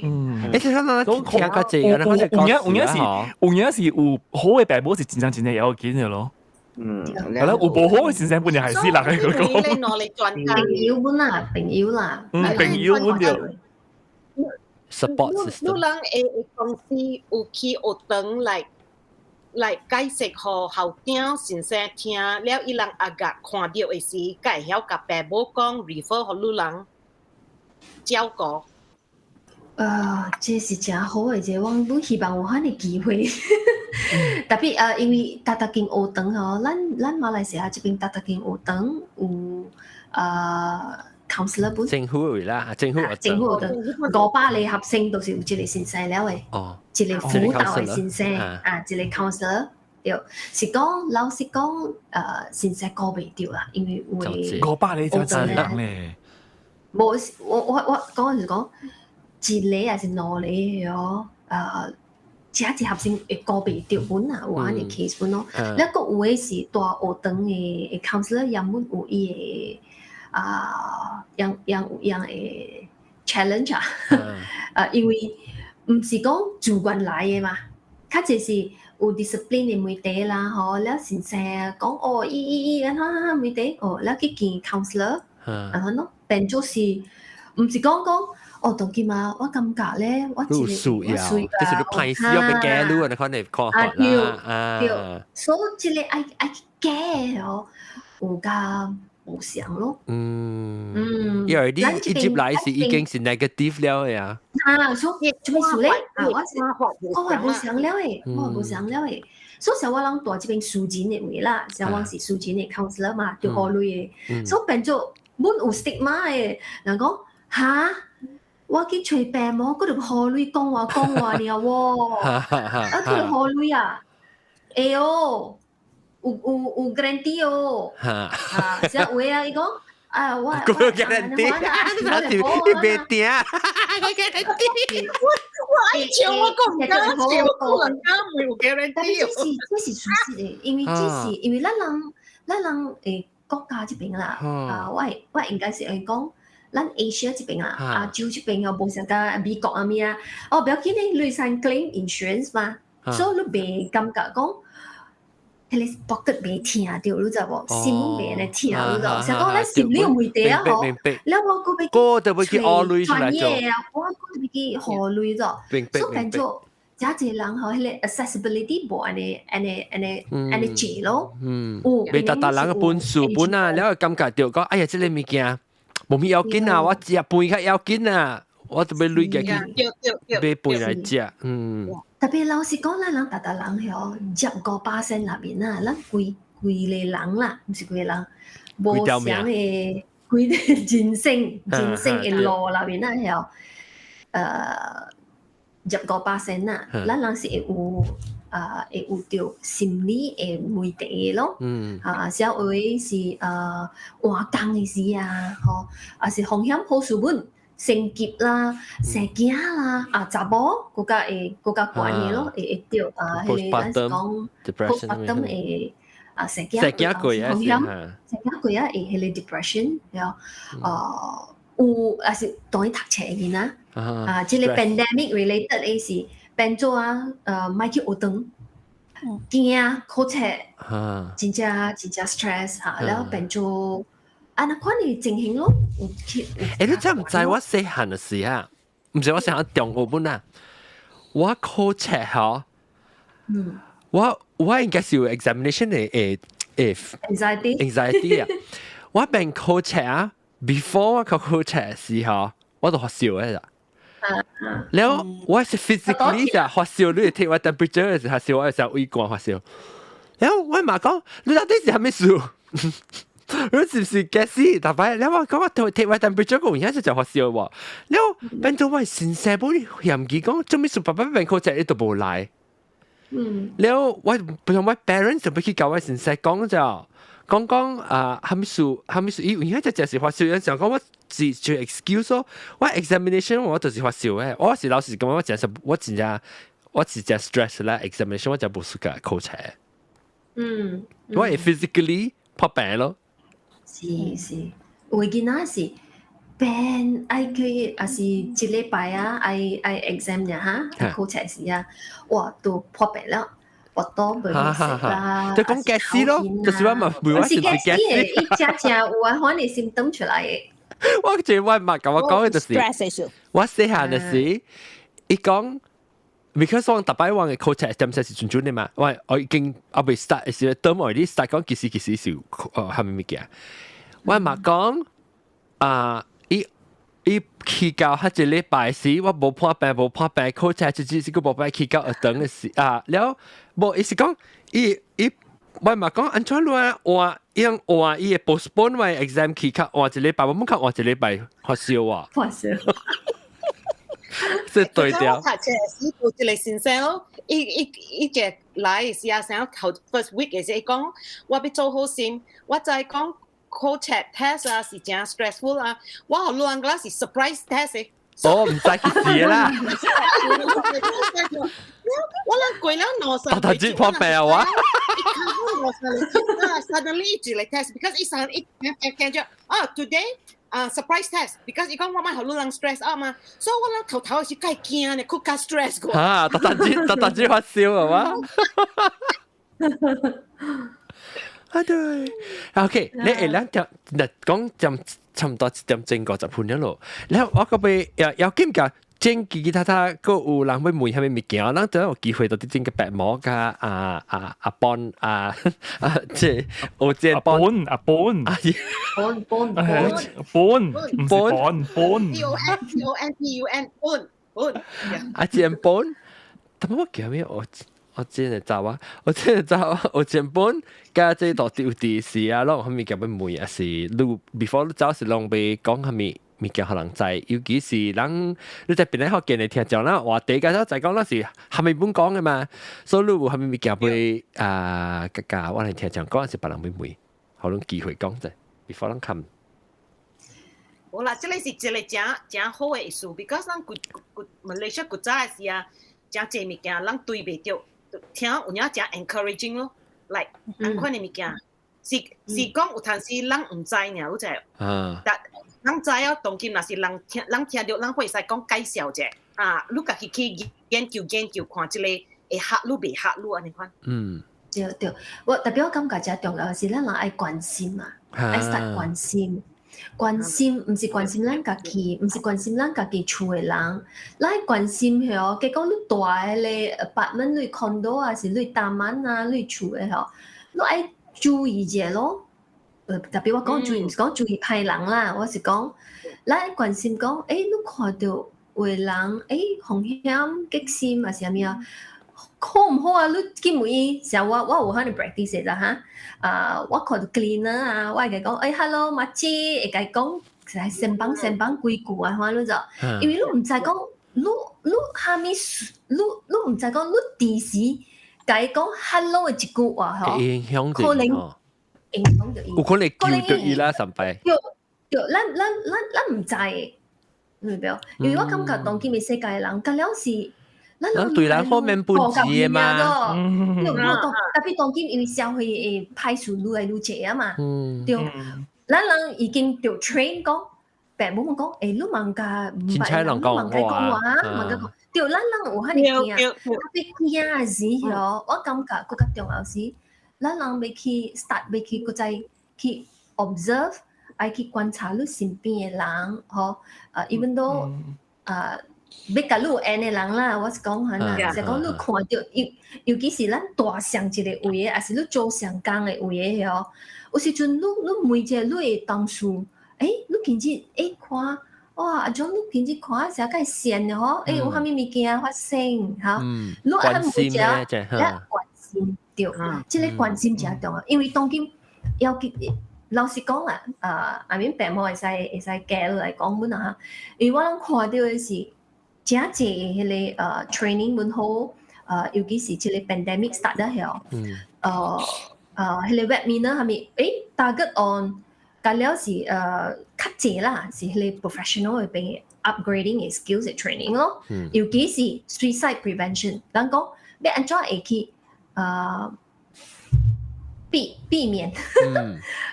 欸，其實咱聽較濟，有影有影是有影是有好的爸母是真正真正要緊的咯。係啦，有無好的先生本來係死人的嗰個。朋友本啦，朋友啦。嗯，朋友本著。 support system。你人會公司有去學堂來解釋予校長先生聽，了伊人阿甲看著的時，才會曉共爸母講 refer 予你人照顧。這是誠好的，這我攏希望有遐的機會。Tapi 因為逐逐間學堂吼，咱馬來西亞這邊逐逐間學堂有counselor 本。政府的啦，政府政府學堂500個學生都是有一個先生了的。一個輔導的先生啊，一個 counselor 對，是講老實講，先生顧袂著啦，因為有的 500個真濟人咧。無，我講是講一個還是兩個哦，這一學生會顧袂著本啊，有按呢 case 本咯。了閣有的是大學堂的 counselor 也本有伊的啊，樣樣有樣的 challenge 啊，因為毋是講自願來的嘛，較濟是有 discipline 的問題啦，吼，了先生講哦，伊伊伊按怎按怎問題，哦，了去見 counselor，按怎咯，變做是毋是講講。哦，當今啊，我感覺咧，我一個我需要，就是你歹勢要被假路啊，你可能看法啦，對，所以這個愛愛去假哦，有較無相咯。因為你一接來是已經是 negative 了呀。啊，所以做咩事咧？啊，我是我係無相了的，我係無相了的。所以像我人蹛這邊私人的位啦，像我是私人的 counselor 嘛，就予鐳的，所以變做阮有 stigma 的，人講哈？我去揣爸母，閣著予鐳講話講話爾喎，啊去予鐳啊，會哦，有 guarantee 哦，啊，啥有的啊，伊講啊，我我 guarantee，你別定，我 guarantee，我愛笑我講毋敢笑，我人家沒有 guarantee。但是這是事實的，因為這是因為咱人國家這邊啦，啊，我應該是會講。咱 Asia 這邊啊，亞洲這邊哦，無像佮美國啊物啊，哦，不要緊咧，你會使 claim insurance 嘛，所以你袂感覺講，彼個 pocket 袂疼著，你知無？心袂按呢疼，你知無？想講咱心理有問題啊，吼，了我閣欲去揣專業啊，我閣欲去予鐳咗，所以變做誠濟人吼，彼個 accessibility 無按呢按呢按呢按呢濟咯。袂逐逐人的本事本啊，了會感覺著講，哎呀，這個物件。無咩要緊啊，我食飯較要緊啊，我就欲鐳過去買飯來食，嗯。 Tapi 老實講，咱人逐逐人吼，入5%內面啊，咱規規個人啦，毋是規個人，無相的規個人生的路內面啊，吼，入5%啊，咱人是會有啊，會有著心理的問題的咯。啊，小有的是換工的時啊，吼，啊是風險好事本。升級啦，生囝啦，啊，查某閣較會閣較懸的咯，會著啊，彼個咱是講 postpartum 會啊生囝生囝過啊，風險生囝過啊會彼個 depression，了有啊是當伊讀冊的囡仔，啊，這個 pandemic related 的是變做啊，莫去學堂，驚考冊，真正真正 stress 嚇，了變做按呢款的情形咯。欸，你知毋知我細漢的時啊？毋是我細漢中學本啊，我考冊吼，我應該是有 examination 的誒 anxiety anxiety 啊，我變考冊啊，before 我考考冊時吼，我就發燒的啦。了我是 physically 就發燒，你會 take 我 temperature 的時候發燒，我時候畏寒發燒。了我媽講，你到底是啥物事？你是毋是驚死？逐擺，了我講我 take 我 temperature 個有影是就發燒喎。了變做我先生本嫌棄講，做咩事爸爸變考冊伊都無來。了我不像我 parents 就欲去共我先生講就講講啊，啥物事啥物事，伊有影只就是發燒，想講我是就 excuse 咯。我 examination 我就是發燒的，我是老實講，我真是我真正我是真 stress 啦，examination 我就無 suka 考冊。我會 physically 破病咯。是是，有的囡仔是病愛去，抑是一禮拜啊，愛愛 exam 爾哈，考冊時啊，哇，都破病了，腹肚袂好食啦，就講驚死咯，就是我嘛，袂我是驚死的，伊真正有啊，款的 symptom 出來的。我這我媽共我講的就是，我細漢的時，伊講。because 我逐擺我的考冊點數是準準的嘛，我已經猶未 start 時，等我你 start 講其實其實是啥物物件，我媽講啊，伊伊去到彼一禮拜時，我無破病無破病，考冊只只是閣無擺去到學堂的時啊，了無伊是講伊伊我媽講按怎你換伊換伊會 postpone 我 exam 去較換一禮拜，我毋較換一禮拜發燒啊，發燒。這對掉。我讀冊時有一個先生咯，伊伊伊個來時啊，先頭 first week 的時，伊講我欲做好心，我知講考冊 test 啊是真 stressful 啊，我予你人個是 surprise test 的。哦，毋知去死啦！我人過了兩三大大破病啊！我。 Suddenly 一個 test，because 伊上一驚驚著啊，today 啊 surprise test，because 伊講我莫予你人 stress 啊嘛，所以我人頭頭是較驚呢，閣較 stress 過。嚇！特特之特特之發燒係嘛？啊對，OK，你會咱條嗱講佔差唔多一點鐘50分了咯。然後我個欲又又兼夾整其其他他，閣有人欲問啥物物件，咱等有機會就佇整個白毛佮啊啊阿邦啊啊，這我見阿本阿本啊，本本本本毋是本本，P O N P O N P U N 本本，阿建本，但我記咩我。我真係走啊！我真係走啊！我前本佮這度有佇時啊，攏有啥物件欲問，抑是你 before 你走是攏欲講啥物物件，予人知。尤其是人你在邊個福建的聽眾啦，話題佮咗在講，咱是啥物本講的嘛，所以你有啥物物件欲啊，佮我來聽眾講，抑是別人欲問，予恁機會講者，before 咱看。無啦，這個是一個誠誠好的意思，because 咱古古馬來西亞古早的時啊，誠濟物件咱對袂著。聽有影誠 encouraging 咯，like 按款的物件，是是講有當時人毋知爾，你知？但人知哦，當今若是人聽人聽著，人會使講介紹者啊，你家己去研究研究，看這個會合你袂合你按呢款。對對，我特別我感覺誠重要是咱人愛關心嘛，愛 start 關心。關心毋是關心咱家己，毋是關心咱家己厝的人，咱愛關心吼，結果你住的彼個 apartment 你 condo 啊，是你 taman 啊，你厝的吼，你愛注意者咯。特別我講注意，毋是講注意歹人啦，我是講咱愛關心講，欸，你看著有的人，欸，風險激心啊，是啥物啊？好毋好啊？你去問伊，像我我有可能 practice 啦哈。啊，我看著 cleaner 啊，我會共伊講，欸，hello，馬姐，會共伊講，先幫先幫幾句啊，反正就，因為你毋知講，你你啥物事，你你毋知講，你佇時共伊講 hello 的一句話吼，影響可能影響著伊，有可能救著伊啦，上擺。對對，咱咱咱咱毋知的，明白？因為我感覺當今的世界的人，佮了是。咱對人好免本錢的嘛，對，特別當今因為社會的歹事愈來愈濟啊嘛，對，咱人已經著 train 講，父母問講，你問甲毋捌人，你問甲講話，問甲講，對，咱人有遐爾驚，特別驚時吼，我感覺閣較重要是，咱人欲去 start 欲去閣再去 observe，愛去觀察你身邊的人，吼，啊，even though 啊，欲共你有緣的人啦，我是講哈啦，是講你看著，尤其是咱蹛仝一个位的，抑是你做相仝的位的吼，有時陣你問一下你的同事，你今日看，哇，阿種你今日看啥介善的吼，有啥物物件發生，吼，你愛問一下，關心，對，這个關心誠重要，因為當今要緊。老實講啦，啊，阿明父母會使加落來講阮啊，因為我攏看著的是誠濟彼个training 阮好，尤其是這个 pandemic start 了後，彼个 webinar 啥物，target on，甲了是較濟啦，是彼个 professional 的邊 upgrading 的 skills 的 training 咯，尤其是 suicide prevention，人講欲按怎會去避免，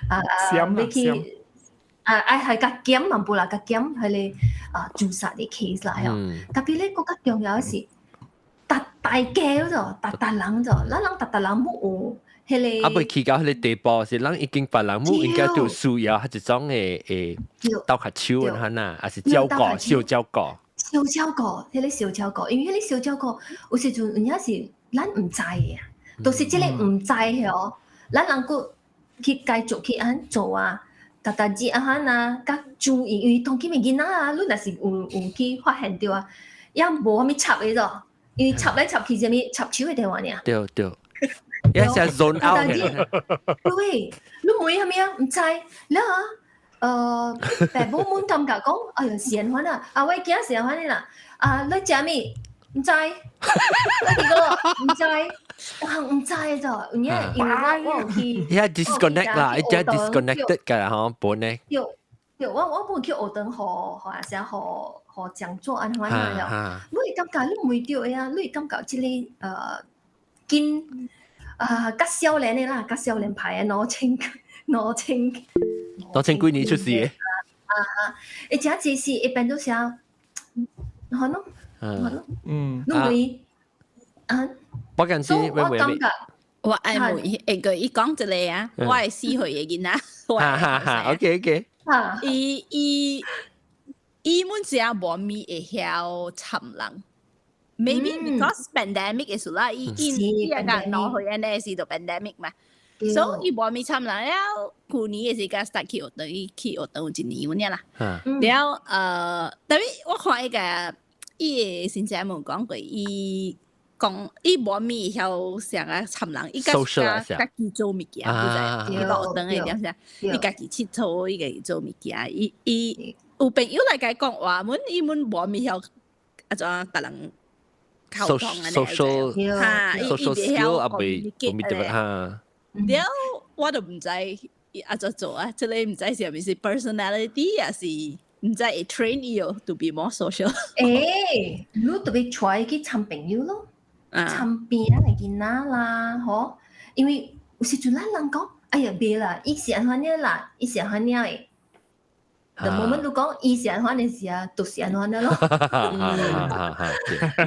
啊，欲去啊，愛係較減嘛，無啦，較減彼个啊自殺的 case 啦，吼。特別咧，閣較重要的是，逐大家咗，逐逐人咗，咱人逐逐人無有彼个。啊，未去到彼个地步，是咱已經別人無應該就需要彼一種的鬥較手按呢，抑是照顧，小照顧。小照顧，彼个小照顧，因為彼个小照顧有時陣有影是咱毋知的啊，就是這个毋知吼。咱人閣去繼續去按做啊，逐逐日啊哈啊，較注意，因為當今的囡仔啊，你若是有去發現著啊，也無啥物插的咗，因為插來插去啥物插手的電話爾。對對，一隻 zone out。對，你問啥物啊？毋知，了啊，父母們感覺講，哎喲，是按款啊，啊，我囝是按款的啦，啊，你食物？毋知，你佇個毋知。我毋知咗，因為因為我有去，伊 disconnect 啦，伊只 disconnected 㗎吼，本呢。對對，我本去學堂，予予阿啥予予講座按款啊，你會感覺你問著的啊，你會感覺這個緊啊較少年的啦，較少年派的兩千兩千 2000幾年出世的。啊啊！伊誠濟是會變做啥？好喏，好喏，你問啊？我感覺我感覺我愛問一個伊講一個啊，我係4歲的囡仔。哈哈哈，OK OK。伊伊滿時啊無咪會曉參人，maybe because pandemic 的時啦，伊伊伊個2歲按呢時就 pandemic 嘛，所以伊無咪參人了。舊年的時間 start 去學堂，伊去學堂有一年有影啦。了特別我看伊個伊的先生無講過，伊講伊無咪會曉啥個參人，伊家家己做物件，伊學堂的點啥，伊家己𨑨迌，伊家己做物件，伊伊有朋友來共伊講話，阮伊阮無咪曉按怎共人溝通按呢，哈，social skill 啊未未得哈。了我都毋知伊按怎做啊，這个毋知是毋是 personality，抑是毋知會 train 伊哦，to be more social。你特別帶伊去參朋友咯。參邊仔的囡仔啦，吼，因為有時陣咱人講，哎呀，袂啦，伊是按款爾啦，伊是按款爾的。The moment 你講伊是按款的時啊，就是按款爾咯。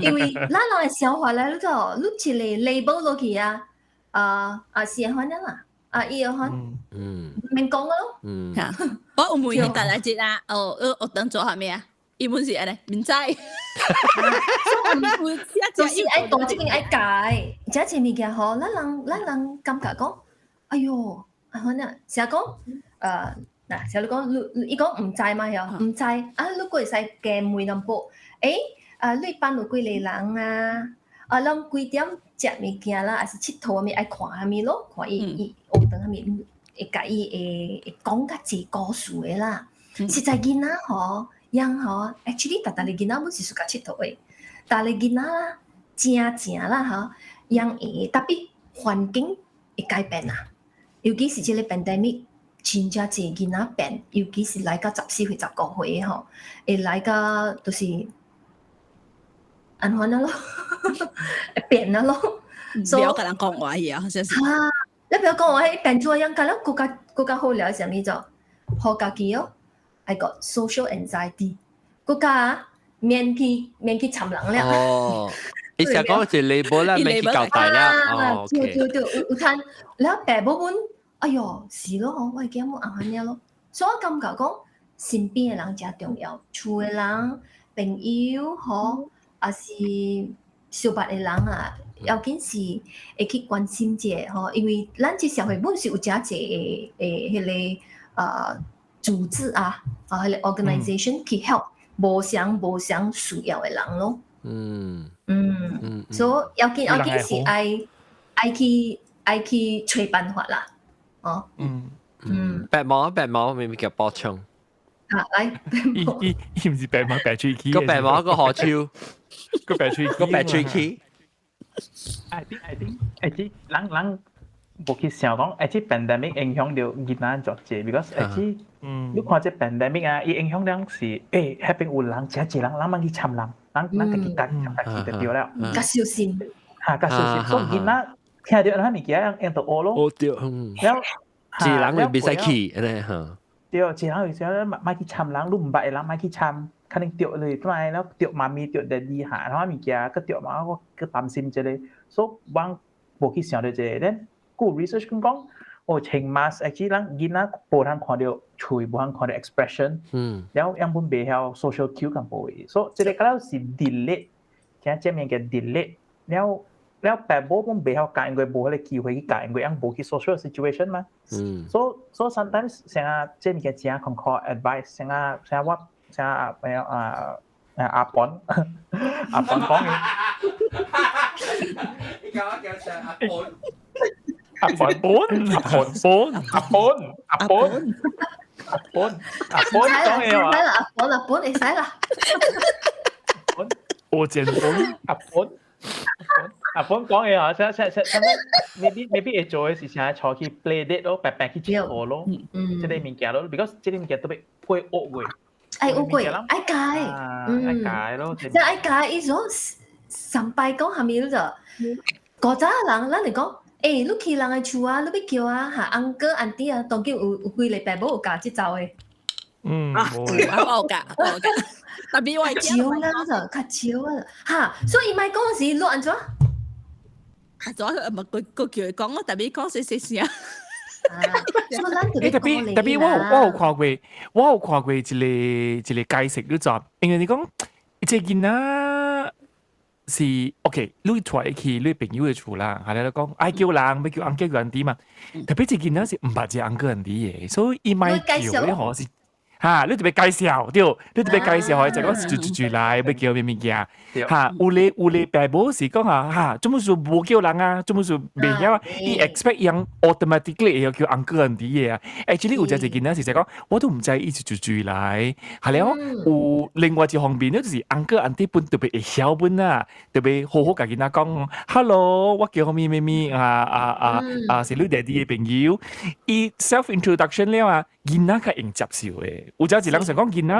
因為咱人的想法咧，你知無？你一個 label 落去啊，啊啊是按款爾啦，啊伊按款，免講咯。我有問伊逐日節啊，哦，學堂做啥物啊？伊本是按呢，毋知。就是愛大這邊愛改，這這物件吼，咱人感覺講，哎喲，按款啊，成日講，嗱，成日講，你伊講毋知嘛，嗬，毋知，啊，你閣會使加問淡薄，啊，你班有幾个人啊？啊，攏幾點食物件啦，抑是𨑨迌啥物愛看啥物咯？看伊伊學堂啥物，會共伊會會講較濟故事的啦。實在囡仔吼，樣吼，actually 逐逐個囡仔本是 suka 𨑨迌的，逐個囡仔啦，正正啦吼，樣會特別環境會改變啊，尤其是這個 pandemic，真正濟囡仔變，尤其是來到14歲、15歲吼，會來到就是按款啊咯，會變啊咯。不要共人講話去啊，好像是。啊，你不要講話，變做樣，甲咱閣較閣較好聊啥物做，予家己哦， I got social anxiety，閣加免去免去摻人了。哦，伊成講是 label 啦，免去交代啦。哦，對對對，有有趁了爸母阮，哎喲，是咯，我的囝母按呢咯，所以我感覺講身邊的人誠重要，厝的人、朋友吼，抑是相捌的人啊，要緊是會去關心者吼，因為咱這社會本是有誠濟的的彼个組織啊，啊，彼个 organisation 去 help 無相無相需要的人咯。所以要緊要緊是愛愛去愛去揣辦法啦。哦。白毛白毛明明叫補充。啊，來。伊伊伊毋是白毛白喙齒。個白毛個何超，個白喙個白喙齒。 I think 人人無去想講，actually pandemic 影響著囡仔足濟，because actually 你看這 pandemic 啊，伊影響了是，欸，彼邊有人，誠濟人，人茫去摻人，人人家己家摻家己就對了。較小心。嚇，較小心。所以囡仔聽著咱物件，用就學咯。學著，嗯。了，一人就袂使去，按呢嚇。對，一人有時莫去摻人，你毋捌的人莫去摻，可能著你轉來了，著媽咪著爹地嚇，然後物件閣著嘛，我閣擔心這個，所以我無去想著這個。then 有 research 講，哦，穿 mask actually 咱囡仔無通看著喙，無通看著 expression，了樣本袂曉 social cue 咁無去，所以這個敢若是 delay，聽這物件 delay，了了爸母本袂曉教，因為無彼個機會去教，因為樣無去 social situation 嘛。So sometimes 成日這物件誠坎坷 advice，成日成日我成日啊啊阿本阿本講嘅。你講我叫啥阿本？阿本阿本阿本阿本阿本阿本講嘅話。使啦，阿本阿本會使啦。我見本阿本。阿本講嘅話，啥啥啥啥 maybe 會做嘅是啥？坐去 play date 咯，白白去𨑨迌咯，這個物件咯，because 這個物件特別過學過。愛學過，愛教，愛教咯。即愛教，伊說上擺講啥物就，古早人咱就講，欸，你去人的厝啊，你欲叫啊，哈，uncle auntie 啊，當今有有幾个爸母有教這招的。嗯，我有教，我有教。特別我少啦，就較少啊，哈，所以伊莫講時，你按怎？啊，左咪佢佢叫佢講，我特別講細細聲。欸，特別特別，我有看過，我有看過一個一個解釋，你知？因為你講這個囡仔是 OK，你帶去你朋友的厝啦，係咧講愛叫人，欲叫 uncle 叫 auntie 嘛。特別這囡仔是毋捌這 uncle auntie 的，所以伊莫叫咧吼是。嚇！你特別介紹對，你特別介紹，就講住住住來，欲叫咩物件？嚇！有咧有咧，爸母是講啊嚇，做麼事無叫人啊？做麼事袂曉啊？伊 expect 人 automatically 會曉叫 uncle auntie 的啊。Actually 有隻一囡仔是講，我都毋知伊是住住來，係了有另外一方面咧，就是 uncle auntie 本特別會曉本啊，特別好好共囡仔講，hello，我叫咩咩咩啊啊啊啊，是你爹地的朋友。伊 self introduction 了啊，囡仔較會接受的。有陣時人想講囡仔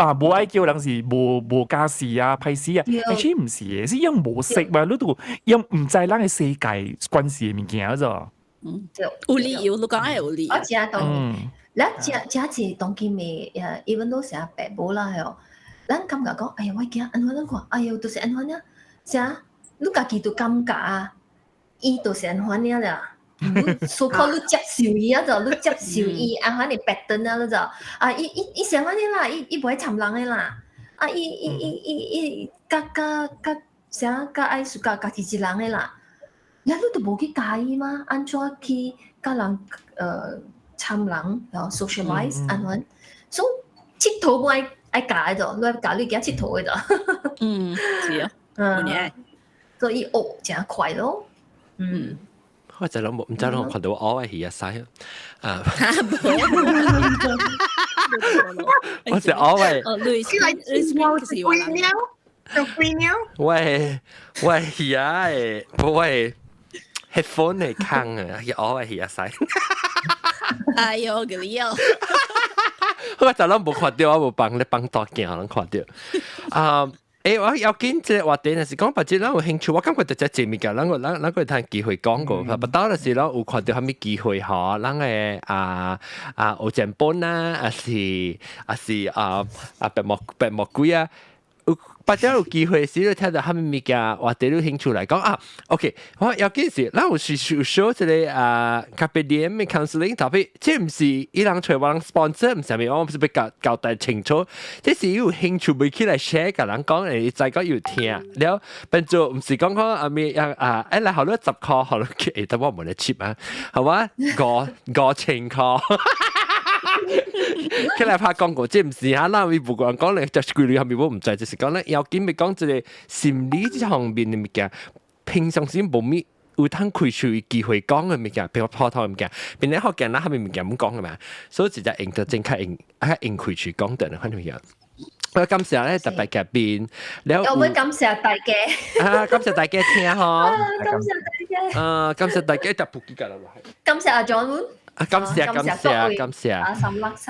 啊，無愛叫人是無無家事啊、歹勢啊，其實毋是的，是因無識嘛，你都因毋知咱的世界關係的物件咋。嗯，有理由，你講係有理由。我誠同意，咱誠誠濟當今的，even 都成爸母啦，吼，咱感覺講，哎呀，我囝按怎咱看，哎喲，就是按怎爾，啥，你家己都感覺啊，伊就是按怎爾啦。所靠你接受伊啊，就你接受伊按款的 pattern 啊，你就啊，伊伊伊啥款的啦，伊伊袂摻人的啦，啊，伊伊伊伊伊較較較啥較愛自家家己一人的啦，了你都無去教伊嗎？按怎去佮人摻人，然後 socialize 按款，所以𨑨迌無愛愛教的就，你愛教你囝𨑨迌的就，嗯，是啊，嗯，所以學誠快咯，嗯。我就諗冇，毋知攏看到我的魚仔屎啊！我是我的。你來是龜鳥，做龜鳥。我的我的魚仔的，我的 headphone 的空啊，是我的魚仔屎。哎喲，個你哦！我就攏無看著，我無幫你幫大鏡，攏看著。啊，欸，我要緊這個話題，若是講別隻咱有興趣，我感覺就這這物件，咱個咱咱個趁機會講過，不到就是咱有看到啥物機會吼，咱個啊啊學前本啊，還是還是啊啊白魔白魔鬼啊。有別只有機會時，你聽到啥物物件，話題你有興趣來講啊。OK，我要緊是，咱有是有 show 一個啊，咖啡店的 counseling，特別這毋是伊人揣我人 sponsor，毋是啥物，我毋是欲交交代清楚，這是有興趣欲起來 share，共人講，會知講有聽了，變做毋是講講啊咩啊啊，欸來予你10箍，予你，欸，但我無咧 cheap 啊，係嘛？五五千箍。起來拍廣告，這毋是哈，咱伊無講講咧，就是規律後面我毋知，就是講咧，要緊欲講這個心理這方面的物件，平常時無咪有通開喙機會講的物件，比如普通的物件，變咧福建咱後面物件毋講的嘛，所以直接用得真較用較用開喙講的款物件。我感謝咧特別嘉賓，了我們感謝大家。啊，感謝大家聽吼。感謝大家。啊，感謝大家特別記得啦。感謝阿 John。啊，感謝感謝感謝。阿岑垃圾。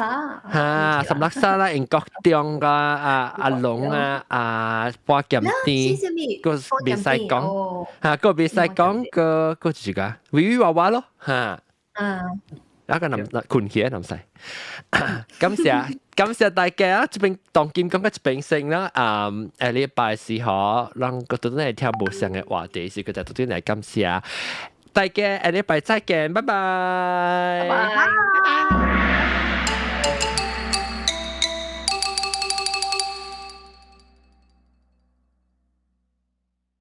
嚇，岑垃圾啦，英國中啊，阿阿龍啊，阿波劍店，個袂使講，嚇，個袂使講個個就是個維維娃娃咯，嚇。啊。一個男困起來男婿，感謝感謝大家啊！這邊當今講個一邊先啦，啊，下禮拜是嗬，咱個都嚟聽無相的話題，是個就都嚟感謝大家，下禮拜再見，拜拜。拜拜。